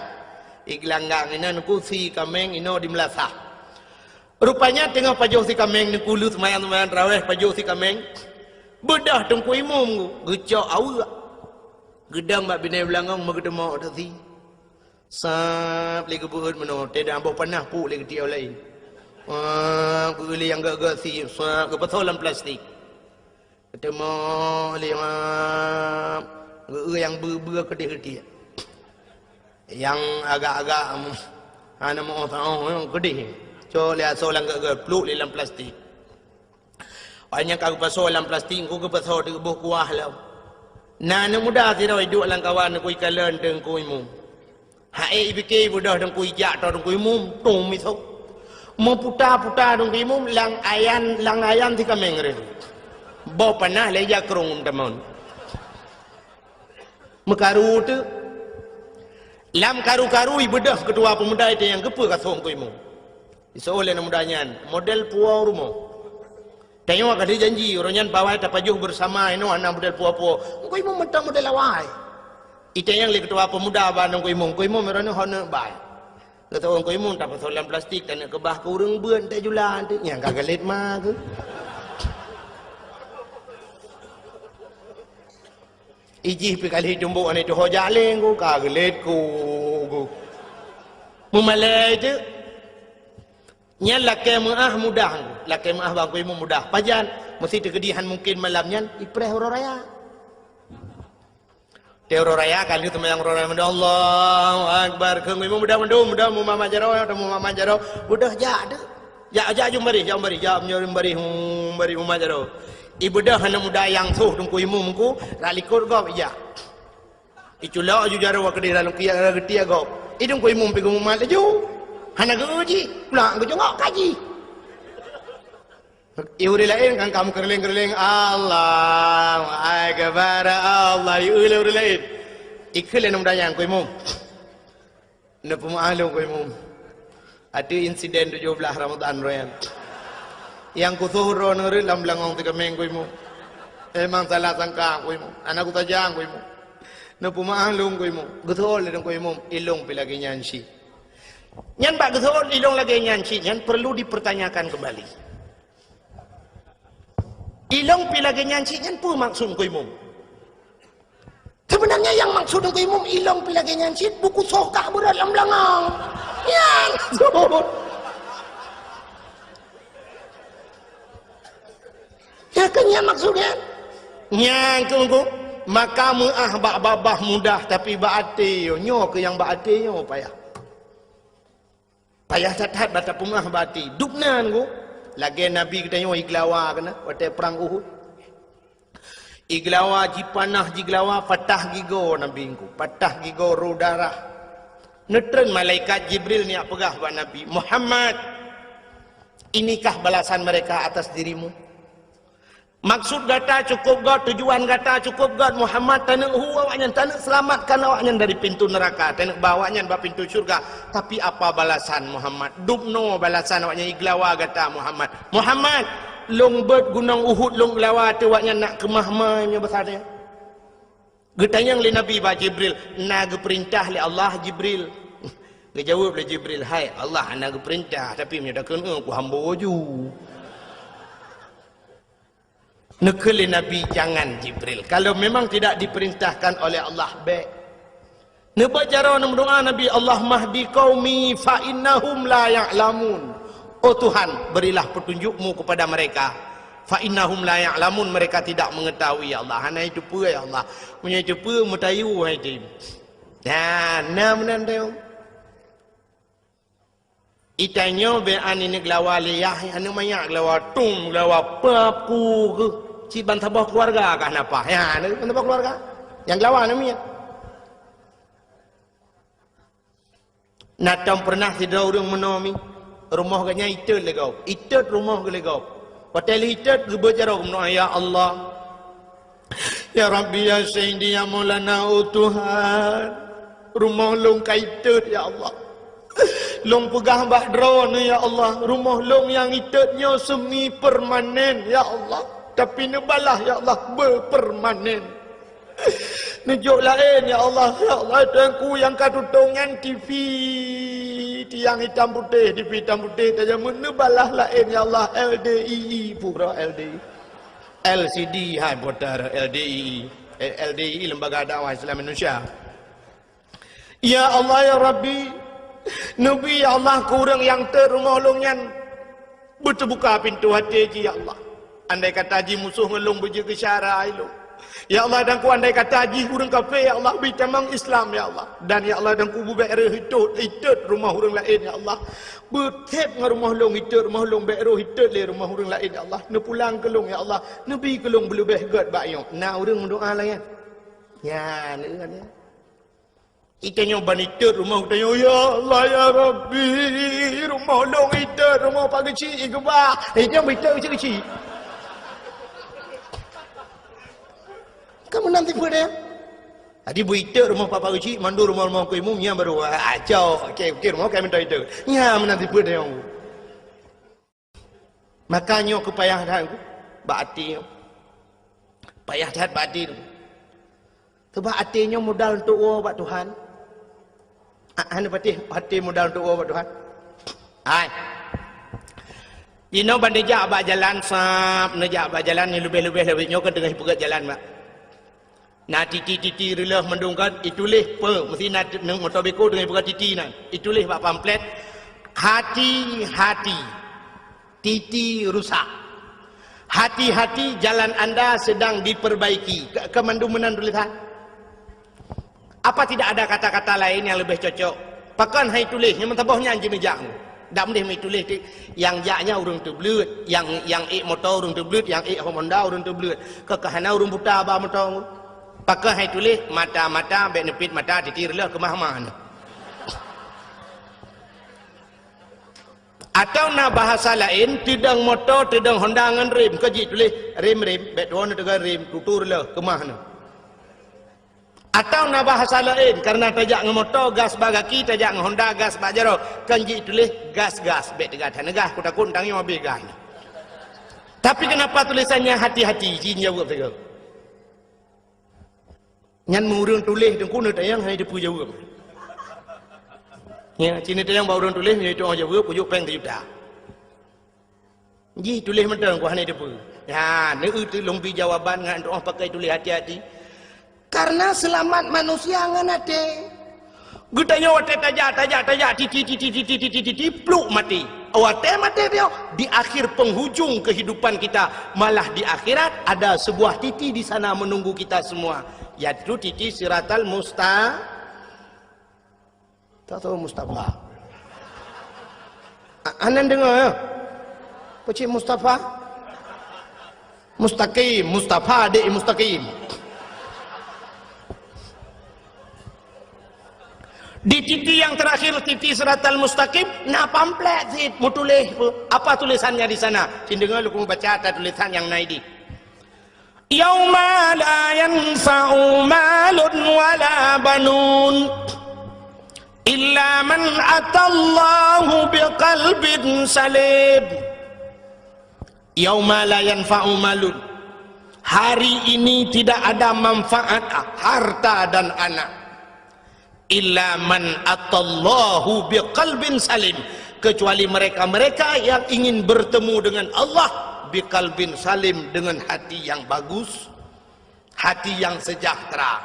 Igeulanggang inan kusi kaméng inoe di Meulasah. Rupanya teungoh pajoh si kaméng, neukuleuet seumayang-seumayang taraweh, pajoh si kaméng. Beudôh Teungku Imum geucok aweuek. Geudong bak binéh beulangong meugeuteumok tasi. Sab lé geubeuet meunoe, teudah boh panah puk lé geutiek laén. Sab geueu lé nyang gét-gét si, sab geupasoe lam plastik. Geuteumok lé, sab geueu nyang beu-beu keudeh geutiek. Nyang agak-agak, hana meu-oh saôh, keudeh. Cok lé asoe lam gét-gét, pluek lé lam plastik. Watée nyan ka geupasoe lam plastik, Teungku, geupasoe di boh kuah lom. Na aneuk muda sidroe iduek lam kawan Teungku, ikalon Teungku Imum. Hai ipike beudôh Teungku, ijak toe Teungku Imum, tung misoe. Meuputa-puta Teungku Imum lam ayan, lam ayan si kaméng reh. Boh panah lé ija krong tamon. Meukaru teuk. Lam karu-karu ibeudôh keutua peumuda, itanyong, "Keupeue ka soe Teungku Imum?" Iseuôt lé aneuk muda nyan, "Model puwoe rumoh." Tanyoe ka lheueh janji, uroe nyan bak awai tapajoh beusama inoe hana model puwoe-puwoe. Teungku Imum mantong model awai. Itanyong lé keutua peumuda bak Teungku Imum, "Teungku Imum, uroe nyoe ho neuk bai?" Geutanyong Teungku Imum, "Tapasoe lam plastik, taneuk keubah keu ureuëng beuet, tajula." Nyan ka geulet ma geuh. Ijih pih ka lheueh tumbok aneuk tuho jaleng ku, ka geulet ku, ku. Meumalée teuk. Nyan lakée meuáh mudah ku. Lakée meu'ah bak Teungku Imum mudah. Pajan, meuseuti teukeudi han mungken malam nyan, ipreh uroe raya. Teuroe raya ka lheueh seumayang uroe raya mandum, Allahu Akbar. Keu Teungku Imum mudah mandum, mudah mumat jaroe, mumat jaroe. Beudôh jak deuh. Jak, jak jumbarih, jak jumbarih, jak jumbarih, jumbarih mumat jaroe. Ibeudôh aneuk muda nyang soh Teungku Imum ku, rot likot gob ijak. Iculok ju jaroe keudeh dalam kiyak geutiek gob. Idong Teungku Imum pih geumumat laju. Hana geu jih, pulang geujongok kaji. I ureueng laén kan ka meukeureuléng-keureuléng, Allahu Akbar, Allah, i ureueng laén. Ikheun lé aneuk muda nyan, Teungku Imum. Neupeumeu'ah lôn, Teungku Imum. Ateueh insiden tujoh blaih Ramadhan roh nyan. Nyang kusoh droeneuh rot lam beulangong sikameng, Teungku Imum. Memang salah sangka, Teungku Imum. Hana kusaja, Teungku Imum. Neupeumeu'ah lôn, Teungku Imum. Geuseuôt lé Teungku Imum, ilôn pih lagée nyan cit. Nyan bak geuseuôt ilôn lagée nyan cit nyan perlu dipertanyakan kembali. Ilôn pih lagée nyan cit nyan peue maksud Teungku Imum? Sebenarnya nyang maksud Teungku Imum ilôn pih lagée nyan cit, buku soh kah beurot lam beulangong. Nyan maksud. Ya kan nyan maksud nyan? Nyan keuh, maka meu'ah bak babah mudah, tapi bak até nyoe, nyoe keuh nyang bak até nyoe payah. Payah that-that bak tapeumeu'ah bak até. Dubna Teungku, lagée Nabi geutanyoe igeulawa keunan watée prang Uhud. Igeulawa, jipanah jigeulawa, patah gigoe Nabi Teungku, patah gigoe, rô darah. Neutreun malaikat Jibril neujak peugah bak Nabi, "Muhammad, inikah balasan mereka atas dirimu?" Maksud gata cukup göt, tujuan gata cukup göt, Muhammad, taneuk hu awaknyan, taneuk seulamatkan awaknyan dari pintoe neuraka, taneuk ba awaknyan bak pintoe syeuruga. Tapi apa balasan Muhammad? Dubnoe balasan awaknyan igeulawa gata, Muhammad. Muhammad, lôn beuet gunong Uhud lôn geulawa ateueh awaknyan nak keumah mai meunyoe basa nyan. Geutanyong lé Nabi bak Jibril, "Na geupeurintah lé Allah, Jibril?" Geujaweueb lé Jibril, "Hai Allah, hana geupeurintah, tapi meunyoe takheun, eh, kuhambo ju." Neukheun lé Nabi, "Jangan, Jibril. Kalau memang tidak diperintahkan oleh Allah, bék." Neubeuet jaroe neumeudoá Nabi, "Allahumma hdi qaumi fa innahum la ya'lamun." Oh Tuhan, berilah petunjuk-Mu kepada mereka. "Fa innahum la ya'lamun," mereka tidak mengetahui, ya Allah. Hana jiteupeue, ya Allah. Meunyoe jiteupeue, meutayu hai tem. Nah, na meunan teuh. Itanyoe bèk aneuk geulawa lé yah, aneuk manyak geulawa tum, geulawa papu keuh. Cit ban saboh keuluwarga kah na paih. Ya, aneuk ban saboh keuluwarga. Nyang geulawa aneuk miet. Na tom peureunah sidroe ureueng meunoe mi, rumoh geuh nyan itot lé gob. Itot rumoh geuh lé gob. Watèe lheueh itot geubeuet jaroe geumeudoa, "Ya Allah, ya Rabbi, ya Sayyidi, ya Maulana, oh Tuhan, rumoh lôn ka itot, ya Allah. Lôn peugah bak Droeneuh, ya Allah, rumoh lôn nyang itot nyoe semi permanen, ya Allah. Tapi neubalah, ya Allah, beupermanen." Neujok laén, ya Allah. Ya Allah, Tuhanku nyang ka tutong nyan T V, tiang itam putéh, T V itam putéh, tajak meuneubalaih laén, ya Allah, L D I I, pura L D I. L C D, hai, putar L D I I. Eh, L D I I, Lembaga Dakwah Islam Indonesia. Ya Allah, ya Rabbi, neubi, ya Allah, keu ureueng nyang tot rumoh lôn nyan beuteubuka pintoe até jih, ya Allah. Andai kata jih musoh ngon lôn beujeuet keu syara ilôn, ya Allah, dan ku andai kata jih ureueng kafé, ya Allah, bri tamong Islam, ya Allah. Dan, ya Allah, dan ku beubèk rhöh itot, itot rumoh ureueng laén, ya Allah. Beuthèb ngon rumoh lôn itot rumoh lôn, bèk rôh itot lé rumoh ureueng laén, ya Allah. Neupulang keu lôn, ya Allah. Neubi keu lôn beuleubèh gèt bak nyoe. Na ureueng meudoa lagèe nyan? Nyan, nyan. Itanyoe ban itot rumoh geutanyoe, "Ya Allah, ya Rabbi, rumoh lôn itot, rumoh Pak Geuchik igeubah." Eh, nyan ban itot keuchik-keuchik. Kan meunan tipe dia. Jadi, beu itot rumoh Pak, Pak Geuchik, mandum rumoh-rumoh Teungku Imum, nyan baru, ah, cok. Okey, okey, rumoh kan minta itot. Nyan meunan tipe dia. Maka nyoe keu payah that bak até nyoe. Payah that bak até nyoe. Sabab até nyoe modal untuk woe bak Tuhan. Ah, hana patéh até modal untuk woe bak Tuhan. Hai. Inoe ban neujak bak jalan sab, neujak bak jalan nyang leubeh-leubeh lawét nyoe kan teungoh ipeugèt jalan bak. Na titi-titi reuloh mandum kan, ituléh peue, meusti na t-, moto beko teungoh ipeugah titi nyan. Ituléh bak pamflet, "Hati-hati." Titi rusak. Hati-hati, jalan anda sedang diperbaiki. Ke-, keu mandum meunan tulisan. Apa tidak ada kata-kata lain yang lebih cocok? Pakon hai tuléh, nyang meusaboh nyan jineujak. Dak meudeh meutuléh ti, nyang jak nyan ureuëng teubleuet, nyang, nyang ék moto ureuëng teubleuet, nyang ék Honda ureuëng teubleuet. Keu ka hana ureuëng buta ba moto. Pakon hai tuléh, mata-mata, bék neupit mata, titi reuloh keumah-mah nyoe. Atawa na bahasa laén, teudong moto, teudong Honda ngon rem, keu jituléh rem-rem, bék tuwoe neuteugah rem, tutu reuloh keumah nyoe. Atawa na bahasa laén, karena tajak ngon moto, gas bak gaki, tajak ngon Honda, gas bak jaroe, kon jituléh gas-gas, bék teuga that neugas, kutakot tangieng habéh gas. Tapi kenapa tulisannya hati-hati, jin jaweueb sigoe. Nyan meu ureuëng tuléh teungku neutanyong hana jiteupeue jaweueb. Ya, ci neutanyong bak ureuëng tuléh, meunyoe jiteupeue jaweueb, kujok péng sijuta. Jih tuléh mantong ku hana jiteupeue. Ya, neueu teuh lôn bi jawaban ngon tuoh pakai tuléh hati-hati. Karena seulamat manusia ngon até. Geutanyoe watée tajak, tajak, tajak, titi, titi, titi, titi, titi, pluk maté. Watée maté dia, di akhir penghujung kehidupan kita, malah di akhirat ada sebuah titi di sana menunggu kita semua, yaitu titi Siratal Musta-, tak tahu Mustafa. A-, anan dengar ya? Pecik Mustafa? Mustaqim, Mustafa dek Mustaqim. Di titi yang terakhir, titi Siratal Mustaqim, na pamflet sit meutuléh. Apa tulisannya di sana? Cin deungoe lôn baca ata tulisan nyang na idéh. Yauma la yanfa'u malun wala banun illa man atallaha biqalbin salim. Yauma la yanfa'u malun. Hari ini tidak ada manfaat harta dan anak. Illa man atallaha biqalbin salim. Kecuali mereka-mereka yang ingin bertemu dengan Allah biqalbin salim, dengan hati yang bagus. Hati yang sejahtera.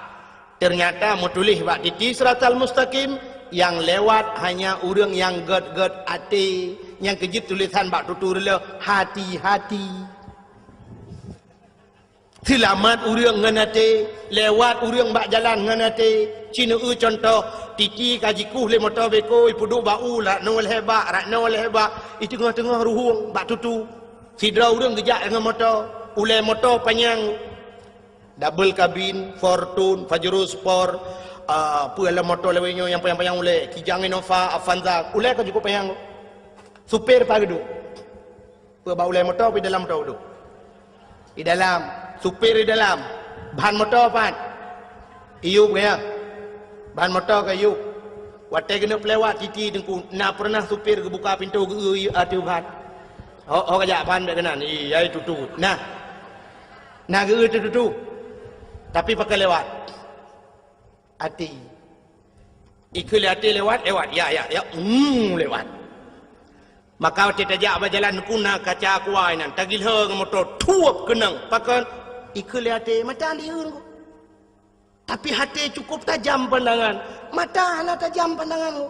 Ternyata meutuléh bak titi Siratal Mustaqim, nyang lewat hanya ureuëng nyang gét-gét até, nyang keu jeuet tulisan bak tutu reuloh, hati-hati. Seulamat ureuëng ngon até, lewat ureuëng bak jalan ngon até. Ci neueu cuntoh, titi ka jikueh lé moto beko, ipeuduek bak u, rak noe lhée bak, rak noe lhée bak, i teungoh-teungoh ruhueng bak tutu. Sidroe ureuëng geujak ngon moto, ulée moto panyang. Double kabin, Fortuner, Pajero Sport, ah, peue lom moto lawét nyoe nyang panyang-panyang ulée, Kijang Innova, Avanza, ulée ka cukup panyang. Supir pat geuduek? Peue bak ulée moto, peue dalam moto geuduek? Di dalam, supir di dalam. Ban moto pat? Iyup ya. Ban moto ka iyup. Watée keuneuk peulewat titi teungku, na peureunah supir geubuka pintoe geu-eu ateueh ban? Ho, ho ka jak ban bék keunan, iya itu tu. Nah. Na geu-eu teututu. Tapi pakai lewat. Até. Ikeu lé até lewat, lewat. Ya, ya, ya. Hmm, lewat. Maka watée tajak bak jalan teungku na kaca kuai nan, tagilhô ngon moto, thuep keunong. Pakon? Ikeu lé até, mata liun ku. Tapi até cukup tajam pandangan. Mata hana tajam pandangan ku.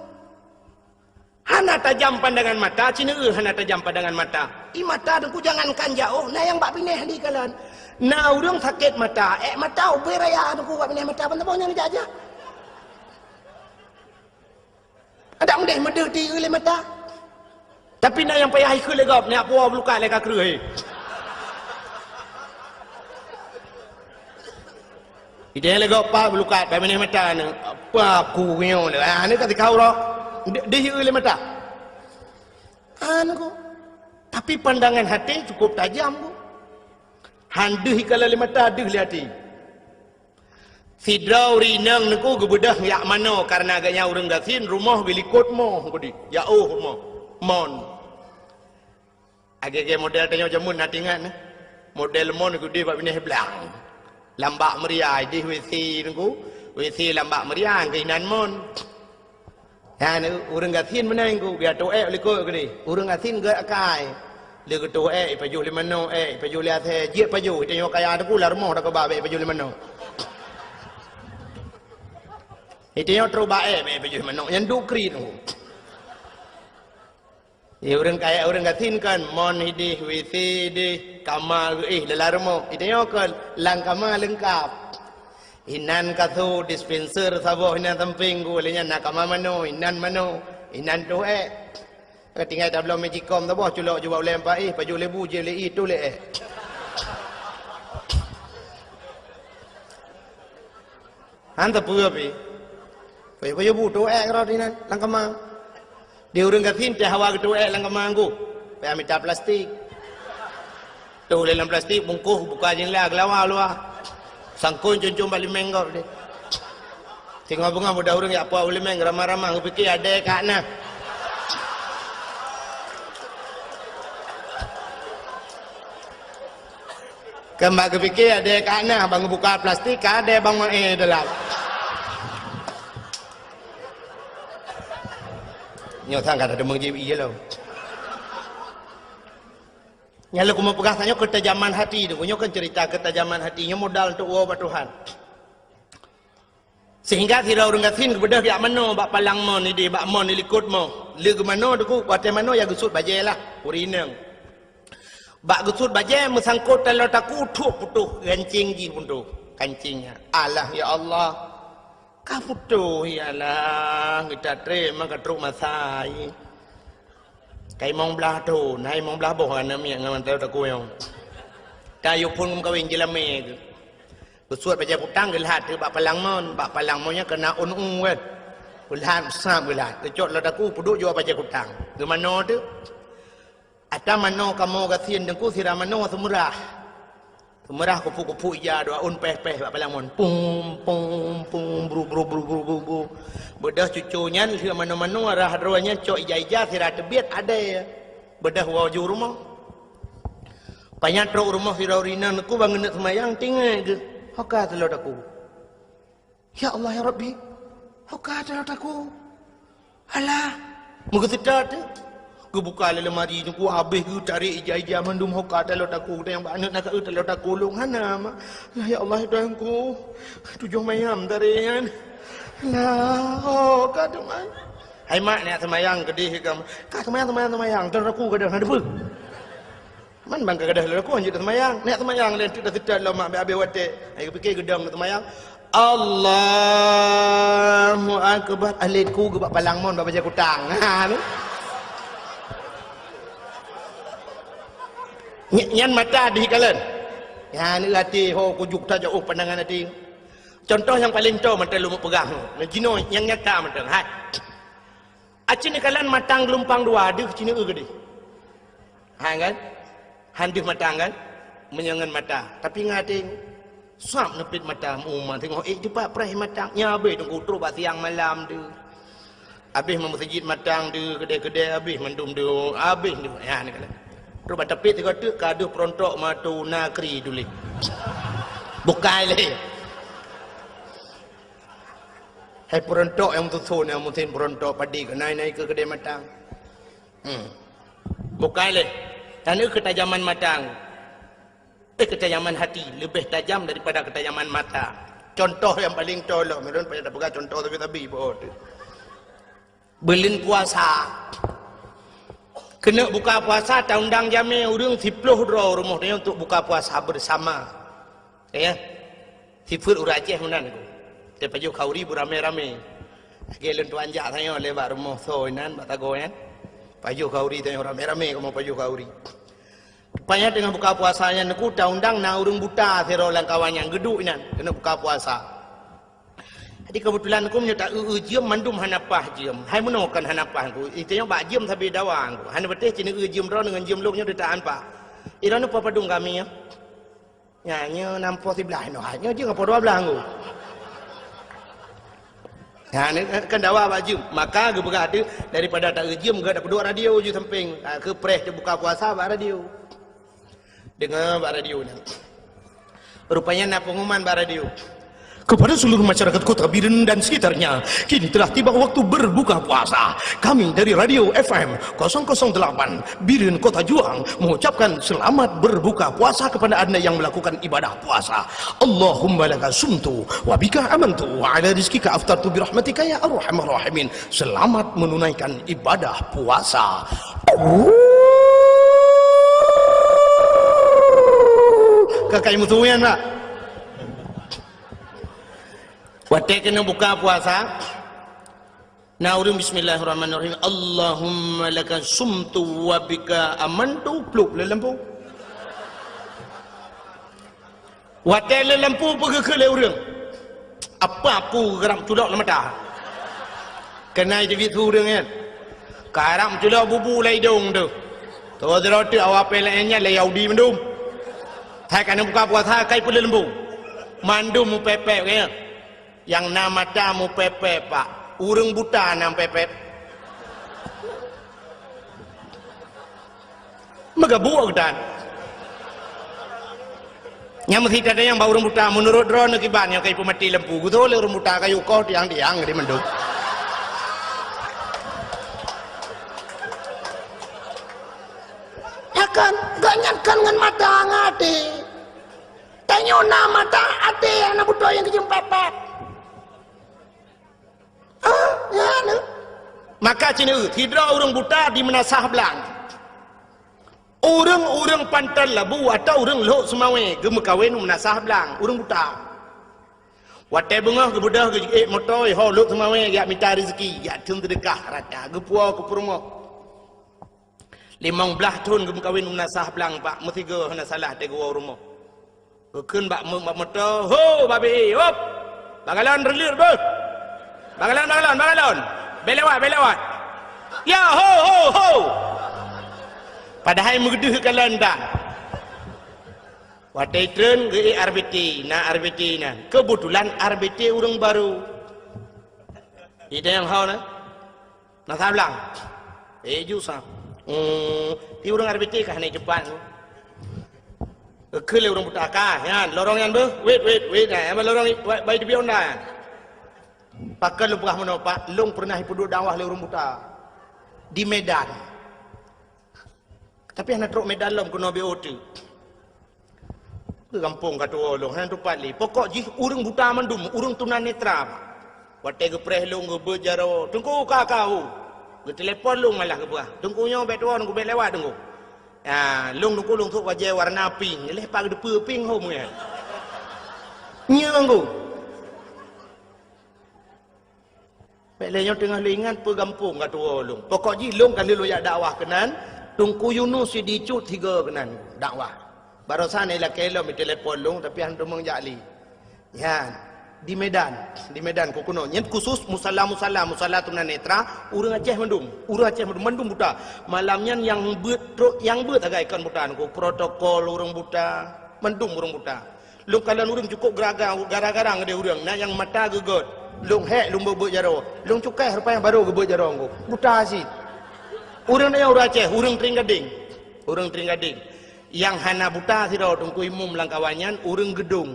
Hana tajam pandangan mata, ci neueu hana tajam pandangan mata. I mata teungku jangankan jaoh, na nyang bak binéh di kalon. Na ureuëng sakét mata, ék mata ubé raya teungku bak binéh mata, ban saboh nyang jak-jak. Adak meudeh meudeuh ti lé mata. Tapi na nyang payah ikheun lé gob, nyak puwoe bulukat lé ka kreueh. Idéh lé gob pa bulukat, bak binéh mata ni. Apa aku nyoe lé? Ah, ni ka sikau roh. Deuh, deuh lé mata. An ku. Tapi pandangan até cukup tajam ku. Han deuh ikala lé mata, deuh lé até. Sidroe ureuëng inong teungku geubeudôh jak manoe, kareuna gobnyan ureuëng gasien, rumoh geulikot moh keudeh, jaoh rumoh. Mon. Lagée-lagée model tanyoe jameun na teuingat, eh. Model mon keudeh bak binéh blang. Lam bak meuria, idéh WC teungku. WC lam bak meuria, keuinan mon. Nyan ureuëng gasien meunan ku, geutôh ék likot keudeh. Ureuëng gasien gét akai. Lé geutôh ék, ipajoh lé manoe ék, ipajoh lé asèe, jeuet pajoh, tanyoe kaya teungku lam rumoh dak keuba bék ipajoh lé manoe. Itanyoe trok ba ék, bék ipajoh lé manoe, nyan duek kriet teungku. Eh, ureuëng kaya, ureuëng gasien kan, mon ideh, W C ideh, kama geuéh dalam rumoh. Itanyoe kan, lam kama leungkap. Inan kasô, dispenser saboh, inan sampéng geuh, lheueh nyan na kama manoe, inan manoe, inan toh ék. Ka tinggai tabloe magicom saboh, culok jubak ulée empat éh, pajoh lé bu, jieb lé ié, toh lé éh. Han teupeu pih. Pajoh-pajoh bu, toh ék rot inan, lam kama. Di ureuëng gasien teuh hawa geutoh ék lam kama geuh. Payah mita plastik. Toh lé lam plastik, bungkôh, buka jendela, geulawa luwa. Sangkon com-com bak limeng gob deh. Singoh beungoh mudah ureuëng jak puak u limeng, ramah-ramah, geupiké adée ka na. Kan bak geupiké adée ka na, ban geubuka plastik, ka adée ban maé dalam. Nyoe sang ka teumeujieb ié lom. Nyang lôn keumeung peugah tanyoe keutajaman hati tu, nyoe kan cerita keutajaman hati, nyoe modal untuk woe bak Tuhan. Sehingga sidroe ureuëng gasien geubeudôh jak manoe bak palang mon ideh, bak mon di likot mon. Lé geumanoe teungku, watée manoe ya geusuet bajée lah, ureuëng inong. Bak geusuet bajée meusangkot taloe takue, thok putôh gancéng jih putôh, kancéng nyan. Alah ya Allah. Ka putôh ya Allah, geuta treb ma ka trok masa. Ka limong blaih thon, hai limong blaih boh aneuk miet ngon taloe takue nyoe. Ka yue phon meukawen jeulamé keuh. Geusuet bajée kutang geulhat teuk bak palang mon, bak palang mon nyan keunan ôn u kan. Geulhat, sab geulhat, geucok lam takue peuduek jua bajée kutang. Geumanoe teuk. Ata manoe kamoe gasien teungku sira manoe seumeurah. Seumeurah kupu-kupu ija dua ôn péh-péh bak palang mon. Pum, pum, pum, bru, bru, bru, bru, bru, bru. Beudôh cuco nyan lheueh manoe-manoe rhah droe nyan cok ija-ija sira teubiet adée. Beudôh woe ju rumoh. Panyang trok rumoh sidroe ureuëng inong teungku ban geuneuk seumayang, tinggai geuh, "Ho ka taloe takue? Ya Allah, ya Rabbi, ho ka taloe takue?" Alah, meugeuseuta teuk. Geubuka lé lemari teungku, habéh geutarek ija-ija mandum, "Ho ka taloe takue?" Tanyong bak aneuk, "Na ka eu taloe takue lôn?" "Hana, Mak." "Lah ya Allah, ya Tuhanku, tujoh mayam tarek nyan." "Lah, ho ka teuma?" "Hai Mak, neuk seumayang keudeh." "Ka seumayang, seumayang, seumayang. Taloe takue ka deuh, na teupeue." Man ban ka gadôh lôn kon jeuet seumayang. Neuk seumayang lé teuk, dah seutôt lom mak, habéh watée. Ai geupiké geudong seumayang. Allahu Akbar. Alet ku geubak palang mon bak bajée kutang. Ha, ni. Ny-, nyan mata dih kalon. Ya, ni até ho kujuk tajak, oh, pandangan até. Contoh nyang paleng toe mantong lôn peugah. Nah, jinoe nyang nyata mantong. Hai. Aci neukalon matang geulumpang dua deuh ci neueu keudeh. Ha kan? Han deuh matang kan? Meunyoe ngon mata. Tapi ngon até sab neupit mata, uma teungoh ék teupat preh matang. Nyan habéh teungku trok bak siang malam deuh. Habéh meumeuseujid matang deuh, keudè-keudè habéh mandum deuh, habéh deuh. Nyan neukalon. Trok bak tapét sigoe teuk ka deuh peurontok matu nakri tuléh. Bukai lé. Hai peurontok nyang meususon, nyang meusen peurontok padé keuh nai-nai keu keudè matang. Hmm. Bukai lé. Nyan keutajaman matang. Eh, keutajaman hati leubeh tajam daripada keutajaman mata. Contoh nyang paleng toe lom, ulôn payah tapeugah contoh sabe-sabe bak teuh. Buleuen puasa. Keuneuk buka puasa, taundang jamé ureuëng siploh droe rumoh tanyoe untuk buka puasa bersama. Ya. Sifeuet ureuëng Aceh meunan ku. Tapajoh khauri beuramé-ramé. Lagée lôn tuan jak tanyoe lé bak rumoh soe inan bak sagoe nyan. Pajoh khauri tanyoe ramé-ramé kamoe pajoh khauri. Rupanya teungoh buka puasa nyan ku taundang na ureuëng buta sidroe lam kawan nyan geuduek inan keuneuk buka puasa. Jadi keubeutulan ku meunyoe ta eu-eu jeuem mandum hana paih jeuem. Hai meunoe kon hana paih ku. Itanyoe bak jeuem sabe dawa ku. Hana beuteh ci neueu jeuem droeneuh ngon jeuem lôn nyoe teutaan paih. Droeneuh padum kami nyoe. Nyan nyoe nam poh siblaih noh, nyoe jeuem poh dua blaih ku. Nyan kan dawa bak jeuem. Maka geupeugah teuh daripada ta eu jeuem geuh tapeuduek radio ju sampéng. Ha, keu preh teuh buka puasa bak radio. Deungoe bak radio nyan. Rupanya na pengumuman bak radio. Kepada seluruh masyarakat Kota Biren dan sekitarnya, kini telah tiba waktu berbuka puasa. Kami dari Radio F M kosong kosong delapan Biren Kota Juang mengucapkan selamat berbuka puasa kepada Anda yang melakukan ibadah puasa. Allahumma laka sumtu wa bika amantu wa ala rizkika aftartu birahmatika ya arhamar rahimin. Selamat menunaikan ibadah puasa. Ka kai meusuian, Pak. Watèe keuneuk buka puasa, na ureueng bismillahirrahmanirrahim, "Allahumma laka sumtu wa bika amantu," pluek lé lampu. Watèe lé lampu, peugeukeue lé ureueng, "Apa ku geurab culok lam mata?" Keunan jeuet su ureueng nyan. Karab culok bubu lam idông teuh. Toh sidroe teuk awak P L N nyan lé Yahudi mandum. Hai ka na buka puasa, kai peuleumbung. Mandum meupèp-pèp, ya. Nyang na mata meupèp-pèp, Pak. Ureueng buta na meupèp-pèp. Meugabuk geutan. Nyang meusi tadayang bak ureueng buta, meunurot droeneuh kiban nyang ka jipeumaté lampu, geuthô lé ureueng buta kayue koh tiang-tiang di mandum. Ya kan, gobnyan kan ngon mata ngon até. Tanyoe na mata, até nyang na beutôi nyang keujeuem pèp-pèp. Ah, nyan. Maka ci neuh, sidroe ureueng buta di Meunasah Blang. Ureueng-ureueng Panton Labu atawa ureueng Lhok Seumawé geumeukawen u Meunasah Blang, ureueng buta. Watèe beungoh geubeudôh geujiék moto, ho Lhok Seumawé jak mita rezeki, jak theun seudeukah rata, geupuwoe keu peurumoh. Limong blaih thon geumeukawen u Meunasah Blang, Pak, meusigoe hana salah teuh geuwoe u rumoh. Geukheun bak meu-, bak moto, "Ho, babi, hop! Bak galon reuleuet beuh! Bak galon, bak galon, bak galon! Bèk lewat, bèk lewat! Ya, ho, ho, ho!" Padahai meugeudeuh galon tan. Watèe treun geuék R B T, na R B T na. Keubeutulan R B T ureueng barô. Idéh nyang ho na. Na sablang. Eh, ju sa. Hmm, di ureueng R B T ka hana cepat. Keu lé ureueng buta ka, nyan, lorong nyan beuh. Wait, wait, wait. Nah, nyang lorong i-, bai, bai teubiet Honda nyan. Pakon lôn peugah meunoe, Pak, lôn peureunah ipeuduek dakwah lé ureueng buta. Di Medan. Tapi hana trok Medan lom keunoe B O T. Keu gampông ka tuwoe lôn, hana tupat lé. Pokok jih ureueng buta mandum, ureueng tunanetra. Watèe geupreh lôn geubeuet jaroe, "Teungku, ka, ka, ho." Geutelepon lôn malah geupeugah, "Teungku nyoe bèk tuwoe, Teungku, bèk lewat, Teungku." Ya, lôn, Teungku, lôn sôk bajèe warna pink. Lheuh pat geuteupeue pink hom nyan. Nyoe, Teungku. Bèk lé nyoe teungoh lôn ingat peue gampông ka tuwoe lôn. Pokok jih lôn ka lheueh lôn jak dakwah keunan, Teungku Yunus Sidicut sigoe keunan dakwah. Barosan ilakèe lom itelepon lôn, tapi hana teumong jak lé. Nyan, di Medan, di Medan keu keunoe. Nyan khusus musala-musala, musala tunanetra, ureueng Aceh mandum, ureueng Aceh mandum, mandum buta. Malam nyan nyang beuet trok, nyang beuet sagai kon buta, Teungku, protokol ureueng buta, mandum ureueng buta. Lôn kalon ureueng cukôp geuraga-, gara-gara ngon deh ureueng, na nyang mata geugöt. Lôn hék, lôn beuet-beuet jaroe. Lôn cukai, rupanya barô geubeuet jaroe Teungku. Buta cit. Ureueng nyan ureueng Aceh, ureueng Tring Gading. Ureueng Tring Gading. Nyang hana buta sidroe Teungku Imum lam kawan nyan, ureueng Geudong.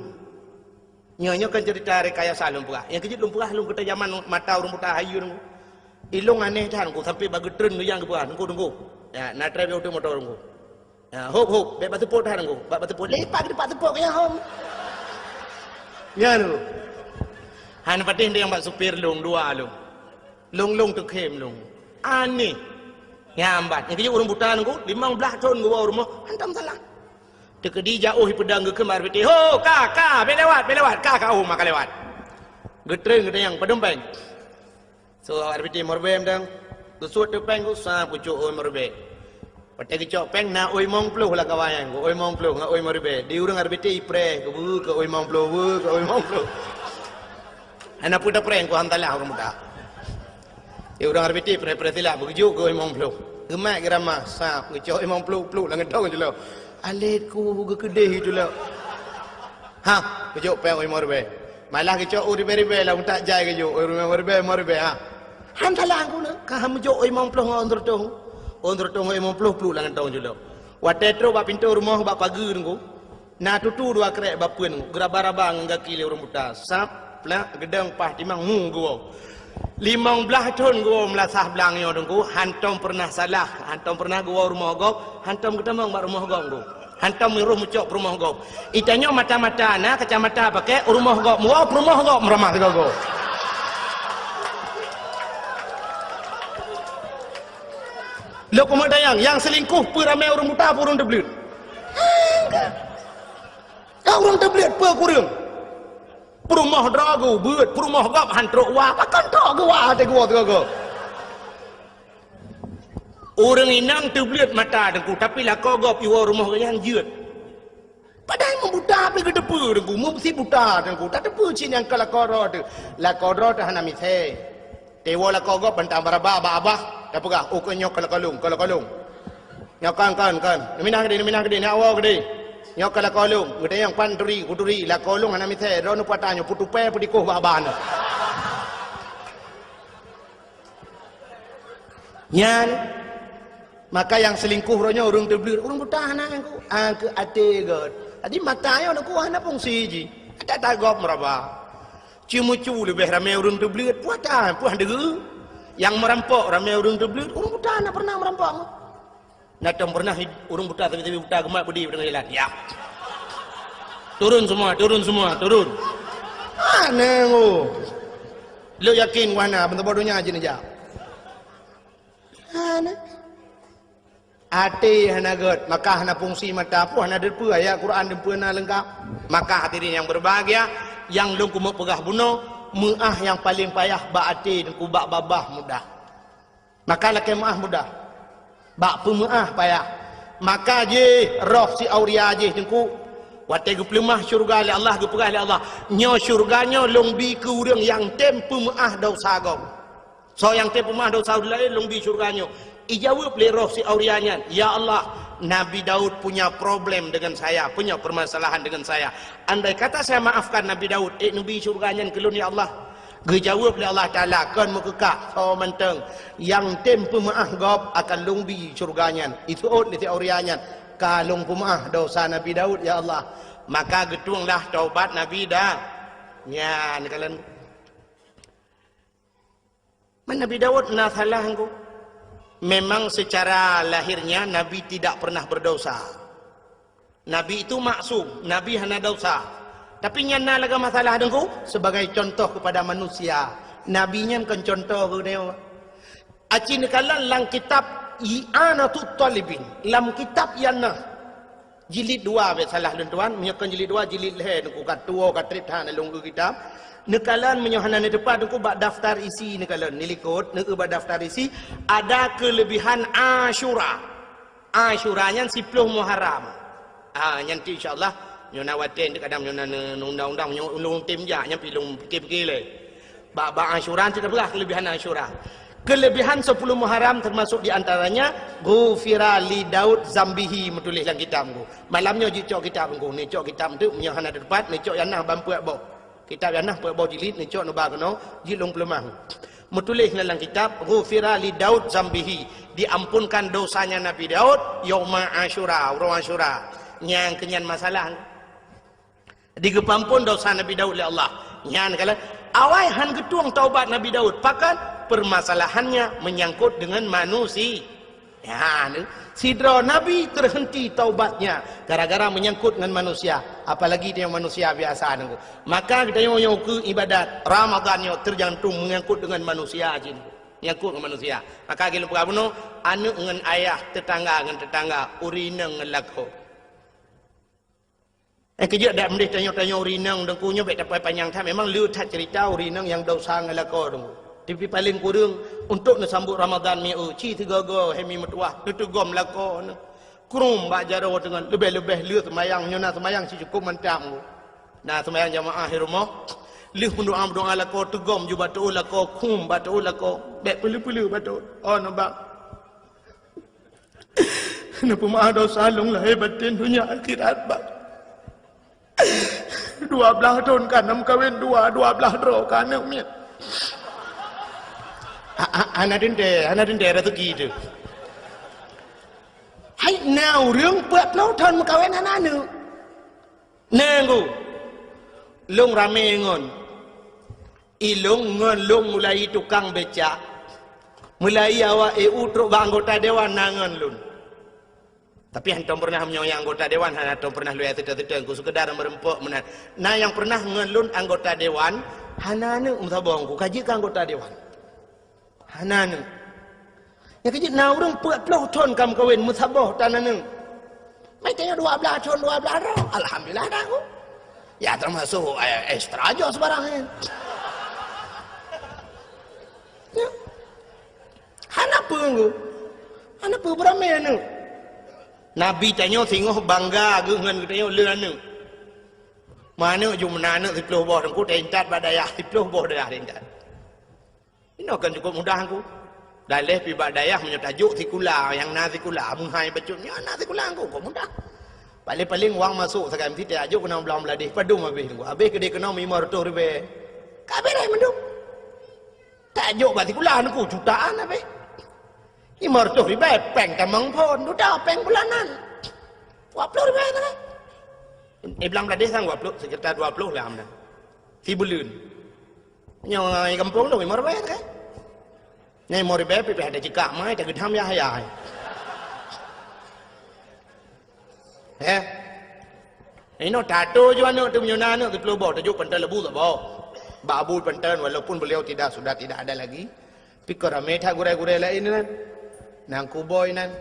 Nyoe, nyoe kan cerita rekayasa lôn peugah. Nyang keujeuet lôn peugah lôn keutai jaman mata ureueng buta hayeue Teungku. Ilôn aneh that Teungku, sampai bak geutreun geuyang geupeugah, "Teungku, Teungku." Ya, na trép nyang uteuk moto Teungku. Ya, hop, hop. Bèk bak seupôt that Teungku. Bak, bak seupôt. Lepak di bak seupôt nyang hom. Nyan Teungku. Hana patéh nyang bak supir lôn, dua lôn. Lôn-lôn teukhém lôn. Aneh. Nyan bat. Nyang keujeuet ureueng buta Teungku, limong blaih thon geuwoe u rumoh, hantom salah. Teukeudi jak ôh ipeudong geuh keu R B T. "Ho, ka, ka, bèk lewat, bèk lewat. Ka, ka, oh, maka lewat." Geutreun geutanyong, "Padum péng?" So, awak R B T lhèe ribèe mantong. Geusuet teuk péng geuh, sa pucôk ôn lhèe ribèe. Watèe geucok péng, na ôn limong ploh lam kawan nyan, ôn limong ploh ngon ôn lhèe ribèe. Di ureueng R B T ipreh, keu beu, keu ôn limong ploh, beu, keu ôn limong ploh. Hana peue tapreh, ku hantalah ureueng muda. Di ureueng R B T preh-preh silap, beugeujuk keu ôn limong ploh. Geumat geuramah, sab, geucok ôn limong ploh, pluek lam gantông jih lom. Alet ku geukeudeh itu lom. Ha, geujok péng ôn limong ribèe. Malah geucok ôn ribèe-ribèe lah, utak jai geujok, ôn ribèe-ribèe, limong ribèe, ha. Han salah ku na, ka han meujok ôn limong ploh ngon ôn seureutôh. Ôn seureutôh ngon limong ploh pluek lam gantông jih lom. Watèe trok bak pintoe rumoh bak pageue Teungku, na tutu dua krek bapeuen, geuraba-raba ngon gaki lé ureueng buta. Sab, plak, geudong, paih timang, mu geuwoe. Limong blaih thon geuwoe Meunasah Blang nyoe Teungku, hantom peureunah salah, hantom peureunah geuwoe rumoh gob, hantom geutamong bak rumoh gob Teungku. Hantom rôh meucok peurumoh gob. Itanyoe mata-mata na kacamata pakai, u rumoh gob meuwoe, peurumoh gob meuramah sigoe-goe. Lôn keumeudayang, nyang seulingkoh peue ramé ureuëng buta, peue ureuëng teubleuet? Ya, ureuëng teubleuet peue kureueng? Peurumoh droe geuh beuet, peurumoh gob han trok wa, pakon trok geuh wa até geuwoe sigoe-goe. Ureuëng inong teubleuet mata Teungku, tapi lakoe gob iwoe rumoh geuh nyan jeuet. Padahai meubuta pih geuteupeue Teungku, meusi buta Teungku, tateupeue cit nyang ka lakoe droe teuh. Lakoe droe teuh hana misée. Teuwoe lakoe gob bantang baraba bak babah, tapeugah, "Oh, keu nyoe keu lakoe lôn, keu lakoe lôn." Nyoe kon, kon, kon. Neuminah keudeh, neuminah keudeh, neuwoe keudeh. Nyoe keu lakoe lôn, geutanyong, "Pan turi, kuturi, lakoe lôn hana misée, droeneuh peue ata nyoe, peutupée, peutikoh bak babah nyoe." Nyan, maka nyang seulingkoh uroe nyoe ureuëng teubleuet, ureuëng buta hana nyang ku, ah, keu até gét. Jadi mata nyoe ku hana fungsi jih. Ata-ata gob meuraba. Ceumeucue leubeh ramé ureuëng teubleuet, peue ata, peue han deuh. Nyang meurampok ramé ureuëng teubleuet, ureuëng buta hana pernah meurampok. Na tom pernah ureuëng buta, sabe-sabe buta geumat beudé deungon jalan. Ya. Turun semua, turun semua, turun. Aneh, oh. Lôn yakin wahana, beuntoboh donya jih neujak. Aneh. Até hana gét, maka hana fungsi mata pun hana deupeue ayat Quran deupeue na leungkap. Maka hadirin yang berbahagia, nyang lôn keumeung peugah bunoe, meuáh nyang paleng payah bak até Teungku, bak babah mudah. Maka lakée meuáh mudah. Bak peumeuáh payah. Maka jih roh si Auria jih Teungku, watée geupeuleumah syeuruga lé Allah, geupeugah lé Allah, "Nyoe syeuruga nyoe lôn bi keu ureuëng nyang tem peumeuáh desya gob." Soe nyang tem peumeuáh desya ureuëng laén lôn bi syeuruga nyoe. Ijaweueb lé roh si Auria nyan, "Ya Allah, Nabi Daud punya problem dengan saya, punya permasalahan dengan saya. Andai kata saya maafkan Nabi Daud, ék neubi syeuruga nyan keu lôn, ya Allah." Geujaweueb lé Allah Taala, "Kon meukeukah, soe mantong nyang tem peumeuáh gob akan lôn bi syeuruga nyan." Iseuôt lé si Auria nyan, "Ka lôn peumeuáh desya Nabi Daud, ya Allah." Maka geutuenglah taubat Nabi Da-, nyan kalon. Man Nabi Daud na salah Teungku? Memang secara lahirnya Nabi tidak pernah berdosa. Nabi itu maksum, Nabi hana dosa. Tapi nyan na lagée masalah Teungku, sebagai contoh kepada manusia. Nabi nyan kon contoh keu geutanyoe. Aci neukalon lam kitab I'anatut Talibin, lam kitab nyang na jilid dua, bék salah lôn tuan, meunyoe kon jilid dua, jilid lhée Teungku, ka tuwoe ka treb that lôn eu kitab. Neukalon meunyoe hana neuteupat Teungku bak daftar isi neukalon, neulikot, neueu bak daftar isi, ada keulebihan Asyura. Asyura nyan siploh Muharram. Ah, nyan tu insya Allah, nyoe na watée kadang nyoe na ne-, undang-undang, nyoe ulôn tem jak, nyan pi lôn pikir-pikir lé. Bak, bak Asyura, kita peugah keulebihan Asyura. Keulebihan siploh Muharram teumasok di antaranya, "Ghufira li Daud zambihi," meutuléh lam kitab Teungku. Malam nyoe jicok kitab Teungku, neucok kitab tu, meunyoe hana teupat, neucok nyang na ban peuet boh. Kitab nyang na peuet boh jilid, neucok neuba keunoe, jilid lôn peuleumah. Meutuléh na lam kitab, "Ghufira li Daud zambihi," diampunkan dosanya Nabi Daud, yauma Asyura, uroe Asyura. Nyang keunyan masalah. Digeupeuampon desya Nabi Daud lé Allah. Nyan kalon, awai han geutueng taubat Nabi Daud. Pakon? Permasalahannya menyangkut dengan manusia. Ya, ni. Sidroe nabi terhenti taubatnya gara-gara menyangkut dengan manusia. Apalagi dia manusia biasa nunggu. Maka kita nyoe, nyoe keu ibadat Ramadan nyoe tergantung menyangkut dengan manusia jih. Menyangkut dengan manusia. Maka gilom peugah bunoe, aneuk ngon ayah, tetangga ngon tetangga, ureuëng inong ngon lakoe. Eh, keujeuet dak meudeh tanyoe-tanyoe ureuëng inong Teungku nyoe bék tapai panyang that. Memang le that cerita ureuëng inong nyang desya ngon lakoe Teungku. Tapi paleng kureueng untuk neusambot Ramadan mi eu, ci sigoe-goe hai mi meutuwah, neuteugom lakoe neuh. Krum bak jaroe teungon, leubeh-leubeh le seumayang, nyoe na seumayang sicukop mantap Teungku. Na seumayang jamaah di rumoh, lheueh meudoa-meudoa lakoe teugom ju bak teuôt lakoe, krum bak teuôt lakoe, bék peuleu-peuleu bak teuôt. Oh, nubak. Neupeumeuáh desya lôn lahé batén donya akhirat, Bang. Dua blaih thon ka na meukawen dua, dua blaih droe ka aneuk miet. Ha, ha, hana teuntée, hana teuntée raseuki teuh. Hai na ureuëng peuet ploh thon meukawen hana aneuk. Nanggu. Lôn ramé ngon. Ilôn ngon lôn mulai tukang becak, mulai awak E U trok bak anggota dewan na ngon lôn. Tapi hantom pernah meunyoe nyang anggota dewan hana tom pernah lôn seutôt-seutôt, ku sekedar meureumpok meunan. Na nyang pernah ngon lôn anggota dewan, hana aneuk meusaboh ku ka jeuet keu anggota dewan. Hana aneuk. Nyang keujeuet na ureuëng peuet ploh thon ka meukawen meusaboh tan aneuk. Meutanyoe dua blaih thon, dua blaih droe. Alhamdulillah dah aku. Ya termasuk, eh, extra joh sebarang kan. Ya. Hana peue nggu. Hana peue beurami aneuk. Nabi tanyoe singoh bangga geuh ngon geutanyoe le aneuk. Meuaneuk ju meunan aneuk siploh boh teungku teuintat bak dayah, siploh boh dayah teuintat. Inoe kan cukup mudah ngku. Daleh pih bak dayah meunyoe tajok sikula, nyang na sikula, meuhai bacut nyoe na sikula ngku, kok mudah. Paling-paling wang masok sagai meusitai ajok keunoe blang bladeh, padum habéh ngku. Habéh keudeh keunoe limong reutôh ribèe. Ka beres mandum. Tajok bak sikula ngku jutaan habéh. Limong reutôh ribèe péng tamong phon, dudoe péng bulanan. Dua ploh ribèe sagai. Eh, blang bladeh sang dua ploh, sekitar dua ploh lah amdan. Sibuleuen. Nyoe gampông tu limong ribèe kan? Nyoe limong ribèe pih ada jikak mai, tak geudam ya, ya. Eh? Inoe tato ju aneuk tu meunyoe na aneuk siploh boh, tajok pantai lebu saboh. Bak abu pantai walaupun beliau tidak, sudah tidak ada lagi. Pih ka ramé that gurèe-gurèe laén nan. Nan kuboi nan.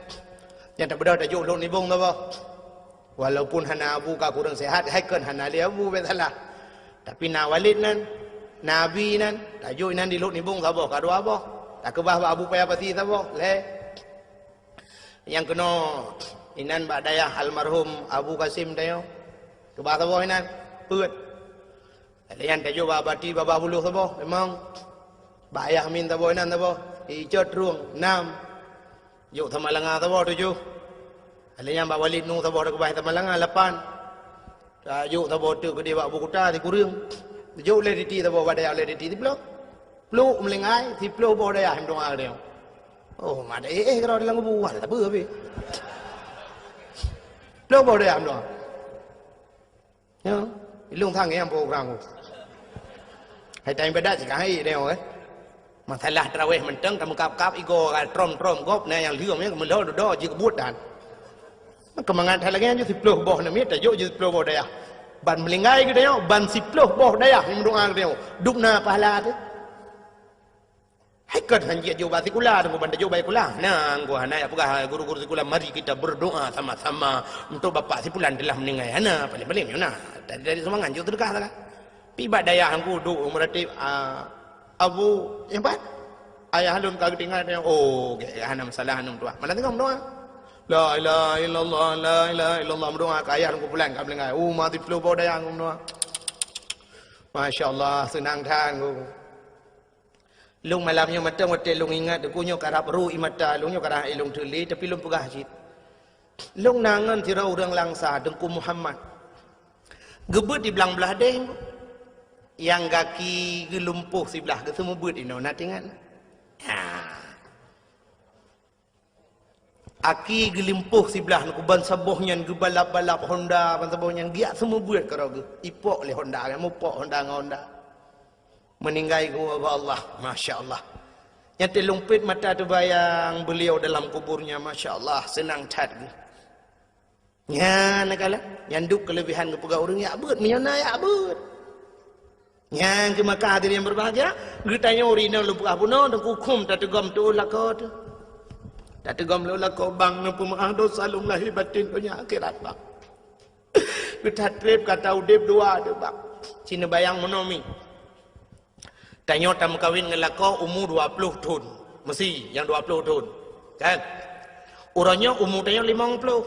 Nyang tabeudôh tajok lôn nibong saboh. Walaupun hana abu ka kureueng sehat, hai kon hana lé abu bèk salah. Tapi na Walid nan, na Abi nan, tajok inan di lhok nibong saboh ka dua boh. Takeubah bak Abu Paya Pasi saboh, lhèe. Nyang keunoe inan bak dayah almarhum Abu Kasim tanyoe. Keubah saboh inan, peuet. Lheuh nyan tajok bak Bati babah buloh saboh, limong. Bak Ayah Amin saboh inan saboh, icot trueng, nam. Jok Samalanga saboh tujoh. Lheuh nyan bak Walid Nu saboh takeubah Samalanga lapan. Tajok saboh teuk keudeh bak Bukuta sikureueng. Jok lé Diti saboh bak dayah lé Diti siploh. Pluk meulinggai siploh boh dayah meudoa keudeh. Oh, mat éh éh keudroe dalam kubu, wah, tabeue habéh. Ploh boh dayah meudoa. Ya, ilong sang nyang program tu. Hai time ibadat cit ka hai dia, eh. Masalah tarawih mantong ka meukab-kab igo ka trom-trom gob na nyang lheueh nyang meulhô dudoe jikeubut dan. Keumangat hai lagèe nyan siploh boh na miet tajok jih siploh boh dayah. Ban meulinggai geutanyoe, ban siploh boh dayah nyang meudoa geutanyoe. Dum na pahala teuh. Hai kon han jeuet jok bak sikula, teungku ban tajok bak sikula. Nah, teungku hana jak peugah guru-guru sikula, "Mari kita berdoa sama-sama untuk bapak si fulan telah meninggal." Hana, paling-paling nyoe na. Dari, dari sumbangan jok seudeukah salah. Pi bak dayah teungku duek meuratéb, ah, Abu, nyan pat? Ayah lôn ka geutinggai, oh, gèt, hana masalah, aneuk tuah. Malam teungoh meudoa. La ilaha illallah, la ilaha illallah, meudoa keu ayah teungku fulan ka meninggal. Oh, mati ploh boh dayah meudoa. Masya Allah, seunang that teungku. Lôn malam nyoe mantong watèe lôn ingat, teungku nyoe karab ru ie mata lôn nyoe karab lôn teulé, tapi lôn peugah cit. Lôn na ngon sidroe ureueng Langsa, Teungku Muhammad. Geubeuet di Blang Blahdeh, nyang gaki geulumpoh siblah, geuseumeubeuet inoe, na teuingat? Ha. Aki geulimpoh siblah, teungku, ban saboh nyan geubalap-balap Honda, ban saboh nyan geujak seumeubeuet keudroe geuh. Ipok lé Honda, mupok Honda ngon Honda. Meuninggai geuwoe bak Allah, masya Allah. Nyan teuleumpet mata teubayang beliau dalam kuburnya, masya Allah, seunang that geuh. Nyan kala, nyan duek keuleubehan geupeugah ureueng jak beuet, meunyoe na jak beuet. Nyan keuh maka hadirin yang berbahagia, geutanyoe rinong lôn peugah bunoe, teungku, khum tateugom tuoh lakoe teuh. Tateugom tuoh lakoe bang, neupeumeu'ah dosa lôn lahé batén donya akhirat bang. Geutat trép gata udép dua teuh bang. Ci neubayang meunoe mi. Tanyoe tameukawen ngon lakoe umu dua ploh thon. Meusi nyang dua ploh thon. Kan? Uroe nyoe umu tanyoe limong ploh.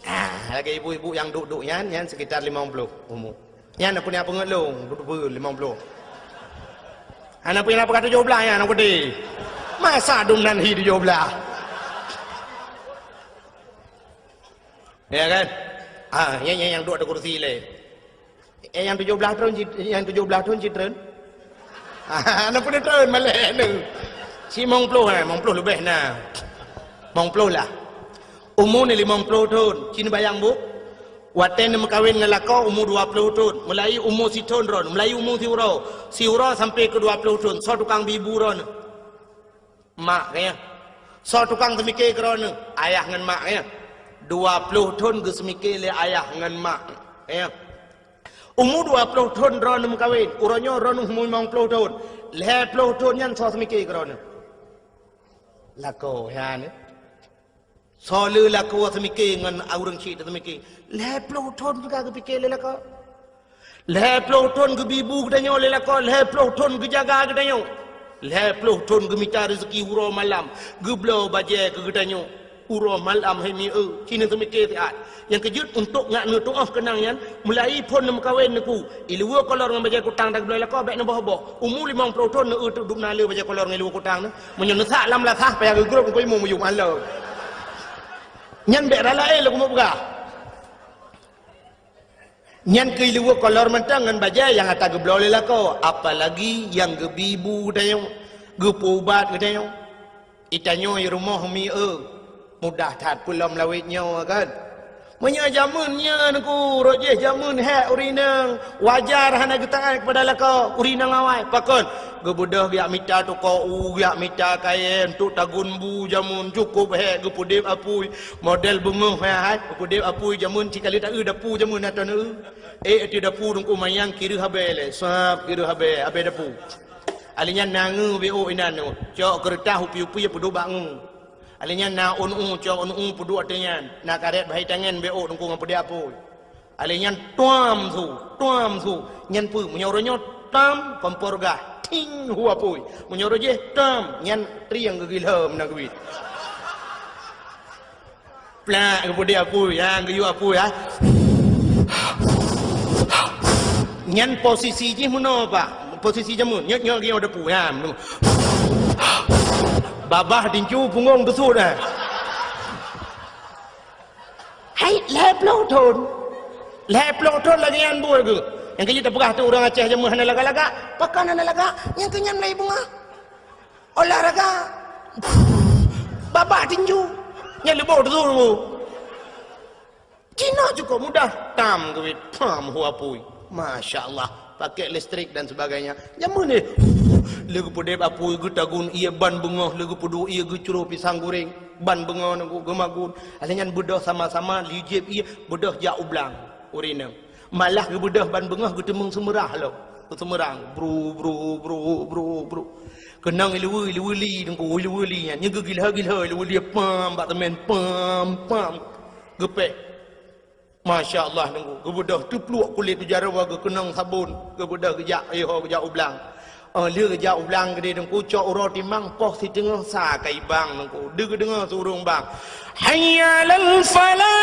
Nah, lagèe ibu-ibu nyang duek-duek nyan, nyan sekitar limong ploh umu. Nyan peue nyang peungeut lôn, duek-duek limong ploh. Hana peue nyang peugah tujoh blah nyan, aneuk geude. Masa dum nan hi tujoh blah. Ya kan? Ah, nyan, nyan nyang duek di kursi lé. Eh, nyang tujoh blah thon cit, nyang tujoh blah thon cit treun. Ah, na pun treun malèe nyoe. Limong ploh, eh, limong ploh leubeh na. Limong ploh lah. Umu ni limong ploh thon. Ci neubayang bu. Watèe neumeukawen ngon lakoe umu dua ploh thon. Meulayeue umu sithon droeneuh, meulayeue umu siuroe. Siuroe sampoe keu dua ploh thon. Soe tukang bi bu droeneuh? Mak, ya. Soe tukang seumike keu droeneuh? Ayah ngon mak, ya. Dua ploh thon geuseumike lé ayah ngon mak, ya. Umu dua ploh thon droeneuh meukawen, uroe nyoe droeneuh umu limong ploh thon. Lhèe ploh thon nyan soe seumike keu droeneuh? Lakoe nyan. Soe le lakoe seumiké ngon ureuëng chik teuseumiké. Lhée ploh thon teuka geupike lé lakoe. Lhée ploh thon geubi bu geutanyoe lé lakoe, lhée ploh thon geujaga geutanyoe. Lhée ploh thon geumita rezeki uroe malam, geubloe bajée keu geutanyoe. Uroe malam hai mieu, ci neuseumiké siat. Nyang keujeuet untuk ngat neutuoh keunang nyan, mulai phon neumeukawen neuku, iluweue kolor ngon bajée kutang dan geubloe lakoe bék neuboh-boh. Umu limong ploh thon neueu teuk dum na le bajée kolor ngon iluweue kutang neu. Meunyoe neusak lam lasah payah geugrôp keu imu miyueb alô. Nyan bék rala éh lôn keumeung peugah. Nyan keu iluweue kolor mantong ngon bajée nyang ata geubloe lé lakoe, apalagi nyang geubi bu geutanyoe, geupeuubat geutanyoe. Itanyoe i rumoh mi eu, mudah that peulom lawét nyoe kan. Meunyoe jameun nyan ku, rot jih jameun hék ureuëng inong, wajar hana geutaát keupada lakoe ureuëng inong awai. Pakon? Geubeudôh geujak mita toko u, geujak mita kayée untuk tagun bu jameun, cukôp hék geupeudeb apui. Model beungoh hai, hai, geupeudeb apui jameun, ci kali ta-eu dapu jameun atau neu. Eh, ateueh dapu dungku manyang kireuh abée lé, sab kireuh abée, abée dapu. Alèh nyan na ngeu beu inan neu, cok keureutah upi-upi peuduek bak ngeu. Alèh nyan na ôn u, cok ôn u peuduek ateueh nyan, na karét bahai tangen beu dungku ngon peudeb apui. Alèh nyan tuam su, tuam su. Nyan peue? Meunyoe uroe nyoe tam, kompor gah, ting, hu apui. Meunyoe uroe jih tam, nyan trieng geugilhom na geubiet. Plak, geupeudeb apui, ha, geuyue apui, ha. Nyan posisi jih meunoe, Pak. Posisi jameun. Nyoe, nyoe, nyoe depu, ha, meunoe. Babah tincu, punggong beusut, ha. Hai, lhèe ploh thon. Lhèe ploh thon lagèe nyan buet geuh. Nyang keu jih tapeugah tu ureueng Aceh jameun hana lagak-lagak. Pakon hana lagak? Nyang keu nyan mulai beungoh. Olahraga. Babah tinju. Nyan leuboh tu. Cina cukup mudah. Tam keubiet. Pam hu apui. Masya Allah. Pakai listrik dan sebagainya. Jameun nyoe. Lé geupeudeb apui, geutagun ié ban beungoh, lé geupeuduek ié geucroh pisang goreng. Ban beungoh nunggu geumagun. Alèh nyan beudôh sama-sama, li jieb ié, beudôh jak u blang. Ureueng inong. Malah geubeudôh ban beungoh geuteumeung seumeurah lom. Geuseumeurang. Bru, bru, bru, bru, bru. Keunong iluweue, iluweue li, dengku, iluweue li nyan. Nyan geugilha-gilha, iluweue li pam, bak teumèn, pam, pam. Geupéh. Masya Allah, dengku. Geubeudôh teupluek kulét jaroe geukeunong sabon. Geubeudôh geujak, eh, ho geujak u blang. Oh, lheueh geujak u blang keudéh dengku, cok uroe timang poh siteungoh sa ka ibang dengku. Deuh geudeungoe su ureueng bang. Hayya 'alal falah.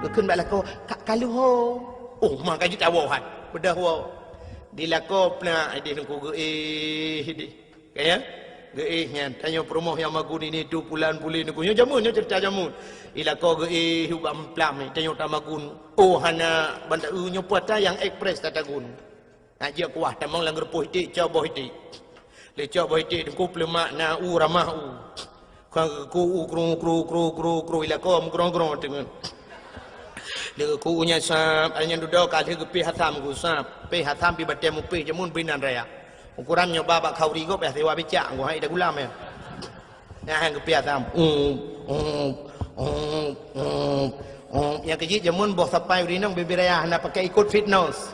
Geukheun bak lakoe, "Ka, ka lheueh ho." Oh, ma ka jeuet awoe han. Beudôh woe. Di lakoe plak idéh dengku geuéh idéh. Ka ya? Geuéh nyan, tanyoe peurumoh nyang magun ini tu pulan pulen nyoe jameun, nyoe ceurita jameun. Ilakoe geuéh ubak meuplak nyoe, tanyoe tamagun. Oh, hana banda eu nyoe puasa nyang ekspres tatagun. Nak jeuet kuah tamong lam geureupoh iték, cok boh iték. Lé cok boh iték teungku peuleumak na u ramah u. Ka ku u kru, kru, kru, kru, kru, ilakoe meugrong-grong teungeut. Lé ku u nyan sab, ai nyan dudoe ka lheueh geupéh asam ku sab. Péh asam pi batée mupéh jameun binan raya. Ukuran nyoe ba bak khauri gob, eh, siwa bicak, ngon hai dagulam, eh. Nah, han geupia tam. Um, um, um, um, um. Nyang keu jih jameun boh sapai urinong bibir raya hana pakai ikot fitness.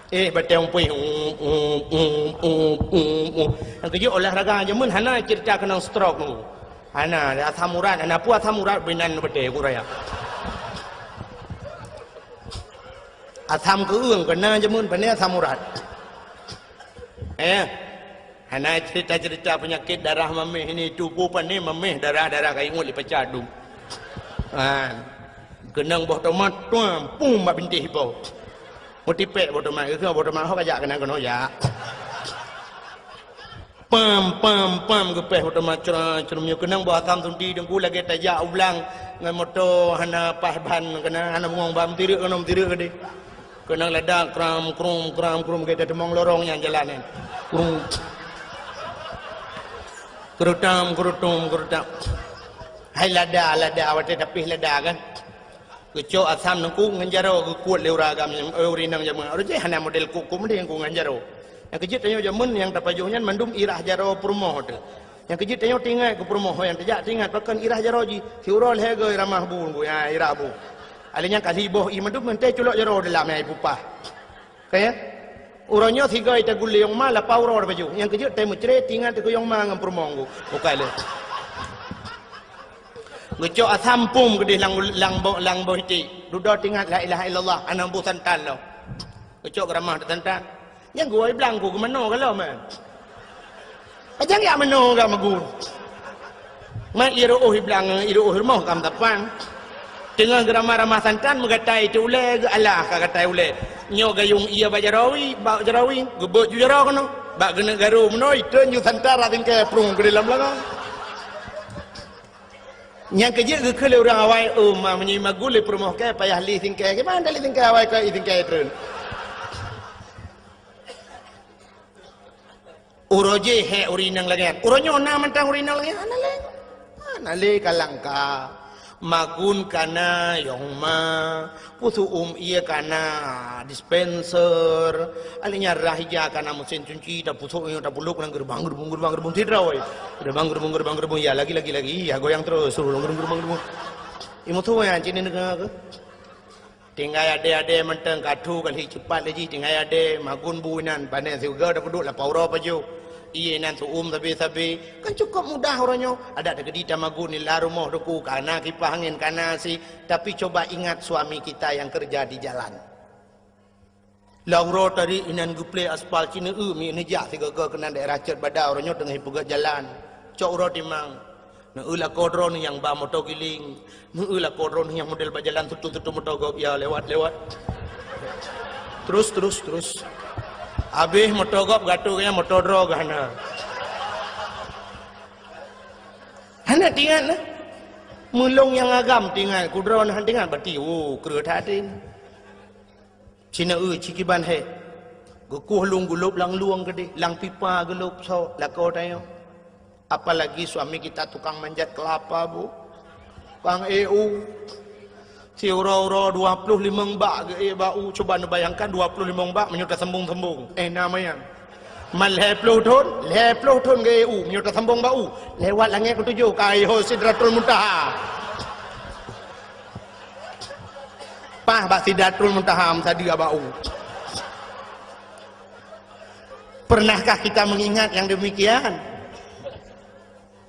Eh, batée umpui. Um, um, um, um, um, um. Nyang keu jih olahraga jameun hana cerita keunong stroke tu. Hana, asam urat, hana peue asam urat binan batée ku raya. Asam keueung kena jameun, pane asam urat. Eh, hana cerita-cerita penyakit darah mameh ini, tuboh pane mameh darah-darah ka ingot lé paca dum. Ha. Keunong boh tomat, tuam, pum bak bintéh ipo. Mutipek boh tomat, geukheun boh tomat, ho kajak keunan keunoe jak. Pam, pam, pam, geupéh boh tomat cra, cra, meunyoe keunong boh asam sunti teungku lagée tajak u blang ngon moto hana paih ban keunan, hana bungong ban, meutirek keunoe, meutirek keudeh. Keunong lada kram, krum, kram, krum, gata teumong lorong nyang jalan nyan. Krum. Kerutam, kerutum, kerutam. Hai lada, lada, watée tapih lada kan. Geucok asam teungku ngon jaroe geukuet lé ureueng agam, eh, ureueng inong jameun. Ureueng jih hana model kuet-kuet meudeh teungku ngon jaroe. Nyang keu jih tanyoe jameun nyang tapajoh nyan mandum irah jaroe peurumoh teuh. Nyang keu jih tanyoe teuingat keu peurumoh nyang tajak teuingat pakon irah jaroe jih. Siuroe lhèe goe ramah bu, bu, ya, irah bu. Alèh nyan kali boh ié mandum meuntée culok jaroe dalam nyang ipupah. Ka ya? Uroe nyoe sigoe tagulé yong ma lapau uroe baju. Nyang keujeuet tai meucre tingat teuh yong ma ngon peurumoh ngku. Bukai lé. Geucok asam pum keudeh lam, lam, bo-, lam boh iték. Dudoe tingat la ilaha illallah, hana bu santan lom. Geucok geuramah teuh santan. Nyang geuwoe blang ku geumanoe galo man. Pajang jak manoe gam magun. Mat iru'oh iblang, iru'oh rumoh kam tapan. Teungoh geuramah-ramah santan meugatai teu ulée geualah ka gatai ulée. Nyoe gayung ie bak jarawi, bak jarawi, geubeuet ju jaroe keunoe. Bak geuneuk garu meunoe, itreun ju santan rot singkée prung keu dalam beulangong. Nyang keujeuet geukheun lé ureuëng awai, "Oh, ma, meunyoe magun lé peurumoh kée payah li singkée, kiban lé singkée awai keu i singkée treun." Uroe jih hék ureuëng inong lagée nyan. Uroe nyoe na mantong ureuëng inong lagée nyan? Hana lé. Hana lé ka langka. Magun kana, yong ma. Peusu'um ie kana, dispenser. Aléh nyan rhah ija kana, meusén cunci, tapeusok nyoe, tapeulob ngon geureubang, geureubung, geureubang, geureubung, sidroe. Geureubang, geureubung, geureubang, geureubung, ya, lagi, lagi, lagi, ya, goyang terus, geureubang, geureubang, geureubang. Imeuteupeue nyan cit ngon deungoe keuh. Tinggai adé-adé mantong, ka thu ka lheueh ceupat lé jih, tinggai adé, magun bu inan, pané siuga tapeuduek lapau uroe pajoh. Ie inan su'um sabe-sabe. Kan cukôp mudah uroe nyoe. Adak teukeudi tamagun nila rumoh teungku, kana kipah angén, kana si. Tapi coba ingat suami kita yang kerja di jalan. Lam uroe tadi inan geuplé aspal, ci neu-eu mi neujak sigoe-goe keunan daerah Cot Bada, uroe nyoe teungoh ipeugét jalan. Cok uroe timang. Neu-eu lakoe droeneuh nyang ba moto giling. Neu-eu lakoe droeneuh nyang model bak jalan seutu-seutu moto gob, ya, lewat, lewat. Terus, terus, terus. Habéh moto gob gatu keu nyang moto droe geuhana. Hana tingat nah. Meulông nyang agam tingat, kudroe nah tingat, berarti, oh, kreueh that até. Ci neu-eu, ci kiban hék. Geukueh lôn geulob lam lueng keudeh, lam pipa geulob sok lakoe tanyoe. Apalagi suami kita tukang manjat kelapa, Bu. Tukang ék u. Siuroe-uroe dua ploh limong bak geuék bak u. Cuba neubayangkan dua ploh limong bak meunyoe tasambong-sambong. Eh, na manyang. Man lhée ploh thon, lhée ploh thon geuék u. Meunyoe tasambong bak u, lewat langét keutujoh, ka iho Sidratul Muntaha. Paih bak Sidratul Muntaha meusadeue bak u. Pernahkah kita mengingat yang demikian?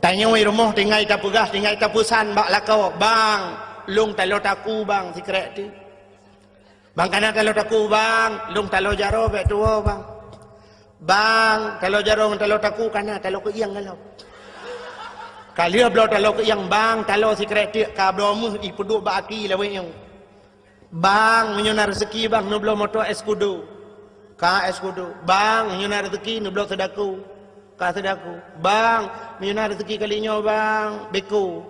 Tanyoe rumoh tinggai tapeugah, tinggai tapeusan bak lakoe, "Bang, lông taloe taku, Bang, sikrek ti." "Bang, kana taloe taku, Bang, lông taloe jaroe bék tuwoe, Bang." "Bang, taloe jaroe ngon taloe taku kana, taloe keuieng galom." Ka lheueh bloe taloe keuieng, "Bang, taloe sikrek teuk ka bloe meuh ipeuduek bak aki lawét nyoe." "Bang, meunyoe na rezeki, Bang, neubloe moto es kudo." "Ka es kudo." "Bang, meunyoe na rezeki, neubloe seudaku." "Ka seudaku." "Bang, meunyoe na rezeki kali nyoe, Bang, beko."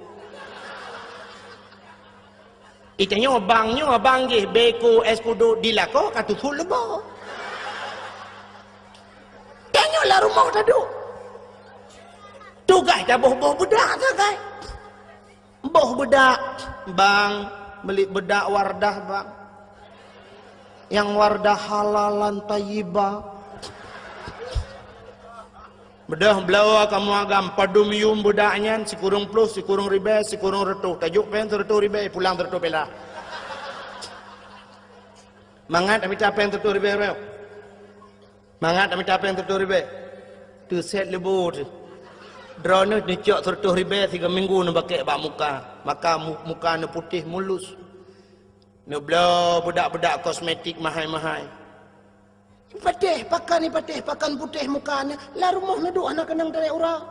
Itanyoe bang nyoe, bang jih beko es kudo di lakoe ka tutup leubo. Tanyoe lam rumoh taduek. Tugaih taboh-boh beudak sagai. Boh beudak, "Bang, meuli beudak Wardah, Bang. Nyang Wardah halalan thayyibah." Beudôh bloe kamoe agam padum yuem beudak nyan, sikureueng ploh, sikureueng ribée, sikureueng reutôh. Tajok péng sireutôh ribée, pulang sireutôh peula. Mangat tamita péng sireutôh ribée, bro. Mangat tamita péng sireutôh ribée. Teusét leubo teuh. Droeneuh neucok sireutôh ribée sigoe minggu neubakée bak muka. Maka mu-, muka neuputéh mulus. Neubloe beudak-beudak kosmetik mahai-mahai. Patéh pakan, patéh pakan putéh muka nyan, lam rumoh neuduek hana keunong tarek uroe.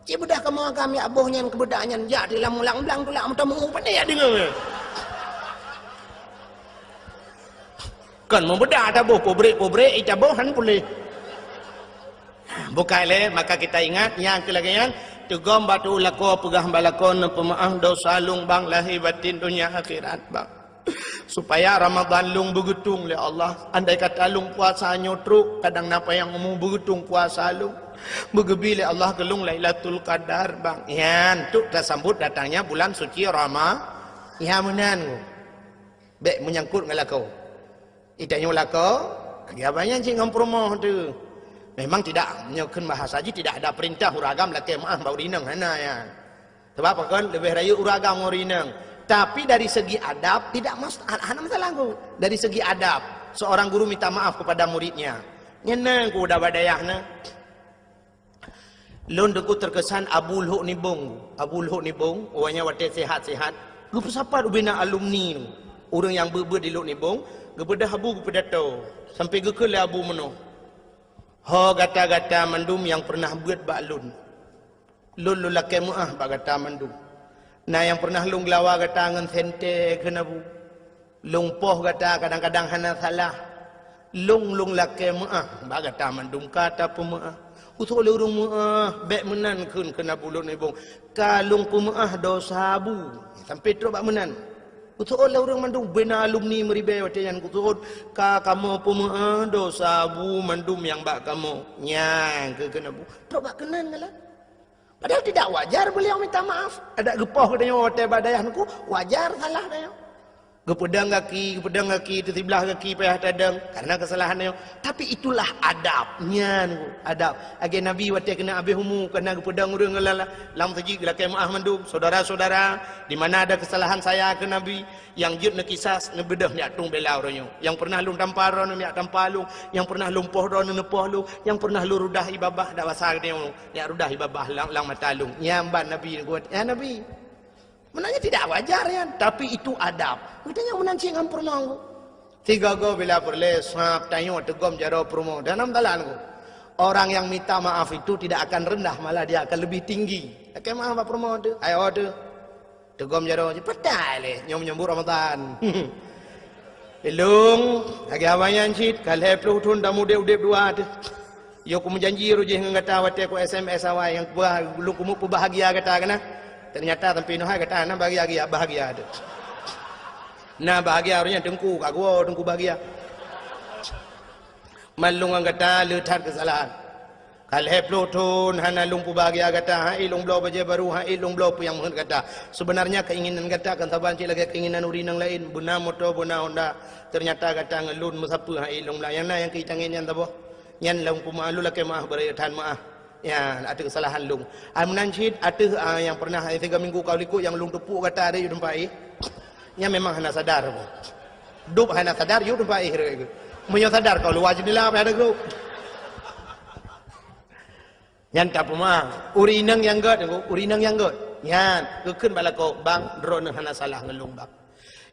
Cit beudôh kamoe agam jak boh nyan keu beudak nyan, jak di lam ulang blang tulak meutameu, patéh jak deungoe. Kon meubeudak taboh, peubrek-peubrek, itaboh han puléh. Bukai lé, maka kita ingat, nyang keu lagée nyan, teugom bak tu'u lakoe, peugah bak lakoe, neupeumeu'ah dosa lôn bang, lahé batin, donya akhirat bang. Supaya Ramadhan lôn beugeutung lé Allah. Andai kata lôn puasa nyoe trok, kadang na panyang umu beugeutung puasa lôn. Beugeubi lé Allah keu lôn Lailatul Qadar, bang. Nyan, tu tasambot datangnya bulan suci Rama-, nyan meunan. Bék meunyangkot ngon lakoe. Itanyoe lakoe, lagée abang nyan cit ngon peurumoh teuh. Memang tidak, meunyoe kheun bahasa jih, tidak ada perintah ureueng agam lakée meu'ah bak ureueng inong, hana nyan. Sebab apa kan? Leubeh rayeuk ureueng agam ngon ureueng inong. Tapi dari segi adab, tidak mas-, hana masalah tu. Dari segi adab, seorang guru minta maaf kepada muridnya. Nyan na ku udah bak dayah na. Lôn teungku teukesan Abu Lhok Nibong. Abu Lhok Nibong, awaknyan watée sehat-sehat, geupeusapat ubena alumni nyoe. Ureuëng nyang beuet-beuet di Lhok Nibong, geupeugah Abu geupidato, sampai geukheun lé Abu meunoe, "Ho gata-gata mandum nyang peureunah beuet bak lôn. Lôn, lôn lakée meuáh bak gata mandum. Na nyang peureunah lôn geulawa gata ngon sentée kheun Abu. Lôn poh gata kadang-kadang hana salah. Lôn, lôn lakée meuáh bak gata mandum, ka tapeumeuáh." Geuseuôt lé ureuëng meuáh, "Bék meunan kheun," kheun Abu Lhok Nibong. "Ka lôn peumeuáh dosa Abu." Sampai trok bak meunan. Geuseuôt lé ureuëng mandum, bubena alumni meuribée watée nyan geuseuôt, "Ka kamoe peumeuáh dosa Abu mandum nyang bak kamoe." Nyan kheun Abu. Trok bak keunan galak. Padahal tidak wajar beliau minta maaf. Adak geupoh geutanyoe watée bak dayah teungku, wajar salah tanyoe. Geupeudong gaki, geupeudong gaki, teusiblah gaki payah tadong karena kesalahan tanyoe. Tapi itulah adab. Nyan adab. Lagée Nabi watée keuneuk habéh umu, karena geupeudong ureuëng lam, lam meuseujid geulakée meuáh mandum, "Saudara-saudara, di mana ada kesalahan saya," kheun Nabi, "nyang jeuet neukisas, neubeudôh neujak tueng bela uroe nyoe. Nyang peureunah lôn tampa droeneuh neujak tampa lôn, nyang peureunah lôn poh droeneuh neupoh lôn, nyang peureunah lôn rudah ie babah dak basa geutanyoe neujak rudah ie babah lam, lam mata lôn." Nyan ban Nabi geupeugah, "Ya Nabi, meunan nyan tidak wajar nyan, tapi itu adab." Geutanyoe meunan cit ngon peurumoh. Sigoe-goe bila peureulée sab tanyoe teugom jaroe peurumoh. Dalam talan ku, orang yang minta maaf itu tidak akan rendah, malah dia akan lebih tinggi. Lakée meuáh bak peurumoh teuh, ayo teuh. Teugom jaroe jih, peugah lé, nyoe menyambut Ramadan. "Ilong, lagée awai nyan cit, ka lhée ploh thon tamudeb-udeb dua teuh. Yoh kumeujanji roh jih ngon gata watée ku S M S awai nyang kuba-, lôn keumeuk peubahgia gata keunan. Teunyata sampai nyoe hai gata na bahgia-bahgia, bahgia teuh. Na bahgia roh nyan teungku, ka geuwoe teungku bahgia. Mandum ngon gata le that keusalahan. Ka lhée ploh thon hana lôn peubahgia gata, han ék lôn bloe bajée barô, han ék lôn bloe peue nyang meuheuet gata. Seubeunarnya keinginan gata kan saban cit lagée keinginan ureuëng nyang laén, beuna moto, beuna honda. Teunyata gata ngon lôn meusapeue han ék lôn blah. Nyang na nyang keu tangieng nyan saboh. Nyan lôn peumeuáh, lôn lakée meuáh, beureukat meuáh. Nyan ateueh keusalahan lôn. Ai meunan cit ateueh, ah, nyang peureunah sigoe minggu ka likot nyang lôn teupok gata di teumpat éh. Nyan memang hana sadar. Dub hana sadar, yue teumpat éh rot. Meunyoe sadar, kau luwa jeundela payah teugok. Nyan tapeumeuáh. Ureuëng inong nyang gét, ureuëng inong nyang gét. Nyan, geukheun bak lakoe, "Bang, droeneuh hana salah ngon lôn, Bang.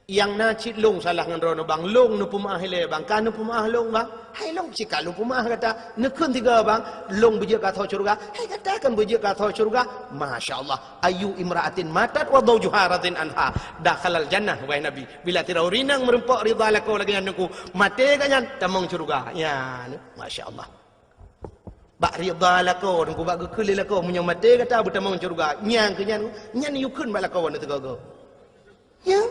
Nyang na cit lôn salah ngon droeneuh, Bang. Lôn neupeumeuáh ilée, Bang. Ka neupeumeuáh lôn, Bang. Hai lôn cit ka lôn peumeuáh gata. Neukheun tiga, Bang. Lôn beujeuet keu asoe syeuruga. Hai gata kan beujeuet keu asoe syeuruga." Masya Allah. "Ayyu imra'atin matat wa zawjuha radin anha dakhalal jannah," wahai Nabi. Bila sidroe ureuëng inong meurumpok ridha lakoe lagée nyan teungku, maté gobnyan tamong syeuruga. Nyan, masya Allah. Bak ridha lakoe, teungku bak geukheun lé lakoe, meunyoe maté gata beutamong syeuruga. Nyan keuh nyan, nyan yue kheun bak lakoe nyoe sigoe-goe. Ya.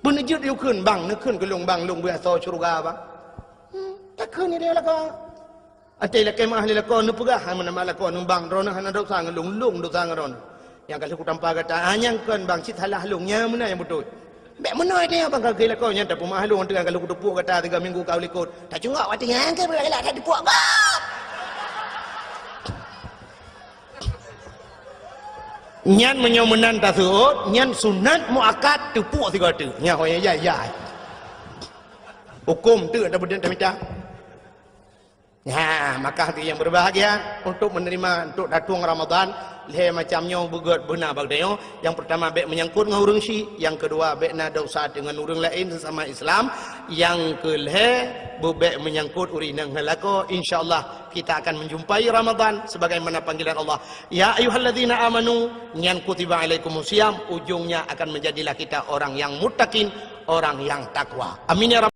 Beuneujeuet yue kheun, "Bang, neukheun keu lôn, Bang, lôn beuasoe syeuruga, Bang." Hmm, takheun nyan lakoe. Até lakée meuáh lé lakoe neupeugah, hai meunan lakoe nyoe, "Bang, droeneuh hana desya ngon lôn, lôn desya ngon droeneuh. Nyang ka lheueh kutampa gata, ah, nyang kon, Bang, cit salah lôn, nyang meunan nyang beutôi." Bék meunoe teuh, Bang, ka keu lakoe nyan tapeumeuáh lôn teuh, ka lheueh kuteupok gata sigoe minggu ka likot. Tacungok watée nyan keu beureukat teupok gob. Nyan meunyoe meunan taseuôt, nyan sunat muakkad teupok sigoe teuk. Nyan ho ya, ya. Huköm teuk tapeudeueng tamita. Ya, maka hati yang berbahagia untuk menerima, untuk datang Ramadan, lhée macam nyoe beugét beuna bak tanyoe. Yang pertama, bék menyangkut ngon ureuëng syik. Yang kedua, bék na desya deungon ureuëng laén sesama Islam. Yang keulhée, beubék menyangkut ureuëng inong ngon lakoe. Insya Allah, kita akan menjumpai Ramadan sebagaimana panggilan Allah. Ya ayyuhalladzina amanu, nyan kutiba alaikumus siyam, ujungnya akan menjadilah kita orang yang muttaqin, orang yang takwa. Amin ya rabbal